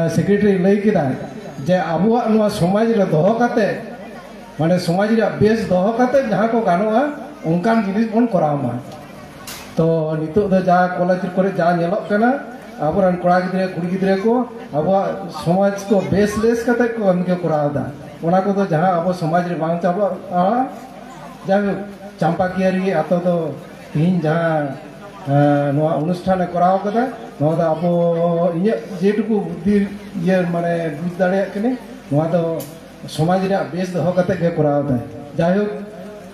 ᱥᱮᱠᱨᱮᱴᱟᱨᱤ ᱞᱟᱹᱭ ᱠᱮᱫᱟᱭ ᱡᱮ ᱟᱵᱚᱣᱟᱜ ᱱᱚᱣᱟ ᱥᱚᱢᱟᱡᱽ ᱨᱮ ᱫᱚᱦᱚ ᱠᱟᱛᱮ, ᱢᱟᱱᱮ ᱥᱚᱢᱟᱡᱽ ᱨᱮᱭᱟᱜ ᱵᱮᱥ ᱫᱚᱦᱚ ᱠᱟᱛᱮ ᱡᱟᱦᱟᱸ ᱠᱚ ᱜᱟᱱᱚᱜᱼᱟ ᱚᱱᱠᱟᱱ ᱡᱤᱱᱤᱥ ᱵᱚᱱ ᱠᱚᱨᱟᱣ ᱢᱟ᱾ ᱛᱚ ᱱᱤᱛᱚᱜ ᱫᱚ ᱡᱟ ᱠᱚᱞᱮᱡᱽ ᱠᱚᱨᱮ ᱡᱟ ᱧᱮᱞᱚᱜ ᱠᱟᱱᱟ, ᱟᱵᱚᱨᱮᱱ ᱠᱚᱲᱟ ᱜᱤᱫᱽᱨᱟᱹ ᱠᱩᱲᱤ ᱜᱤᱫᱽᱨᱟᱹ ᱠᱚ ᱟᱵᱚᱣᱟᱜ ᱥᱚᱢᱟᱡᱽ ᱠᱚ ᱵᱮᱥ ᱞᱮᱥ ᱠᱟᱛᱮ ᱠᱚ ᱠᱟᱹᱢᱤ ᱠᱚ ᱠᱚᱨᱟᱣ ᱮᱫᱟ, ᱚᱱᱟ ᱠᱚᱫᱚ ᱡᱟᱦᱟᱸ ᱟᱵᱚ ᱥᱚᱢᱟᱡᱽ ᱨᱮ ᱵᱟᱝ ᱪᱟᱵᱟᱜᱼᱟ᱾ ᱡᱟᱭᱦᱳᱠ, ᱪᱟᱢᱯᱟᱠᱤᱭᱟᱹᱨᱤ ᱟᱛᱳ ᱫᱚ ᱛᱮᱦᱮᱧ ᱡᱟᱦᱟᱸ ᱮᱸ, ᱱᱚᱣᱟ ᱚᱱᱩᱥᱴᱷᱟᱱᱮ ᱠᱚᱨᱟᱣ ᱠᱟᱫᱟ, ᱱᱚᱣᱟ ᱫᱚ ᱟᱵᱚ, ᱤᱧᱟᱹᱜ ᱡᱮᱴᱩᱠᱩ ᱵᱩᱫᱽᱫᱷᱤ ᱤᱭᱟᱹ ᱢᱟᱱᱮ ᱵᱩᱡᱽ ᱫᱟᱲᱮᱭᱟᱜ ᱠᱟᱹᱱᱟᱹᱧ, ᱱᱚᱣᱟ ᱫᱚ ᱥᱚᱢᱟᱡᱽ ᱨᱮᱭᱟᱜ ᱵᱮᱥ ᱫᱚᱦᱚ ᱠᱟᱛᱮ ᱜᱮ ᱠᱚᱨᱟᱣ ᱮᱫᱟᱭ᱾ ᱡᱟᱭᱦᱳᱠ,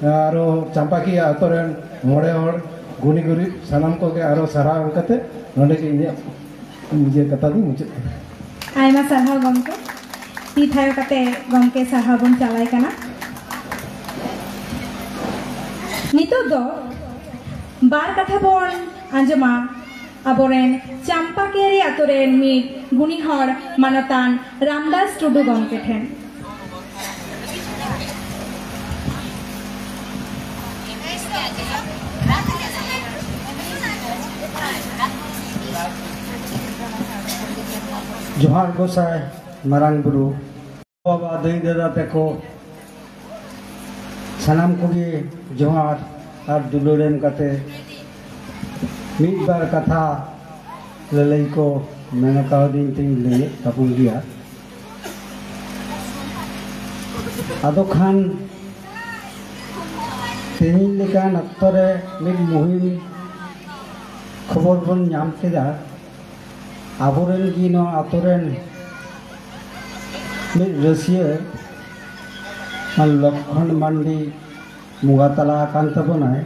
ᱟᱨᱚ ᱪᱟᱢᱯᱟᱠᱤᱭᱟᱹ ᱟᱛᱳ ᱨᱮᱱ ᱢᱚᱬᱮ ᱦᱚᱲ ᱜᱩᱱᱤ ᱜᱩᱨᱤᱵ ᱥᱟᱱᱟᱢ ᱠᱚᱜᱮ ᱟᱨᱚ ᱥᱟᱨᱦᱟᱣ ᱮᱢ ᱠᱟᱛᱮ ᱱᱚᱰᱮ ᱜᱮ ᱤᱧᱟᱹᱜ ᱱᱤᱡᱮᱨ ᱠᱟᱛᱷᱟ ᱫᱚᱧ ᱢᱩᱪᱟᱹᱫ ᱠᱮᱫᱟ᱾ ᱟᱭᱢᱟ ᱥᱟᱨᱦᱟᱣ ᱜᱚᱢᱠᱮ, ᱛᱤ ᱛᱷᱟᱭᱚ ᱠᱟᱛᱮ ᱜᱚᱢᱠᱮ ᱥᱟᱨᱦᱟᱣ ᱵᱚᱱ ᱪᱟᱞᱟᱭ ᱠᱟᱱᱟ᱾ ᱱᱤᱛᱚᱜ ᱫᱚ ᱵᱟᱨ ᱠᱟᱛᱷᱟ ᱵᱚᱱ ᱟᱸᱡᱚᱢᱟ ᱟᱵᱚᱨᱮᱱ ᱪᱟᱢᱯᱟᱠᱤᱭᱟᱹᱨᱤ ᱟᱛᱳ ᱨᱮᱱ ᱢᱤᱫ ᱜᱩᱱᱤ ᱦᱚᱲ ᱢᱟᱱᱚᱛᱟᱱ ᱨᱟᱢᱫᱟᱥ ᱴᱩᱰᱩ ᱜᱚᱢᱠᱮ ᱴᱷᱮᱱ᱾ ᱡᱚᱦᱟᱨ ᱜᱚᱸᱥᱟᱭ ᱢᱟᱨᱟᱝ ᱵᱩᱨᱩ, ᱵᱟᱵᱟ, ᱫᱟᱹᱭ, ᱫᱟᱫᱟ ᱛᱟᱠᱚ, ᱥᱟᱱᱟᱢ ᱠᱚᱜᱮ ᱡᱚᱦᱟᱨ ᱟᱨ ᱫᱩᱞᱟᱹᱲ ᱮᱢ ᱠᱟᱛᱮ ᱢᱤᱫ ᱵᱟᱨ ᱠᱟᱛᱷᱟ ᱞᱟᱹᱞᱟᱹᱭ ᱠᱚ ᱢᱮᱱ ᱠᱟᱣᱫᱤᱧ ᱛᱤᱧ ᱞᱟᱹᱭᱮᱫ ᱛᱟᱵᱚᱱ ᱜᱮᱭᱟ᱾ ᱟᱫᱚ ᱠᱷᱟᱱ ᱛᱮᱦᱮᱧ ᱞᱮᱠᱟᱱ ᱚᱠᱛᱚ ᱨᱮ ᱢᱤᱫ ᱢᱩᱦᱤᱢ ᱠᱷᱚᱵᱚᱨ ᱵᱚᱱ ᱧᱟᱢ ᱠᱮᱫᱟ᱾ ᱟᱵᱚᱨᱮᱱ ᱜᱮ ᱱᱚᱣᱟ ᱟᱛᱳ ᱨᱮᱱ ᱢᱤᱫ ᱨᱟᱹᱥᱤᱭᱟᱹ ᱞᱚᱠᱠᱷᱚᱱ ᱢᱟᱱᱰᱤ ᱵᱚᱸᱜᱟ ᱛᱟᱞᱟ ᱟᱠᱟᱱ ᱛᱟᱵᱚᱱᱟᱭ᱾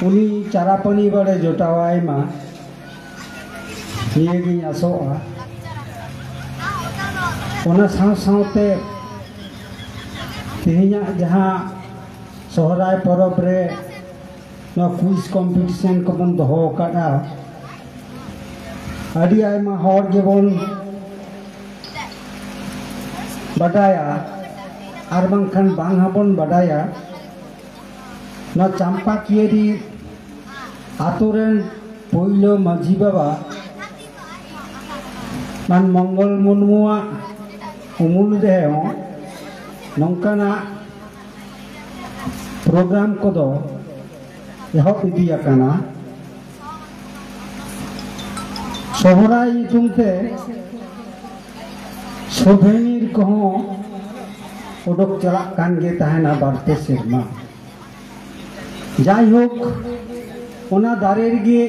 ᱩᱱᱤ ᱪᱟᱨᱟᱯᱟᱹᱱᱤ ᱵᱟᱲᱮ ᱡᱚᱴᱟᱣᱟᱭ ᱢᱟ, ᱱᱤᱭᱟᱹᱜᱤᱧ ᱟᱥᱚᱜᱼᱟ᱾ ᱚᱱᱟ ᱥᱟᱶ ᱥᱟᱶᱛᱮ ᱛᱮᱦᱮᱧᱟᱜ ᱡᱟᱦᱟᱸ ᱥᱚᱦᱨᱟᱭ ᱯᱚᱨᱚᱵᱽ ᱨᱮ ᱱᱚᱣᱟ ᱠᱩᱭᱤᱡᱽ ᱠᱚᱢᱯᱤᱴᱤᱥᱚᱱ ᱠᱚᱵᱚᱱ ᱫᱚᱦᱚ ᱟᱠᱟᱫᱼᱟ, ᱟᱹᱰᱤ ᱟᱭᱢᱟ ᱦᱚᱲ ᱜᱮᱵᱚᱱ ᱵᱟᱰᱟᱭᱟ ᱟᱨ ᱵᱟᱝᱠᱷᱟᱱ ᱵᱟᱝ ᱦᱚᱸᱵᱚᱱ ᱵᱟᱰᱟᱭᱟ᱾ ᱱᱚᱣᱟ ᱪᱟᱢᱯᱟᱠᱤᱭᱟᱹᱨᱤ ᱟᱛᱳ ᱨᱮᱱ ᱯᱳᱭᱞᱳ ᱢᱟᱹᱡᱷᱤ ᱵᱟᱵᱟ ᱢᱟᱱ ᱢᱚᱝᱜᱚᱞ ᱢᱩᱨᱢᱩᱣᱟᱜ ᱩᱢᱩᱞ ᱨᱮᱦᱚᱸ ᱱᱚᱝᱠᱟᱱᱟᱜ ᱯᱨᱳᱜᱨᱟᱢ ᱠᱚᱫᱚ ᱮᱦᱚᱵ ᱤᱫᱤ ᱟᱠᱟᱱᱟ᱾ ᱥᱚᱦᱨᱟᱭ ᱧᱩᱛᱩᱢ ᱛᱮ ᱥᱳᱵᱷᱮᱱᱤᱨ ᱠᱚᱦᱚᱸ ᱚᱰᱚᱠ ᱪᱟᱞᱟᱜ ᱠᱟᱱ ᱜᱮ ᱛᱟᱦᱮᱱᱟ ᱵᱟᱨ ᱯᱮ ᱥᱮᱨᱢᱟ᱾ ᱡᱟᱭᱦᱳᱠ, ᱚᱱᱟ ᱫᱟᱨᱮ ᱨᱮᱜᱮ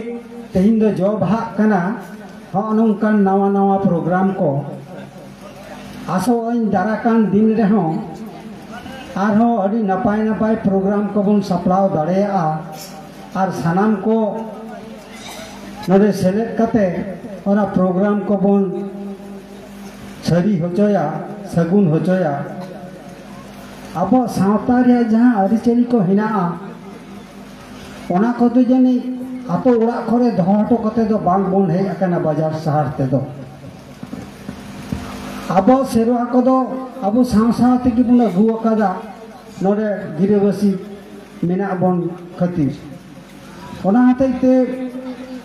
ᱛᱮᱦᱮᱧ ᱫᱚ ᱡᱚ ᱵᱟᱦᱟᱜ ᱠᱟᱱᱟ᱾ ᱦᱚᱸᱜᱼᱚ ᱱᱚᱝᱠᱟᱱ ᱱᱟᱣᱟ ᱱᱟᱣᱟ ᱯᱨᱳᱜᱨᱟᱢ ᱠᱚ ᱟᱥᱚᱜ ᱟᱹᱧ ᱫᱟᱨᱟ ᱠᱟᱱ ᱫᱤᱱ ᱨᱮᱦᱚᱸ ᱟᱨᱦᱚᱸ ᱟᱹᱰᱤ ᱱᱟᱯᱟᱭ ᱱᱟᱯᱟᱭ ᱯᱨᱳᱜᱨᱟᱢ ᱠᱚᱵᱚᱱ ᱥᱟᱯᱲᱟᱣ ᱫᱟᱲᱮᱭᱟᱜᱼᱟ᱾ ᱟᱨ ᱥᱟᱱᱟᱢ ᱠᱚ ᱱᱚᱰᱮ ᱥᱮᱞᱮᱫ ᱠᱟᱛᱮ ᱚᱱᱟ ᱯᱨᱳᱜᱨᱟᱢ ᱠᱚᱵᱚᱱ ᱥᱟᱹᱨᱤ ᱦᱚᱪᱚᱭᱟ, ᱥᱟᱹᱜᱩᱱ ᱦᱚᱪᱚᱭᱟ᱾ ᱟᱵᱚ ᱥᱟᱶᱛᱟ ᱨᱮᱭᱟᱜ ᱡᱟᱦᱟᱸ ᱟᱹᱨᱤᱪᱟᱹᱞᱤ ᱠᱚ ᱦᱮᱱᱟᱜᱼᱟ, ᱚᱱᱟ ᱠᱚᱫᱚ ᱡᱟᱹᱱᱤᱡ ᱟᱛᱳ ᱚᱲᱟᱜ ᱠᱚᱨᱮ ᱫᱚᱦᱚ ᱦᱚᱴᱚ ᱠᱟᱛᱮ ᱫᱚ ᱵᱟᱝ ᱵᱚᱱ ᱦᱮᱡ ᱟᱠᱟᱱᱟ ᱵᱟᱡᱟᱨ ᱥᱟᱦᱟᱨ ᱛᱮᱫᱚ᱾ ᱟᱵᱚ ᱥᱮᱨᱣᱟ ᱠᱚᱫᱚ ᱟᱵᱚ ᱥᱟᱶ ᱥᱟᱶ ᱛᱮᱜᱮ ᱵᱚᱱ ᱟᱹᱜᱩ ᱟᱠᱟᱫᱟ, ᱱᱚᱰᱮ ᱜᱤᱨᱟᱹᱵᱟᱹᱥᱤ ᱢᱮᱱᱟᱜ ᱵᱚᱱ ᱠᱷᱟᱹᱛᱤᱨ᱾ ᱚᱱᱟ ᱦᱚᱛᱮᱡ ᱛᱮ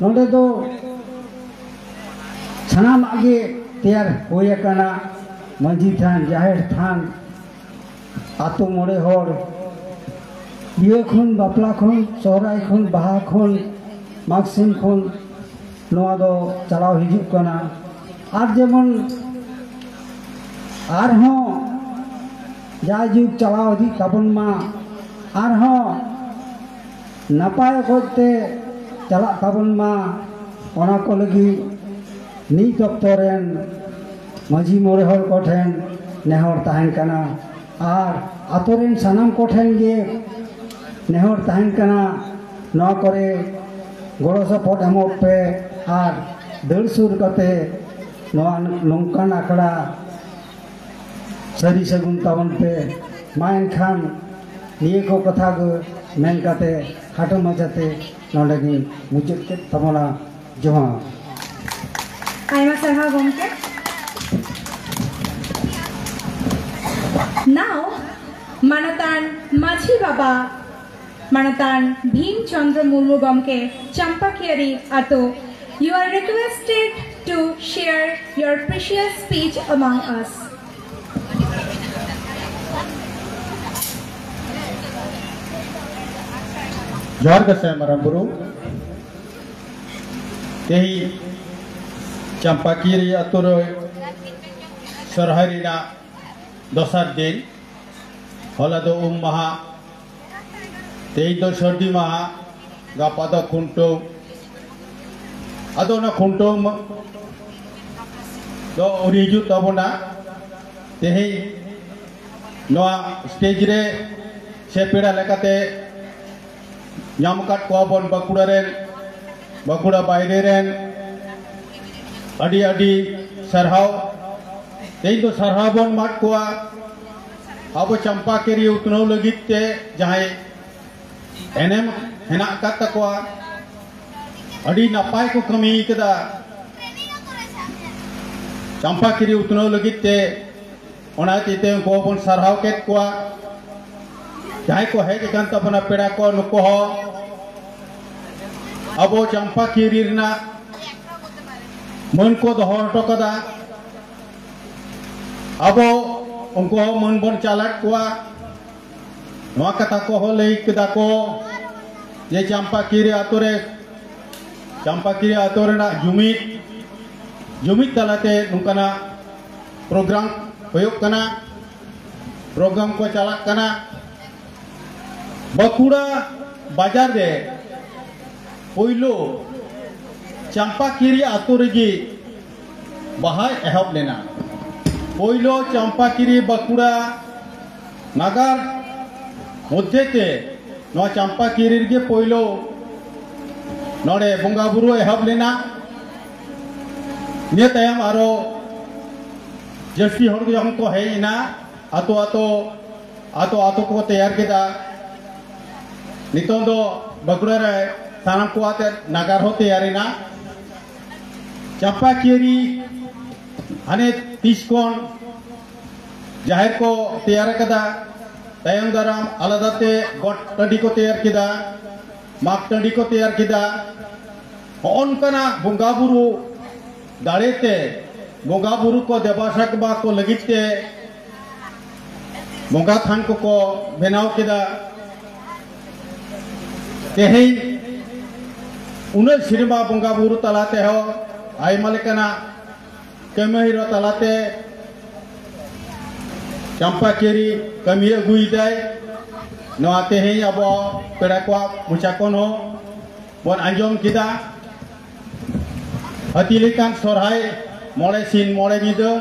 ᱱᱚᱰᱮ ᱫᱚ ᱥᱟᱱᱟᱢᱟᱜ ᱜᱮ ᱛᱮᱭᱟᱨ ᱦᱩᱭ ᱟᱠᱟᱱᱟ᱾ ᱢᱟᱹᱡᱷᱤ ᱛᱷᱟᱱ, ᱡᱟᱦᱮᱨ ᱛᱷᱟᱱ, ᱟᱛᱳ ᱢᱚᱬᱮ ᱦᱚᱲ, ᱤᱭᱟᱹ ᱠᱷᱚᱱ, ᱵᱟᱯᱞᱟ ᱠᱷᱚᱱ, ᱥᱚᱦᱨᱟᱭ ᱠᱷᱚᱱ, ᱵᱟᱦᱟ ᱠᱷᱚᱱ, ᱢᱟᱜᱽ ᱥᱤᱢ ᱠᱷᱚᱱ ᱱᱚᱣᱟ ᱫᱚ ᱪᱟᱞᱟᱣ ᱦᱤᱡᱩᱜ ᱠᱟᱱᱟ᱾ ᱟᱨ ᱡᱮᱢᱚᱱ ᱟᱨᱦᱚᱸ ᱡᱟᱭᱡᱩᱜᱽ ᱪᱟᱞᱟᱣ ᱤᱫᱤᱜ ᱛᱟᱵᱚᱱ ᱢᱟ, ᱟᱨᱦᱚᱸ ᱱᱟᱯᱟᱭ ᱚᱠᱚᱡ ᱛᱮ ᱪᱟᱞᱟᱜ ᱛᱟᱵᱚᱱ ᱢᱟ, ᱚᱱᱟ ᱠᱚ ᱞᱟᱹᱜᱤᱫ ᱱᱤᱛ ᱚᱠᱛᱚ ᱨᱮᱱ ᱢᱟᱹᱡᱷᱤ ᱢᱚᱬᱮ ᱦᱚᱲ ᱠᱚᱴᱷᱮᱱ ᱱᱮᱦᱚᱨ ᱛᱟᱦᱮᱱ ᱠᱟᱱᱟ᱾ ᱟᱨ ᱟᱛᱳ ᱨᱮᱱ ᱥᱟᱱᱟᱢ ᱠᱚᱴᱷᱮᱱ ᱜᱮ ᱱᱮᱦᱚᱨ ᱛᱟᱦᱮᱱ ᱠᱟᱱᱟ, ᱱᱚᱣᱟ ᱠᱚᱨᱮ ᱜᱚᱲᱚ ᱥᱚᱯᱚᱦᱚᱫ ᱮᱢᱚᱜ ᱯᱮ ᱟᱨ ᱫᱟᱹᱲ ᱥᱩᱨ ᱠᱟᱛᱮ ᱱᱚᱣᱟ ᱱᱚᱝᱠᱟᱱ ᱟᱠᱷᱲᱟ ᱥᱟᱹᱨᱤ ᱥᱟᱹᱜᱩᱱ ᱛᱟᱵᱚᱱ ᱯᱮ᱾ ᱢᱟ ᱮᱱᱠᱷᱟᱱ ᱱᱤᱭᱟᱹ ᱠᱚ ᱠᱟᱛᱷᱟ ᱜᱮ ᱢᱮᱱ ᱠᱟᱛᱮ ᱠᱷᱟᱴᱚ ᱢᱟᱪᱷᱟᱛᱮ ᱱᱚᱰᱮ ᱜᱤᱧ ᱢᱩᱪᱟᱹᱫ ᱠᱮᱫ ᱛᱟᱵᱚᱱᱟ᱾ ᱡᱚᱦᱟᱨ᱾ ᱟᱭᱢᱟ ᱥᱟᱨᱦᱟᱣ ᱜᱚᱢᱠᱮ᱾ Now, ᱢᱟᱱᱚᱛᱟᱱ ᱢᱟᱹᱡᱷᱤ ᱵᱟᱵᱟ, ᱢᱟᱱᱚᱛᱟᱱ ᱵᱷᱤᱢ ᱪᱚᱸᱫᱽᱨᱚ ᱢᱩᱨᱢᱩ ᱜᱚᱢᱠᱮ, ᱪᱟᱢᱯᱟᱠᱤᱭᱟᱨᱤ ᱟᱛᱳ, you are requested to share your precious speech among us. ᱡᱚᱦᱟᱨ ᱜᱮ ᱥᱮ ᱢᱟᱨᱟᱝ ᱵᱩᱨᱩ᱾ ᱛᱮᱦᱮᱧ ᱪᱟᱢᱯᱟᱠᱤᱨᱤ ᱟᱛᱳ ᱨᱮ ᱥᱚᱨᱦᱟᱭ ᱨᱮᱱᱟᱜ ᱫᱚᱥᱟᱨ ᱫᱤᱱ, ᱦᱚᱞᱟ ᱫᱚ ᱩᱢ ᱢᱟᱦᱟ, ᱛᱮᱦᱮᱧ ᱫᱚ ᱥᱟᱹᱨᱫᱤ ᱢᱟᱦᱟ, ᱜᱟᱯᱟ ᱫᱚ ᱠᱷᱩᱱᱴᱟᱹᱣ᱾ ᱟᱫᱚ ᱚᱱᱟ ᱠᱷᱩᱱᱴᱟᱹᱣ ᱢᱟ-, ᱫᱚ ᱟᱹᱣᱨᱤ ᱦᱤᱡᱩᱜ ᱛᱟᱵᱚᱱᱟ᱾ ᱛᱮᱦᱮᱧ ᱱᱚᱣᱟ ᱥᱴᱮᱡᱽ ᱨᱮ ᱥᱮ ᱯᱮᱲᱟ ᱞᱮᱠᱟᱛᱮ ᱧᱟᱢ ᱟᱠᱟᱫ ᱠᱚᱣᱟ ᱵᱚᱱ ᱵᱟᱸᱠᱩᱲᱟ ᱨᱮᱱ, ᱵᱟᱸᱠᱩᱲᱟ ᱵᱟᱭᱨᱮ ᱨᱮᱱ᱾ ᱟᱹᱰᱤ ᱟᱹᱰᱤ ᱥᱟᱨᱦᱟᱣ᱾ ᱛᱮᱦᱮᱧ ᱫᱚ ᱥᱟᱨᱦᱟᱣ ᱵᱚᱱ ᱮᱢᱟᱫ ᱠᱚᱣᱟ᱾ ᱟᱵᱚ ᱪᱟᱢᱯᱟᱠᱤᱨᱤ ᱩᱛᱱᱟᱹᱣ ᱞᱟᱹᱜᱤᱫ ᱛᱮ ᱡᱟᱦᱟᱸᱭ ᱮᱱᱮᱢ ᱦᱮᱱᱟᱜ ᱟᱠᱟᱫ ᱛᱟᱠᱚᱣᱟ, ᱟᱹᱰᱤ ᱱᱟᱯᱟᱭ ᱠᱚ ᱠᱟᱹᱢᱤ ᱠᱮᱫᱟ ᱪᱟᱢᱯᱟᱠᱤᱨᱤ ᱩᱛᱱᱟᱹᱣ ᱞᱟᱹᱜᱤᱫ ᱛᱮ᱾ ᱚᱱᱟ ᱦᱚᱛᱮᱡ ᱛᱮ ᱩᱱᱠᱩ ᱦᱚᱸᱵᱚᱱ ᱥᱟᱨᱦᱟᱣ ᱠᱮᱫ ᱠᱚᱣᱟ᱾ ᱡᱟᱦᱟᱸᱭ ᱠᱚ ᱦᱮᱡ ᱟᱠᱟᱱ ᱛᱟᱵᱚᱱᱟ ᱯᱮᱲᱟ ᱠᱚ, ᱱᱩᱠᱩ ᱦᱚᱸ ᱟᱵᱚ ᱪᱟᱢᱯᱟᱠᱤᱨᱤ ᱨᱮᱱᱟᱜ ᱢᱟᱹᱱ ᱠᱚ ᱫᱚᱦᱚ ᱦᱚᱴᱚ ᱠᱟᱫᱟ᱾ ᱟᱵᱚ ᱩᱱᱠᱩ ᱦᱚᱸ ᱢᱟᱹᱱ ᱵᱚᱱ ᱪᱟᱞᱟᱫ ᱠᱚᱣᱟ᱾ ᱱᱚᱣᱟ ᱠᱟᱛᱷᱟ ᱠᱚᱦᱚᱸ ᱞᱟᱹᱭ ᱠᱮᱫᱟ ᱠᱚ ᱡᱮ ᱪᱟᱢᱯᱟᱠᱤᱨᱤ ᱟᱛᱳ ᱨᱮ, ᱪᱟᱢᱯᱟᱠᱤᱨᱤ ᱟᱛᱳ ᱨᱮᱱᱟᱜ ᱡᱩᱢᱤᱫ, ᱡᱩᱢᱤᱫ ᱛᱟᱞᱟᱛᱮ ᱱᱚᱝᱠᱟᱱᱟᱜ ᱯᱨᱳᱜᱨᱟᱢ ᱦᱩᱭᱩᱜ ᱠᱟᱱᱟ, ᱯᱨᱳᱜᱨᱟᱢ ᱠᱚ ᱪᱟᱞᱟᱜ ᱠᱟᱱᱟ᱾ ᱵᱟᱸᱠᱩᱲᱟ ᱵᱟᱡᱟᱨ ᱨᱮ ᱯᱳᱭᱞᱳ ᱪᱟᱢᱯᱟᱠᱤᱨᱤ ᱟᱛᱳ ᱨᱮᱜᱮ ᱵᱟᱦᱟᱭ ᱮᱦᱚᱵ ᱞᱮᱱᱟ᱾ ᱯᱳᱭᱞᱳ ᱪᱟᱢᱯᱟᱠᱤᱨᱤ ᱵᱟᱸᱠᱩᱲᱟ ᱱᱟᱜᱟᱨ ᱢᱚᱫᱽᱫᱷᱮ ᱛᱮ ᱱᱚᱣᱟ ᱪᱟᱢᱯᱟᱠᱤᱨᱤ ᱨᱮᱜᱮ ᱯᱳᱭᱞᱳ ᱱᱚᱰᱮ ᱵᱚᱸᱜᱟ ᱵᱩᱨᱩ ᱮᱦᱚᱵ ᱞᱮᱱᱟ᱾ ᱤᱱᱟᱹ ᱛᱟᱭᱚᱢ ᱟᱨᱚ ᱡᱟᱹᱥᱛᱤ ᱦᱚᱲ ᱡᱚᱠᱷᱚᱱ ᱠᱚ ᱦᱮᱡ ᱮᱱᱟ, ᱟᱛᱳ ᱟᱛᱳ, ᱟᱛᱳ ᱟᱛᱳ ᱠᱚ ᱛᱮᱭᱟᱨ ᱠᱮᱫᱟ᱾ ᱱᱤᱛᱚᱝ ᱫᱚ ᱵᱟᱸᱠᱩᱲᱟ ᱨᱮ ᱥᱟᱱᱟᱢ ᱠᱚ ᱟᱛᱮ ᱱᱟᱜᱟᱨ ᱦᱚᱸ ᱛᱮᱭᱟᱨ ᱮᱱᱟ᱾ ᱪᱟᱢᱯᱟᱠᱤᱨᱤ ᱦᱟᱱᱮ ᱛᱤᱥ ᱠᱷᱚᱱ ᱡᱟᱦᱮᱨ ᱠᱚ ᱛᱮᱭᱟᱨ ᱟᱠᱟᱫᱟ, ᱛᱟᱭᱚᱢ ᱫᱟᱨᱟᱢ ᱟᱞᱟᱫᱟ ᱛᱮ ᱜᱚᱴ ᱴᱟᱺᱰᱤ ᱠᱚ ᱛᱮᱭᱟᱨ ᱠᱮᱫᱟ, ᱢᱟᱜᱽ ᱴᱟᱺᱰᱤ ᱠᱚ ᱛᱮᱭᱟᱨ ᱠᱮᱫᱟ᱾ ᱦᱚᱸᱜᱼᱚ ᱱᱚᱝᱠᱟᱱᱟᱜ ᱵᱚᱸᱜᱟ ᱵᱩᱨᱩ ᱫᱟᱲᱮ ᱛᱮ ᱵᱚᱸᱜᱟ ᱵᱩᱨᱩ ᱠᱚ ᱫᱮᱵᱟ ᱥᱮᱵᱟ ᱠᱚ ᱞᱟᱹᱜᱤᱫ ᱛᱮ ᱵᱚᱸᱜᱟ ᱛᱷᱟᱱ ᱠᱚᱠᱚ ᱵᱮᱱᱟᱣ ᱠᱮᱫᱟ᱾ ᱛᱮᱦᱮᱧ ᱩᱱᱟᱹᱜ ᱥᱮᱨᱢᱟ ᱵᱚᱸᱜᱟ ᱵᱩᱨᱩ ᱛᱟᱞᱟ ᱛᱮᱦᱚᱸ ᱟᱭᱢᱟ ᱞᱮᱠᱟᱱᱟᱜ ᱠᱟᱹᱢᱤ ᱦᱚᱨᱟ ᱛᱟᱞᱟᱛᱮ ᱪᱟᱢᱯᱟᱠᱤᱨᱤ ᱠᱟᱹᱢᱤ ᱟᱹᱜᱩᱭᱮᱫᱟᱭ᱾ ᱱᱚᱣᱟ ᱛᱮᱦᱮᱧ ᱟᱵᱚ ᱯᱮᱲᱟ ᱠᱚᱣᱟᱜ ᱢᱚᱪᱟ ᱠᱷᱚᱱ ᱦᱚᱸ ᱵᱚᱱ ᱟᱸᱡᱚᱢ ᱠᱮᱫᱟ, ᱦᱟᱹᱛᱤ ᱞᱮᱠᱟᱱ ᱥᱚᱨᱦᱟᱭ ᱢᱚᱬᱮ ᱥᱤᱧ ᱢᱚᱬᱮ ᱧᱤᱫᱟᱹ᱾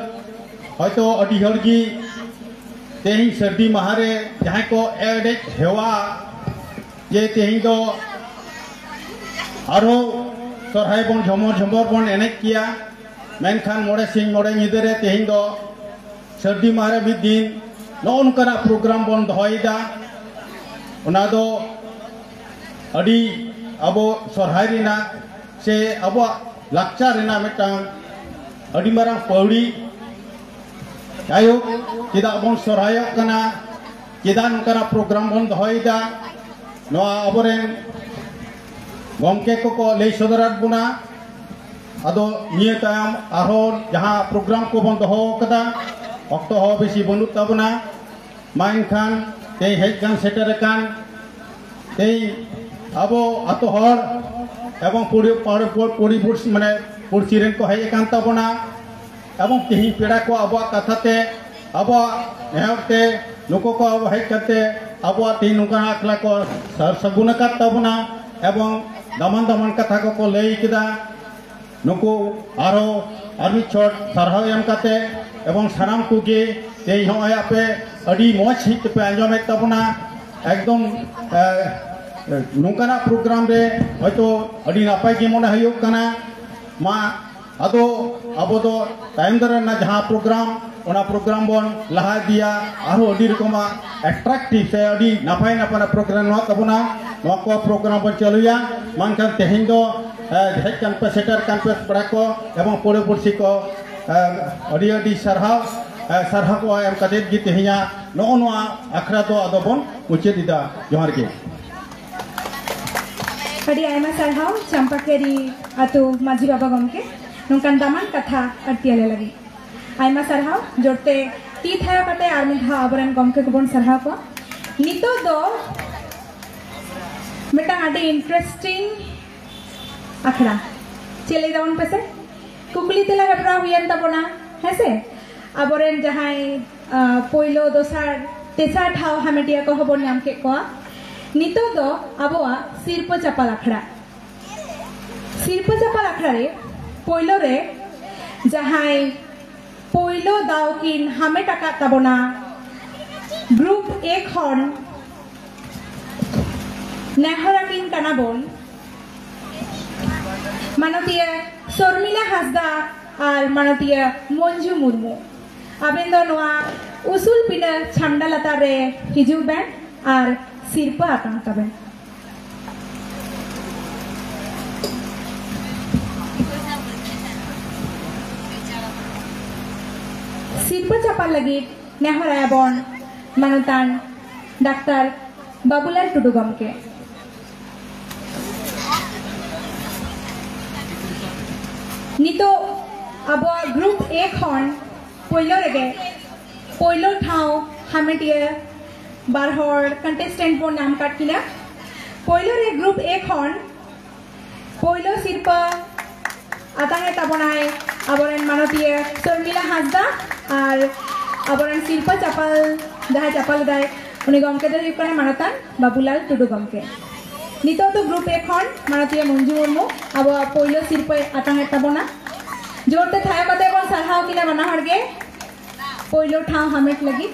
ᱦᱚᱭᱛᱳ ᱟᱹᱰᱤ ᱦᱚᱲ ᱜᱮ ᱛᱮᱦᱮᱧ ᱥᱟᱹᱨᱫᱤ ᱢᱟᱦᱟ ᱨᱮ ᱡᱟᱦᱟᱸᱭ ᱠᱚ ᱮᱱᱮᱡ ᱦᱮᱣᱟ ᱡᱮ ᱛᱮᱦᱮᱧ ᱫᱚ ᱟᱨᱦᱚᱸ ᱥᱚᱨᱦᱟᱭ ᱵᱚᱱ ᱡᱷᱚᱢᱚᱨ ᱡᱷᱚᱢᱚᱨ ᱵᱚᱱ ᱮᱱᱮᱡ ᱠᱮᱭᱟ, ᱢᱮᱱᱠᱷᱟᱱ ᱢᱚᱬᱮ ᱥᱤᱧ ᱢᱚᱬᱮ ᱧᱤᱫᱟᱹ ᱨᱮ ᱛᱮᱦᱮᱧ ᱫᱚ ᱥᱟᱹᱨᱫᱤ ᱢᱟᱦᱟ ᱨᱮ ᱢᱤᱫ ᱫᱤᱱ ᱱᱚᱜᱼᱚ ᱱᱚᱝᱠᱟᱱᱟᱜ ᱯᱨᱳᱜᱨᱟᱢ ᱵᱚᱱ ᱫᱚᱦᱚᱭᱮᱫᱟ᱾ ᱚᱱᱟ ᱫᱚ ᱟᱹᱰᱤ ᱟᱵᱚ ᱥᱚᱨᱦᱟᱭ ᱨᱮᱱᱟᱜ ᱥᱮ ᱟᱵᱚᱣᱟᱜ ᱞᱟᱠᱪᱟᱨ ᱨᱮᱱᱟᱜ ᱢᱤᱫᱴᱟᱝ ᱟᱹᱰᱤ ᱢᱟᱨᱟᱝ ᱯᱟᱹᱣᱲᱤ᱾ ᱡᱟᱭᱦᱳᱠ, ᱪᱮᱫᱟᱜ ᱵᱚᱱ ᱥᱚᱨᱦᱟᱭᱚᱜ ᱠᱟᱱᱟ, ᱪᱮᱫᱟᱜ ᱱᱚᱝᱠᱟᱱᱟᱜ ᱯᱨᱳᱜᱨᱟᱢ ᱵᱚᱱ ᱫᱚᱦᱚᱭᱮᱫᱟ, ᱱᱚᱣᱟ ᱟᱵᱚᱨᱮᱱ ᱜᱚᱢᱠᱮ ᱠᱚᱠᱚ ᱞᱟᱹᱭ ᱥᱚᱫᱚᱨᱟᱫ ᱵᱚᱱᱟ᱾ ᱟᱫᱚ ᱱᱤᱭᱟᱹ ᱛᱟᱭᱚᱢ ᱟᱨᱦᱚᱸ ᱡᱟᱦᱟᱸ ᱯᱨᱳᱜᱨᱟᱢ ᱠᱚᱵᱚᱱ ᱫᱚᱦᱚ ᱟᱠᱟᱫᱟ, ᱚᱠᱛᱚ ᱦᱚᱸ ᱵᱮᱥᱤ ᱵᱟᱹᱱᱩᱜ ᱛᱟᱵᱚᱱᱟ᱾ ᱢᱟ ᱮᱱᱠᱷᱟᱱ ᱛᱮᱦᱮᱧ ᱦᱮᱡ ᱠᱟᱱ ᱥᱮᱴᱮᱨ ᱟᱠᱟᱱ ᱛᱮᱦᱮᱧ ᱟᱵᱚ ᱟᱛᱳ ᱦᱚᱲ ᱮᱵᱚᱝ ᱯᱩᱲᱤ, ᱯᱟᱲ-, ᱯᱩ-, ᱯᱩᱲᱤ ᱯᱩᱲᱥᱤ, ᱢᱟᱱᱮ ᱯᱩᱲᱥᱤ ᱨᱮᱱ ᱠᱚ ᱦᱮᱡ ᱟᱠᱟᱱ ᱛᱟᱵᱚᱱᱟ ᱮᱵᱚᱝ ᱛᱮᱦᱮᱧ ᱯᱮᱲᱟ ᱠᱚ ᱟᱵᱚᱣᱟᱜ ᱠᱟᱛᱷᱟ ᱛᱮ, ᱟᱵᱚᱣᱟᱜ ᱱᱮᱦᱚᱨ ᱛᱮ ᱱᱩᱠᱩ ᱠᱚ ᱟᱵᱚ ᱦᱮᱡ ᱠᱟᱛᱮ ᱟᱵᱚᱣᱟᱜ ᱛᱮᱦᱮᱧ ᱱᱚᱝᱠᱟᱱᱟᱜ ᱟᱠᱷᱲᱟ ᱠᱚ ᱥᱟᱨ ᱥᱟᱹᱜᱩᱱ ᱟᱠᱟᱫ ᱛᱟᱵᱚᱱᱟ ᱮᱵᱚᱝ ᱫᱟᱢᱟᱱ ᱫᱟᱢᱟᱱ ᱠᱟᱛᱷᱟ ᱠᱚᱠᱚ ᱞᱟᱹᱭ ᱠᱮᱫᱟ᱾ ᱱᱩᱠᱩ ᱟᱨᱦᱚᱸ ᱟᱨ ᱢᱤᱫ ᱪᱷᱚᱴ ᱥᱟᱨᱦᱟᱣ ᱮᱢ ᱠᱟᱛᱮ ᱮᱵᱚᱝ ᱥᱟᱱᱟᱢ ᱠᱚᱜᱮ ᱛᱮᱦᱮᱧ ᱦᱚᱸᱜᱼᱚᱭ ᱟᱯᱮ ᱟᱹᱰᱤ ᱢᱚᱡᱽ ᱥᱟᱺᱦᱤᱡ ᱛᱮᱯᱮ ᱟᱸᱡᱚᱢᱮᱫ ᱛᱟᱵᱚᱱᱟ᱾ ᱮᱠᱫᱚᱢ, ᱮ, ᱱᱚᱝᱠᱟᱱᱟᱜ ᱯᱨᱳᱜᱨᱟᱢ ᱨᱮ ᱦᱚᱭᱛᱳ ᱟᱹᱰᱤ ᱱᱟᱯᱟᱭ ᱜᱮ ᱢᱚᱱᱮ ᱦᱩᱭᱩᱜ ᱠᱟᱱᱟ᱾ ᱢᱟ ᱟᱫᱚ ᱟᱵᱚ ᱫᱚ ᱛᱟᱭᱚᱢ ᱫᱟᱨᱟᱢ ᱨᱮᱱᱟᱜ ᱡᱟᱦᱟᱸ ᱯᱨᱳᱜᱨᱟᱢ, ᱚᱱᱟ ᱯᱨᱳᱜᱨᱟᱢ ᱵᱚᱱ ᱞᱟᱦᱟ ᱤᱫᱤᱭᱟ, ᱟᱨᱦᱚᱸ ᱟᱹᱰᱤ ᱨᱚᱠᱚᱢᱟᱜ ᱮᱴᱨᱟᱠᱴᱤᱵᱷ ᱥᱮ ᱟᱹᱰᱤ ᱱᱟᱯᱟᱭ ᱱᱟᱯᱟᱭ ᱯᱨᱳᱜᱨᱟᱢ ᱢᱮᱱᱟᱜ ᱛᱟᱵᱚᱱᱟ, ᱱᱚᱣᱟ ᱠᱚ ᱯᱨᱳᱜᱨᱟᱢ ᱵᱚᱱ ᱪᱟᱹᱞᱩᱭᱟ᱾ ᱢᱮᱱᱠᱷᱟᱱ ᱛᱮᱦᱮᱧ ᱫᱚ, ᱮ, ᱦᱮᱡ ᱠᱟᱱ ᱯᱮ, ᱥᱮᱴᱮᱨ ᱠᱟᱱ ᱯᱮ ᱯᱮᱲᱟ ᱠᱚ ᱮᱵᱚᱝ ᱯᱟᱹᱲᱟᱹ ᱯᱩᱲᱥᱤ ᱠᱚ, ᱮ, ᱟᱹᱰᱤ ᱟᱹᱰᱤ ᱥᱟᱨᱦᱟᱣ, ᱮ, ᱥᱟᱨᱦᱟᱣ ᱠᱚ ᱮᱢ ᱠᱟᱛᱮᱫ ᱜᱮ ᱛᱮᱦᱮᱧᱟᱜ ᱱᱚᱜᱼᱚ ᱱᱚᱣᱟ ᱟᱠᱷᱲᱟ ᱫᱚ ᱟᱫᱚ ᱵᱚᱱ ᱢᱩᱪᱟᱹᱫ ᱮᱫᱟ᱾ ᱡᱚᱦᱟᱨ ᱜᱮ᱾ ᱟᱹᱰᱤ ᱟᱭᱢᱟ ᱥᱟᱨᱦᱟᱣ ᱪᱟᱢᱯᱟᱠᱮᱨᱤ ᱟᱛᱳ ᱢᱟᱹᱡᱷᱤ ᱵᱟᱵᱟ ᱜᱚᱢᱠᱮ ᱱᱚᱝᱠᱟᱱ ᱫᱟᱢᱟᱱ ᱠᱟᱛᱷᱟ ᱟᱹᱲᱛᱤ ᱟᱞᱮ ᱞᱟᱹᱜᱤᱫ᱾ ᱟᱭᱢᱟ ᱥᱟᱨᱦᱟᱣ᱾ ᱡᱳᱨᱛᱮ ᱛᱤ ᱛᱷᱟᱭᱚ ᱠᱟᱛᱮ ᱟᱨ ᱢᱤᱫ ᱫᱷᱟᱣ ᱟᱵᱚᱨᱮᱱ ᱜᱚᱢᱠᱮ ᱠᱚᱵᱚᱱ ᱥᱟᱨᱦᱟᱣ ᱠᱚᱣᱟ᱾ ᱱᱤᱛᱚᱜ ᱫᱚ ᱢᱤᱫᱴᱟᱝ ᱟᱹᱰᱤ ᱤᱱᱴᱟᱨᱮᱥᱴᱤᱝ ᱟᱠᱷᱲᱟ᱾ ᱪᱮᱫ ᱞᱟᱹᱭ ᱫᱟᱵᱚᱱ ᱯᱮᱥᱮ? ᱠᱩᱠᱞᱤ ᱛᱮᱞᱟ ᱦᱮᱯᱨᱟᱣ ᱦᱩᱭᱮᱱ ᱛᱟᱵᱚᱱᱟ, ᱦᱮᱸᱥᱮ? ᱟᱵᱚᱨᱮᱱ ᱡᱟᱦᱟᱸᱭ, ᱟ, ᱯᱳᱭᱞᱳ, ᱫᱚᱥᱟᱨ, ᱛᱮᱥᱟᱨ ᱴᱷᱟᱶ ᱦᱟᱢᱮᱴᱤᱭᱟᱹ ᱠᱚᱦᱚᱸ ᱵᱚᱱ ᱧᱟᱢ ᱠᱮᱫ ᱠᱚᱣᱟ᱾ ᱱᱤᱛᱚᱜ ᱫᱚ ᱟᱵᱚᱣᱟᱜ ᱥᱤᱨᱯᱟᱹ ᱪᱟᱯᱟᱞ ᱟᱠᱷᱲᱟ᱾ ᱥᱤᱨᱯᱟᱹ ᱪᱟᱯᱟᱞ ᱟᱠᱷᱲᱟ ᱨᱮ ᱯᱳᱭᱞᱳ ᱨᱮ ᱡᱟᱦᱟᱸᱭ ᱯᱳᱭᱞᱳ ᱫᱟᱣ ᱠᱤᱱ ᱦᱟᱢᱮᱴ ᱟᱠᱟᱫ ᱛᱟᱵᱚᱱᱟ, ᱜᱨᱩᱯ ᱮ ᱠᱷᱚᱱ ᱱᱮᱦᱚᱨ ᱟᱹᱠᱤᱱ ᱠᱟᱱᱟ ᱵᱚᱱ ᱢᱟᱱᱚᱛᱤᱭᱟᱹ ᱥᱚᱨᱢᱤᱞᱟ ᱦᱟᱸᱥᱫᱟ ᱟᱨ ᱢᱟᱱᱚᱛᱤᱭᱟᱹ ᱢᱚᱧᱡᱩ ᱢᱩᱨᱢᱩ᱾ ᱟᱵᱮᱱ ᱫᱚ ᱱᱚᱣᱟ ᱩᱥᱩᱞ ᱯᱤᱸᱰᱟᱹ ᱪᱷᱟᱢᱰᱟ ᱞᱟᱛᱟᱨ ᱨᱮ ᱦᱤᱡᱩᱜ ᱵᱮᱱ ᱟᱨ ᱥᱤᱨᱯᱟᱹ ᱟᱛᱟᱝ ᱛᱟᱵᱮᱱ᱾ ᱥᱤᱨᱯᱟᱹ ᱪᱟᱯᱟᱞ ᱞᱟᱹᱜᱤᱫ ᱱᱮᱦᱚᱨᱟᱭᱟ ᱵᱚᱱ ᱢᱟᱱᱚᱛᱟᱱ ᱰᱟᱠᱛᱟᱨ ᱵᱟᱵᱩᱞᱟᱞ ᱴᱩᱰᱩ ᱜᱚᱢᱠᱮ᱾ ᱱᱤᱛᱚᱜ ᱟᱵᱚᱣᱟᱜ ᱜᱨᱩᱯ ᱮ ᱠᱷᱚᱱ ᱯᱳᱭᱞᱳ ᱨᱮᱜᱮ ᱯᱳᱭᱞᱳ ᱴᱷᱟᱶ ᱦᱟᱢᱮᱴᱤᱭᱟᱹ ᱵᱟᱨ ᱦᱚᱲ contestant ᱵᱚᱱ ᱧᱟᱢ ᱠᱟᱫ ᱠᱤᱱᱟ᱾ ᱯᱳᱭᱞᱳ ᱨᱮ group A ᱠᱷᱚᱱ ᱯᱳᱭᱞᱳ ᱥᱤᱨᱯᱟᱹ ᱟᱛᱟᱝ ᱮᱫ ᱛᱟᱵᱚᱱᱟᱭ ᱟᱵᱚᱨᱮᱱ ᱢᱟᱱᱚᱛᱤᱭᱟᱹ ᱥᱚᱨᱢᱤᱞᱟ ᱦᱟᱸᱥᱫᱟ, ᱟᱨ ᱟᱵᱚᱨᱮᱱ ᱥᱤᱨᱯᱟᱹ ᱪᱟᱯᱟᱞ, ᱡᱟᱦᱟᱸᱭ ᱪᱟᱯᱟᱞ ᱮᱫᱟᱭ, ᱩᱱᱤ ᱜᱚᱢᱠᱮ ᱫᱚᱭ ᱦᱩᱭᱩᱜ ᱠᱟᱱᱟ ᱢᱟᱱᱚᱛᱟᱱ ᱵᱟᱵᱩᱞᱟᱞ ᱴᱩᱰᱩ ᱜᱚᱢᱠᱮ᱾ ᱱᱤᱛᱚᱜ ᱫᱚ group A ᱠᱷᱚᱱ ᱢᱟᱱᱚᱛᱤᱭᱟᱹ ᱢᱚᱧᱡᱩ ᱢᱩᱨᱢᱩ ᱟᱵᱚᱣᱟᱜ ᱯᱳᱭᱞᱳ ᱥᱤᱨᱯᱟᱹᱭ ᱟᱛᱟᱝ ᱮᱫ ᱛᱟᱵᱚᱱᱟ᱾ ᱡᱳᱨ ᱛᱮ ᱛᱷᱟᱭᱚ ᱠᱟᱛᱮ ᱵᱚᱱ ᱥᱟᱨᱦᱟᱣ ᱠᱤᱱᱟ ᱵᱟᱱᱟ ᱦᱚᱲ ᱜᱮ ᱯᱳᱭᱞᱳ ᱴᱷᱟᱶ ᱦᱟᱢᱮᱴ ᱞᱟᱹᱜᱤᱫ᱾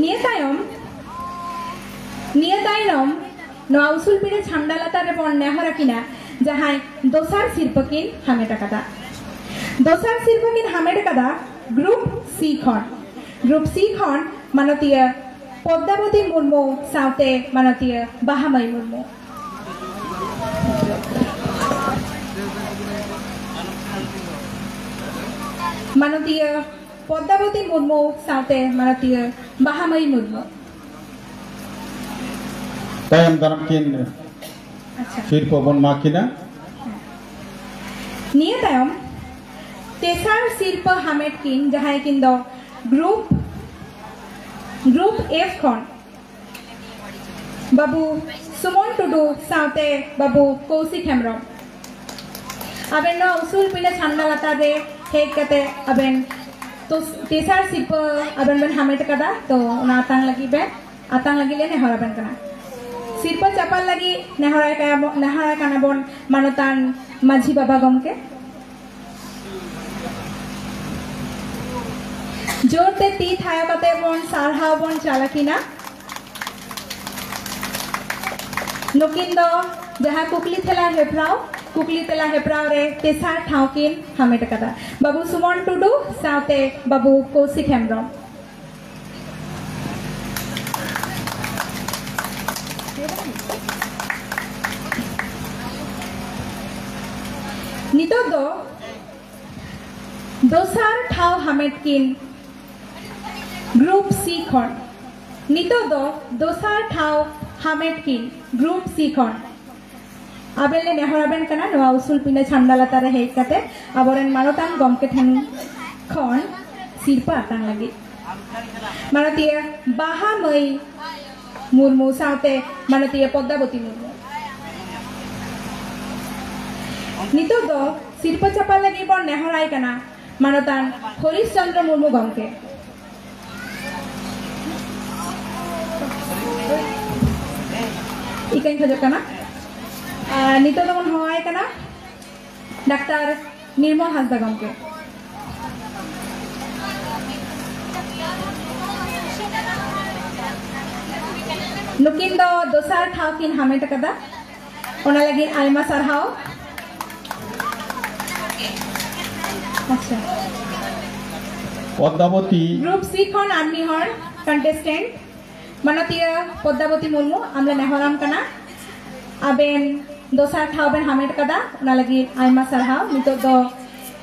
ᱱᱤᱭᱟᱹ ᱛᱟᱭᱚᱢ, ᱱᱤᱭᱟᱹ ᱛᱟᱭᱱᱚᱢ ᱱᱚᱣᱟ ᱩᱥᱩᱞ ᱯᱤᱸᱰᱟᱹ ᱪᱷᱟᱢᱰᱟ ᱞᱟᱛᱟᱨ ᱨᱮᱵᱚᱱ ᱱᱮᱦᱚᱨ ᱟᱹᱠᱤᱱᱟ, ᱡᱟᱦᱟᱸᱭ ᱫᱚᱥᱟᱨ ᱥᱤᱨᱯᱟᱹ ᱠᱤᱱ ᱦᱟᱢᱮᱴ ᱟᱠᱟᱫᱟ᱾ ᱫᱚᱥᱟᱨ ᱥᱤᱨᱯᱟᱹ ᱠᱤᱱ ᱦᱟᱢᱮᱴ ᱟᱠᱟᱫᱟ group C ᱠᱷᱚᱱ᱾ group C ᱠᱷᱚᱱ ᱢᱟᱱᱚᱛᱤᱭᱟᱹ ᱯᱚᱫᱽᱫᱟᱵᱚᱛᱤ ᱢᱩᱨᱢᱩ ᱥᱟᱶᱛᱮ ᱢᱟᱱᱚᱛᱤᱭᱟᱹ ᱵᱟᱦᱟᱢᱟᱹᱭ ᱢᱩᱨᱢᱩ᱾ ᱢᱟᱱᱚᱛᱤᱭᱟᱹ ᱯᱚᱫᱽᱫᱟᱵᱚᱛᱤ ᱢᱩᱨᱢᱩ ᱥᱟᱶᱛᱮ ᱢᱟᱱᱚᱛᱤᱭᱟᱹ ᱵᱟᱦᱟᱢᱟᱹᱭ ᱢᱩᱨᱢᱩ᱾ ᱛᱟᱭᱚᱢ ᱫᱟᱨᱟᱢ ᱠᱤᱱ ᱟᱪᱪᱷᱟ᱾ ᱥᱤᱨᱯᱟᱹ ᱵᱚᱱ ᱮᱢᱟ ᱠᱤᱱᱟ᱾ ᱱᱤᱭᱟᱹ ᱛᱟᱭᱚᱢ ᱛᱮᱥᱟᱨ ᱥᱤᱨᱯᱟᱹ ᱦᱟᱢᱮᱴ ᱠᱤᱱ, ᱡᱟᱦᱟᱸᱭ ᱠᱤᱱ ᱫᱚ group, group F ᱠᱷᱚᱱ ᱵᱟᱹᱵᱩ ᱥᱩᱢᱚᱱ ᱴᱩᱰᱩ ᱥᱟᱶᱛᱮ ᱵᱟᱹᱵᱩ ᱠᱳᱣᱥᱤᱠ ᱦᱮᱢᱵᱨᱚᱢ᱾ ᱟᱵᱮᱱ ᱱᱚᱣᱟ ᱩᱥᱩᱞ ᱯᱤᱸᱰᱟᱹ ᱪᱷᱟᱢᱰᱟ ᱞᱟᱛᱟᱨ ᱨᱮ ᱦᱮᱡ ᱠᱟᱛᱮ ᱟᱵᱮᱱ ᱛᱚ ᱛᱮᱥᱟᱨ ᱥᱤᱨᱯᱟᱹ ᱟᱵᱮᱱ ᱵᱮᱱ ᱦᱟᱢᱮᱴ ᱟᱠᱟᱫᱟ, ᱛᱚ ᱚᱱᱟ ᱟᱛᱟᱝ ᱞᱟᱹᱜᱤᱫ ᱵᱮᱱ, ᱟᱛᱟᱝ ᱞᱟᱹᱜᱤᱫ ᱞᱮ ᱱᱮᱦᱚᱨ ᱟᱵᱮᱱ ᱠᱟᱱᱟ᱾ ᱥᱤᱨᱯᱟᱹ ᱪᱟᱯᱟᱞ ᱞᱟᱹᱜᱤᱫ ᱱᱮᱦᱚᱨᱟᱭ ᱠᱟᱱᱟ ᱵᱚᱱ, ᱱᱮᱦᱚᱨᱟᱭ ᱠᱟᱱᱟ ᱵᱚᱱ ᱢᱟᱱᱚᱛᱟᱱ ᱢᱟᱹᱡᱷᱤ ᱵᱟᱵᱟ ᱜᱚᱢᱠᱮ᱾ ᱡᱳᱨ ᱛᱮ ᱛᱤ ᱛᱷᱟᱭᱚ ᱠᱟᱛᱮ ᱵᱚᱱ ᱥᱟᱨᱦᱟᱣ ᱵᱚᱱ ᱪᱟᱞ ᱟᱹᱠᱤᱱᱟ᱾ ᱱᱩᱠᱤᱱ ᱫᱚ ᱡᱟᱦᱟᱸ ᱠᱩᱠᱞᱤ ᱛᱮᱞᱟ ᱦᱮᱯᱨᱟᱣ, ᱠᱩᱠᱞᱤ ᱛᱮᱞᱟ ᱦᱮᱯᱨᱟᱣ ᱨᱮ ᱛᱮᱥᱟᱨ ᱴᱷᱟᱶ ᱠᱤᱱ ᱦᱟᱢᱮᱴ ᱟᱠᱟᱫᱟ, ᱵᱟᱹᱵᱩ ᱥᱩᱢᱚᱱ ᱴᱩᱰᱩ ᱥᱟᱶᱛᱮ ᱵᱟᱹᱵᱩ ᱠᱳᱣᱥᱤᱠ ᱦᱮᱢᱵᱨᱚᱢ᱾ ᱱᱤᱛᱚᱜ ᱫᱚ ᱫᱚᱥᱟᱨ ᱴᱷᱟᱶ ᱦᱟᱢᱮᱴ ᱠᱤᱱ group C ᱠᱷᱚᱱ, ᱱᱤᱛᱚᱜ ᱫᱚ ᱫᱚᱥᱟᱨ ᱴᱷᱟᱶ ᱦᱟᱢᱮᱴ ᱠᱤᱱ group C ᱠᱷᱚᱱ ᱟᱵᱮᱱ ᱞᱮ ᱱᱮᱦᱚᱨ ᱟᱵᱮᱱ ᱠᱟᱱᱟ, ᱱᱚᱣᱟ ᱩᱥᱩᱞ ᱯᱤᱸᱰᱟᱹ ᱪᱷᱟᱢᱰᱟ ᱞᱟᱛᱟᱨ ᱨᱮ ᱦᱮᱡ ᱠᱟᱛᱮ ᱟᱵᱚᱨᱮᱱ ᱢᱟᱱᱚᱛᱟᱱ ᱜᱚᱢᱠᱮ ᱴᱷᱮᱱ ᱠᱷᱚᱱ ᱥᱤᱨᱯᱟᱹ ᱟᱛᱟᱝ ᱞᱟᱹᱜᱤᱫ ᱢᱟᱱᱚᱛᱤᱭᱟᱹ ᱵᱟᱦᱟ ᱢᱟᱹᱭ ᱢᱩᱨᱢᱩ ᱥᱟᱶᱛᱮ ᱢᱟᱱᱚᱛᱤᱭᱟᱹ ᱯᱚᱫᱽᱫᱟᱵᱚᱛᱤ ᱢᱩᱨᱢᱩ᱾ ᱱᱤᱛᱚᱜ ᱫᱚ ᱥᱤᱨᱯᱟᱹ ᱪᱟᱯᱟᱞ ᱞᱟᱹᱜᱤᱫ ᱵᱚᱱ ᱱᱮᱦᱚᱨᱟᱭ ᱠᱟᱱᱟ ᱢᱟᱱᱚᱛᱟᱱ ᱦᱚᱨᱤᱥ ᱪᱚᱱᱫᱨᱚ ᱢᱩᱨᱢᱩ ᱜᱚᱢᱠᱮ᱾ ᱤᱠᱟᱹᱧ ᱠᱷᱚᱡᱚᱜ ᱠᱟᱱᱟ᱾ ᱟᱨ ᱱᱤᱛᱚᱜ ᱫᱚᱵᱚᱱ ᱦᱚᱦᱚᱣᱟᱭ ᱠᱟᱱᱟ ᱰᱟᱠᱛᱟᱨ ᱱᱤᱨᱢᱚᱞ ᱦᱟᱸᱥᱫᱟ ᱜᱚᱢᱠᱮ᱾ ᱱᱩᱠᱤᱱ ᱫᱚ ᱫᱚᱥᱟᱨ ᱴᱷᱟᱶ ᱠᱤᱱ ᱦᱟᱢᱮᱴ ᱟᱠᱟᱫᱟ, ᱚᱱᱟ ᱞᱟᱹᱜᱤᱫ ᱟᱭᱢᱟ ᱥᱟᱨᱦᱟᱣ᱾ ᱟᱪᱪᱷᱟ, ᱯᱚᱫᱽᱫᱟᱵᱚᱛᱤ᱾ ᱜᱨᱩᱯ ᱥᱤ ᱠᱷᱚᱱ ᱟᱨ ᱢᱤᱫ ᱦᱚᱲ ᱠᱚᱱᱴᱮᱥᱴᱮᱱᱴ ᱢᱟᱱᱚᱛᱤᱭᱟᱹ ᱯᱚᱫᱽᱫᱟᱵᱚᱛᱤ ᱢᱩᱨᱢᱩ, ᱟᱢ ᱞᱮ ᱱᱮᱦᱚᱨᱟᱢ ᱠᱟᱱᱟ, ᱟᱵᱮᱱ ᱫᱚᱥᱟᱨ ᱴᱷᱟᱶ ᱵᱮᱱ ᱦᱟᱢᱮᱴ ᱠᱟᱫᱟ, ᱚᱱᱟ ᱞᱟᱹᱜᱤᱫ ᱟᱭᱢᱟ ᱥᱟᱨᱦᱟᱣ᱾ ᱱᱤᱛᱚᱜ ᱫᱚ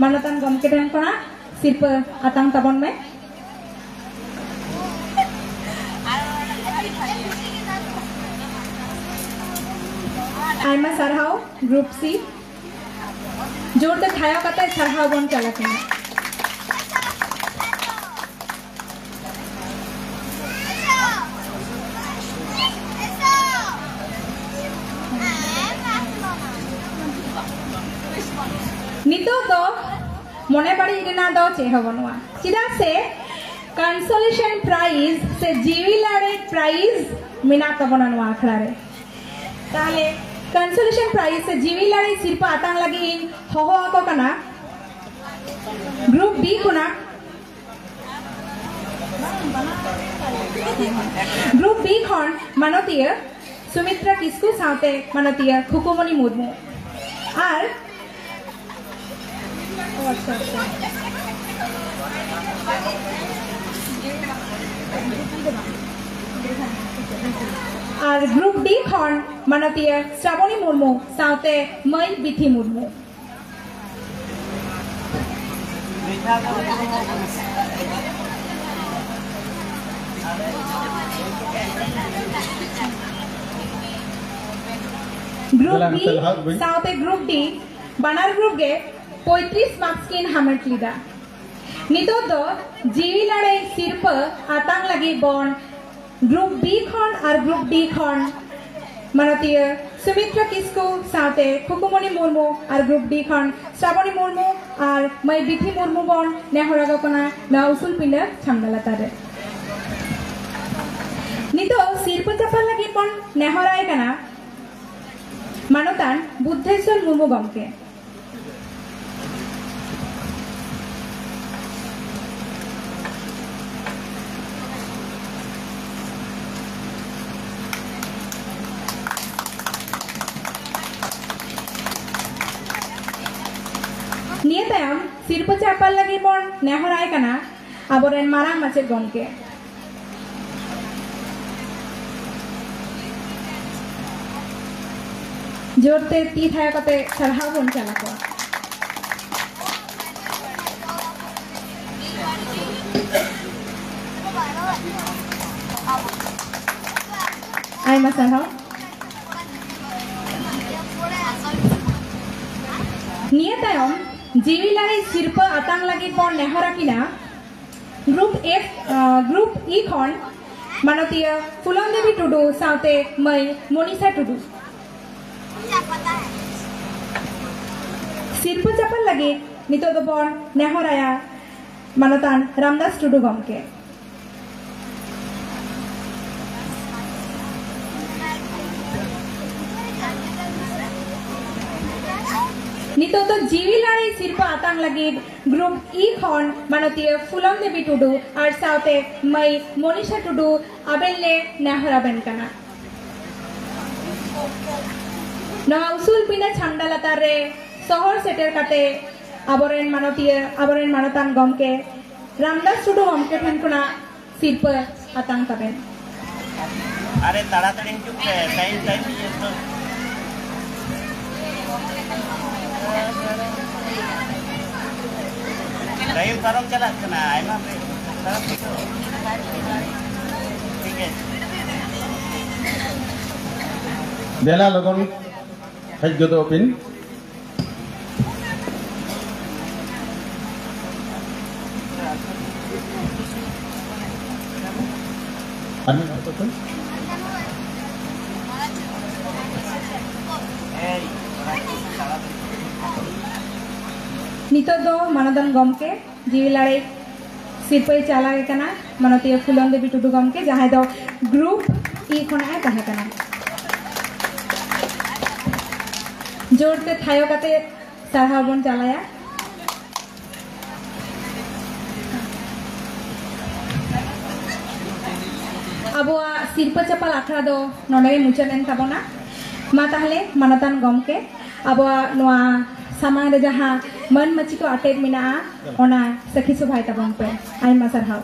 ᱢᱟᱱᱚᱛᱟᱱ ᱜᱚᱢᱠᱮ ᱴᱷᱮᱱ ᱠᱷᱚᱱᱟᱜ ᱥᱤᱨᱯᱟᱹ ᱟᱛᱟᱝ ᱛᱟᱵᱚᱱ ᱢᱮ᱾ ᱟᱭᱢᱟ ᱥᱟᱨᱦᱟᱣ ᱜᱨᱩᱯ ᱥᱤ᱾ ᱡᱳᱨᱛᱮ ᱛᱷᱟᱭᱚ ᱠᱟᱛᱮ ᱥᱟᱨᱦᱟᱣ ᱵᱚᱱ ᱪᱟᱞ ᱟᱠᱚ ᱢᱟ᱾ ᱱᱤᱛᱚᱜ ᱫᱚ ᱢᱚᱱᱮ ᱵᱟᱹᱲᱤᱡ ᱨᱮᱱᱟᱜ ᱫᱚ ᱪᱮᱫ ᱦᱚᱸ ᱵᱟᱹᱱᱩᱜᱼᱟ, ᱪᱮᱫᱟᱜ ᱥᱮ ᱠᱚᱱᱥᱳᱞᱮᱥᱚᱱ ᱯᱨᱟᱭᱤᱡᱽ ᱥᱮ ᱡᱤᱣᱤ ᱞᱟᱲᱮᱡ ᱯᱨᱟᱭᱤᱡᱽ ᱢᱮᱱᱟᱜ ᱛᱟᱵᱚᱱᱟ ᱱᱚᱣᱟ ᱟᱠᱷᱲᱟ ᱨᱮ᱾ ᱛᱟᱦᱞᱮ ᱠᱚᱱᱥᱳᱞᱮᱥᱚᱱ ᱯᱨᱟᱭᱤᱡᱽ ᱥᱮ ᱡᱤᱣᱤ ᱞᱟᱲᱮᱡ ᱥᱤᱨᱯᱟᱹ ᱟᱛᱟᱝ ᱞᱟᱹᱜᱤᱫ ᱤᱧ ᱦᱚᱦᱚ ᱟᱠᱚ ᱠᱟᱱᱟ ᱜᱨᱩᱯ ᱵᱤ ᱠᱷᱚᱱᱟᱜ᱾ ᱜᱨᱩᱯ ᱵᱤ ᱠᱷᱚᱱ ᱢᱟᱱᱚᱛᱤᱭᱟᱹ ᱥᱩᱢᱤᱛᱨᱟ ᱠᱤᱥᱠᱩ ᱥᱟᱶᱛᱮ ᱢᱟᱱᱚᱛᱤᱭᱟᱹ ᱠᱷᱩᱠᱩᱢᱚᱱᱤ ᱢᱩᱨᱢᱩ᱾ ᱟᱨ ᱟᱨ ᱜᱨᱩᱯ ᱰᱤ ᱠᱷᱚᱱ ᱢᱟᱱᱚᱛᱤᱭᱟᱹ ᱥᱨᱟᱵᱚᱱᱤ ᱢᱩᱨᱢᱩ ᱥᱟᱶᱛᱮ ᱢᱟᱹᱭ ᱵᱤᱛᱷᱤ ᱢᱩᱨᱢᱩ᱾ ᱜᱨᱩᱯ ᱵᱤ ᱥᱟᱶᱛᱮ ᱜᱨᱩᱯ ᱰᱤ ᱵᱟᱱᱟᱨ ᱜᱨᱩᱯ ᱜᱮ ᱯᱚᱸᱭᱛᱨᱤᱥ ᱢᱟᱨᱠᱥ ᱠᱤᱱ ᱦᱟᱢᱮᱴ ᱞᱮᱫᱟ᱾ ᱱᱤᱛᱚᱜ ᱫᱚ ᱡᱤᱣᱤ ᱞᱟᱲᱮᱡ ᱥᱤᱨᱯᱟᱹ ᱟᱛᱟᱝ ᱞᱟᱹᱜᱤᱫ ᱵᱚᱱ ᱜᱨᱩᱯ ᱵᱤ ᱠᱷᱚᱱ ᱟᱨ ᱜᱨᱩᱯ ᱰᱤ ᱠᱷᱚᱱ ᱢᱟᱱᱚᱛᱤᱭᱟᱹ ᱥᱩᱢᱤᱛᱨᱟ ᱠᱤᱥᱠᱩ ᱥᱟᱶᱛᱮ ᱠᱷᱩᱠᱩᱢᱚᱱᱤ ᱢᱩᱨᱢᱩ ᱟᱨ ᱜᱨᱩᱯ ᱰᱤ ᱠᱷᱚᱱ ᱥᱨᱟᱵᱚᱱᱤ ᱢᱩᱨᱢᱩ ᱟᱨ ᱢᱟᱹᱭ ᱵᱤᱛᱷᱤ ᱢᱩᱨᱢᱩ ᱵᱚᱱ ᱱᱮᱦᱚᱨ ᱟᱠᱚ ᱠᱟᱱᱟ ᱱᱚᱣᱟ ᱩᱥᱩᱞ ᱯᱤᱸᱰᱟᱹ ᱪᱷᱟᱢᱰᱟ ᱞᱟᱛᱟᱨ ᱨᱮ᱾ ᱱᱤᱛᱚᱜ ᱥᱤᱨᱯᱟᱹ ᱪᱟᱯᱟᱞ ᱞᱟᱹᱜᱤᱫ ᱵᱚᱱ ᱱᱮᱦᱚᱨᱟᱭ ᱠᱟᱱᱟ ᱢᱟᱱᱚᱛᱟᱱ ᱵᱩᱫᱽᱫᱷᱮᱥᱣᱚᱨ ᱢᱩᱨᱢᱩ ᱜᱚᱢᱠᱮ᱾ ᱱᱤᱭᱟᱹ ᱛᱟᱭᱚᱢ ᱥᱤᱨᱯᱟᱹ ᱪᱟᱯᱟᱞ ᱞᱟᱹᱜᱤᱫ ᱵᱚᱱ ᱱᱮᱦᱚᱨᱟᱭ ᱠᱟᱱᱟ ᱟᱵᱚᱨᱮᱱ ᱢᱟᱨᱟᱝ ᱢᱟᱪᱮᱫ ᱜᱚᱢᱠᱮ᱾ ᱡᱳᱨᱛᱮ ᱛᱤ ᱛᱷᱟᱭᱚ ᱠᱟᱛᱮ ᱥᱟᱨᱦᱟᱣ ᱵᱚᱱ ᱪᱟᱞ ᱟᱠᱚᱣᱟ᱾ ᱟᱭᱢᱟ ᱥᱟᱨᱦᱟᱣ᱾ ᱱᱤᱭᱟᱹ ᱛᱟᱭᱚᱢ ᱡᱤᱣᱤ ᱞᱟᱹᱲᱦᱟᱹᱭ ᱥᱤᱨᱯᱟᱹ ᱟᱛᱟᱝ ᱞᱟᱹᱜᱤᱫ ᱵᱚᱱ ᱱᱮᱦᱚᱨ ᱟᱹᱠᱤᱱᱟ ᱜᱨᱩᱯ ᱮᱯᱷ, ᱟᱸ, ᱜᱨᱩᱯ ᱤ ᱠᱷᱚᱱ ᱢᱟᱱᱚᱛᱤᱭᱟᱹ ᱯᱷᱩᱞᱚᱱ ᱫᱮᱵᱤ ᱴᱩᱰᱩ ᱥᱟᱶᱛᱮ ᱢᱟᱹᱭ ᱢᱚᱱᱤᱥᱟ ᱴᱩᱰᱩ᱾ ᱥᱤᱨᱯᱟᱹ ᱪᱟᱯᱟᱞ ᱞᱟᱹᱜᱤᱫ ᱱᱤᱛᱚᱜ ᱫᱚᱵᱚᱱ ᱱᱮᱦᱚᱨᱟᱭᱟ ᱢᱟᱱᱚᱛᱟᱱ ᱨᱟᱢᱫᱟᱥ ᱴᱩᱰᱩ ᱜᱚᱢᱠᱮ᱾ ᱱᱤᱛᱚᱜ ᱫᱚ ᱡᱤᱣᱤ ᱞᱟᱹᱲᱦᱟᱹᱭ ᱥᱤᱨᱯᱟᱹ ᱟᱛᱟᱝ ᱞᱟᱹᱜᱤᱫ ᱜᱨᱩᱯ ᱤ ᱠᱷᱚᱱ ᱢᱟᱱᱚᱛᱤᱭᱟᱹ ᱯᱷᱩᱞᱚᱱ ᱫᱮᱵᱤ ᱴᱩᱰᱩ ᱟᱨ ᱥᱟᱶᱛᱮ ᱢᱟᱹᱭ ᱢᱚᱱᱤᱥᱟ ᱴᱩᱰᱩ ᱟᱵᱮᱱ ᱞᱮ ᱱᱮᱦᱚᱨ ᱟᱵᱮᱱ ᱠᱟᱱᱟ᱾ ᱱᱚᱣᱟ ᱩᱥᱩᱞ ᱯᱤᱸᱰᱟᱹ ᱪᱷᱟᱢᱰᱟ ᱞᱟᱛᱟᱨ ᱨᱮ ᱥᱚᱦᱚᱨ ᱥᱮᱴᱮᱨ ᱠᱟᱛᱮ ᱟᱵᱚᱨᱮᱱ ᱢᱟᱱᱚᱛᱤᱭᱟᱹ, ᱟᱵᱚᱨᱮᱱ ᱢᱟᱱᱚᱛᱟᱱ ᱜᱚᱢᱠᱮ ᱨᱟᱢᱫᱟᱥ ᱴᱩᱰᱩ ᱜᱚᱢᱠᱮ ᱴᱷᱮᱱ ᱠᱷᱚᱱᱟᱜ ᱥᱤᱨᱯᱟᱹ ᱟᱛᱟᱝ ᱛᱟᱵᱮᱱ᱾ ᱟᱨᱮ ᱛᱟᱲᱟᱛᱟᱲᱤ ᱦᱤᱡᱩᱜ ᱯᱮ, ᱴᱟᱭᱤᱢ, ᱴᱟᱭᱤᱢ ᱤᱭᱟᱹ ᱛᱚ᱾ ᱴᱟᱭᱤᱢ ᱯᱟᱨᱚᱢ ᱪᱟᱞᱟᱜ ᱠᱟᱱᱟ, ᱟᱭᱢᱟ ᱯᱮ ᱴᱷᱤᱠ ᱟᱪᱷᱮ᱾ ᱫᱮᱞᱟ ᱞᱚᱜᱚᱱ ᱦᱮᱡ ᱜᱚᱫᱚᱜ ᱵᱤᱱ᱾ ᱱᱤᱛᱚᱜ ᱫᱚ ᱢᱟᱱᱚᱛᱟᱱ ᱜᱚᱢᱠᱮ ᱡᱤᱣᱤ ᱞᱟᱲᱮᱡ ᱥᱤᱨᱯᱟᱹᱭ ᱪᱟᱞᱟᱣᱮ ᱠᱟᱱᱟ ᱢᱟᱱᱚᱛᱤᱭᱟᱹ ᱯᱷᱩᱞᱚᱱ ᱫᱮᱵᱤ ᱴᱩᱰᱩ ᱜᱚᱢᱠᱮ, ᱡᱟᱦᱟᱸᱭ ᱫᱚ ᱜᱨᱩᱯ ᱤ ᱠᱷᱚᱱᱟᱜ ᱮ ᱛᱟᱦᱮᱸ ᱠᱟᱱᱟ᱾ ᱡᱳᱨᱛᱮ ᱛᱷᱟᱭᱚ ᱠᱟᱛᱮ ᱥᱟᱨᱦᱟᱣ ᱵᱚᱱ ᱪᱟᱞᱟᱭᱟ᱾ ᱟᱵᱚᱣᱟᱜ ᱥᱤᱨᱯᱟᱹ ᱪᱟᱯᱟᱞ ᱟᱠᱷᱲᱟ ᱫᱚ ᱱᱚᱰᱮ ᱜᱮ ᱢᱩᱪᱟᱹᱫ ᱮᱱ ᱛᱟᱵᱚᱱᱟ᱾ ᱢᱟ ᱛᱟᱦᱞᱮ ᱢᱟᱱᱚᱛᱟᱱ ᱜᱚᱢᱠᱮ, ᱟᱵᱚᱣᱟᱜ ᱱᱚᱣᱟ ᱥᱟᱢᱟᱝ ᱨᱮ ᱡᱟᱦᱟᱸ ᱢᱟᱹᱱ ᱢᱟᱹᱪᱤ ᱠᱚ ᱟᱴᱮᱫ ᱢᱮᱱᱟᱜᱼᱟ, ᱚᱱᱟ ᱥᱟᱹᱠᱷᱤ ᱥᱚᱵᱷᱟᱭ ᱛᱟᱵᱚᱱ ᱯᱮ᱾ ᱟᱭᱢᱟ ᱥᱟᱨᱦᱟᱣ᱾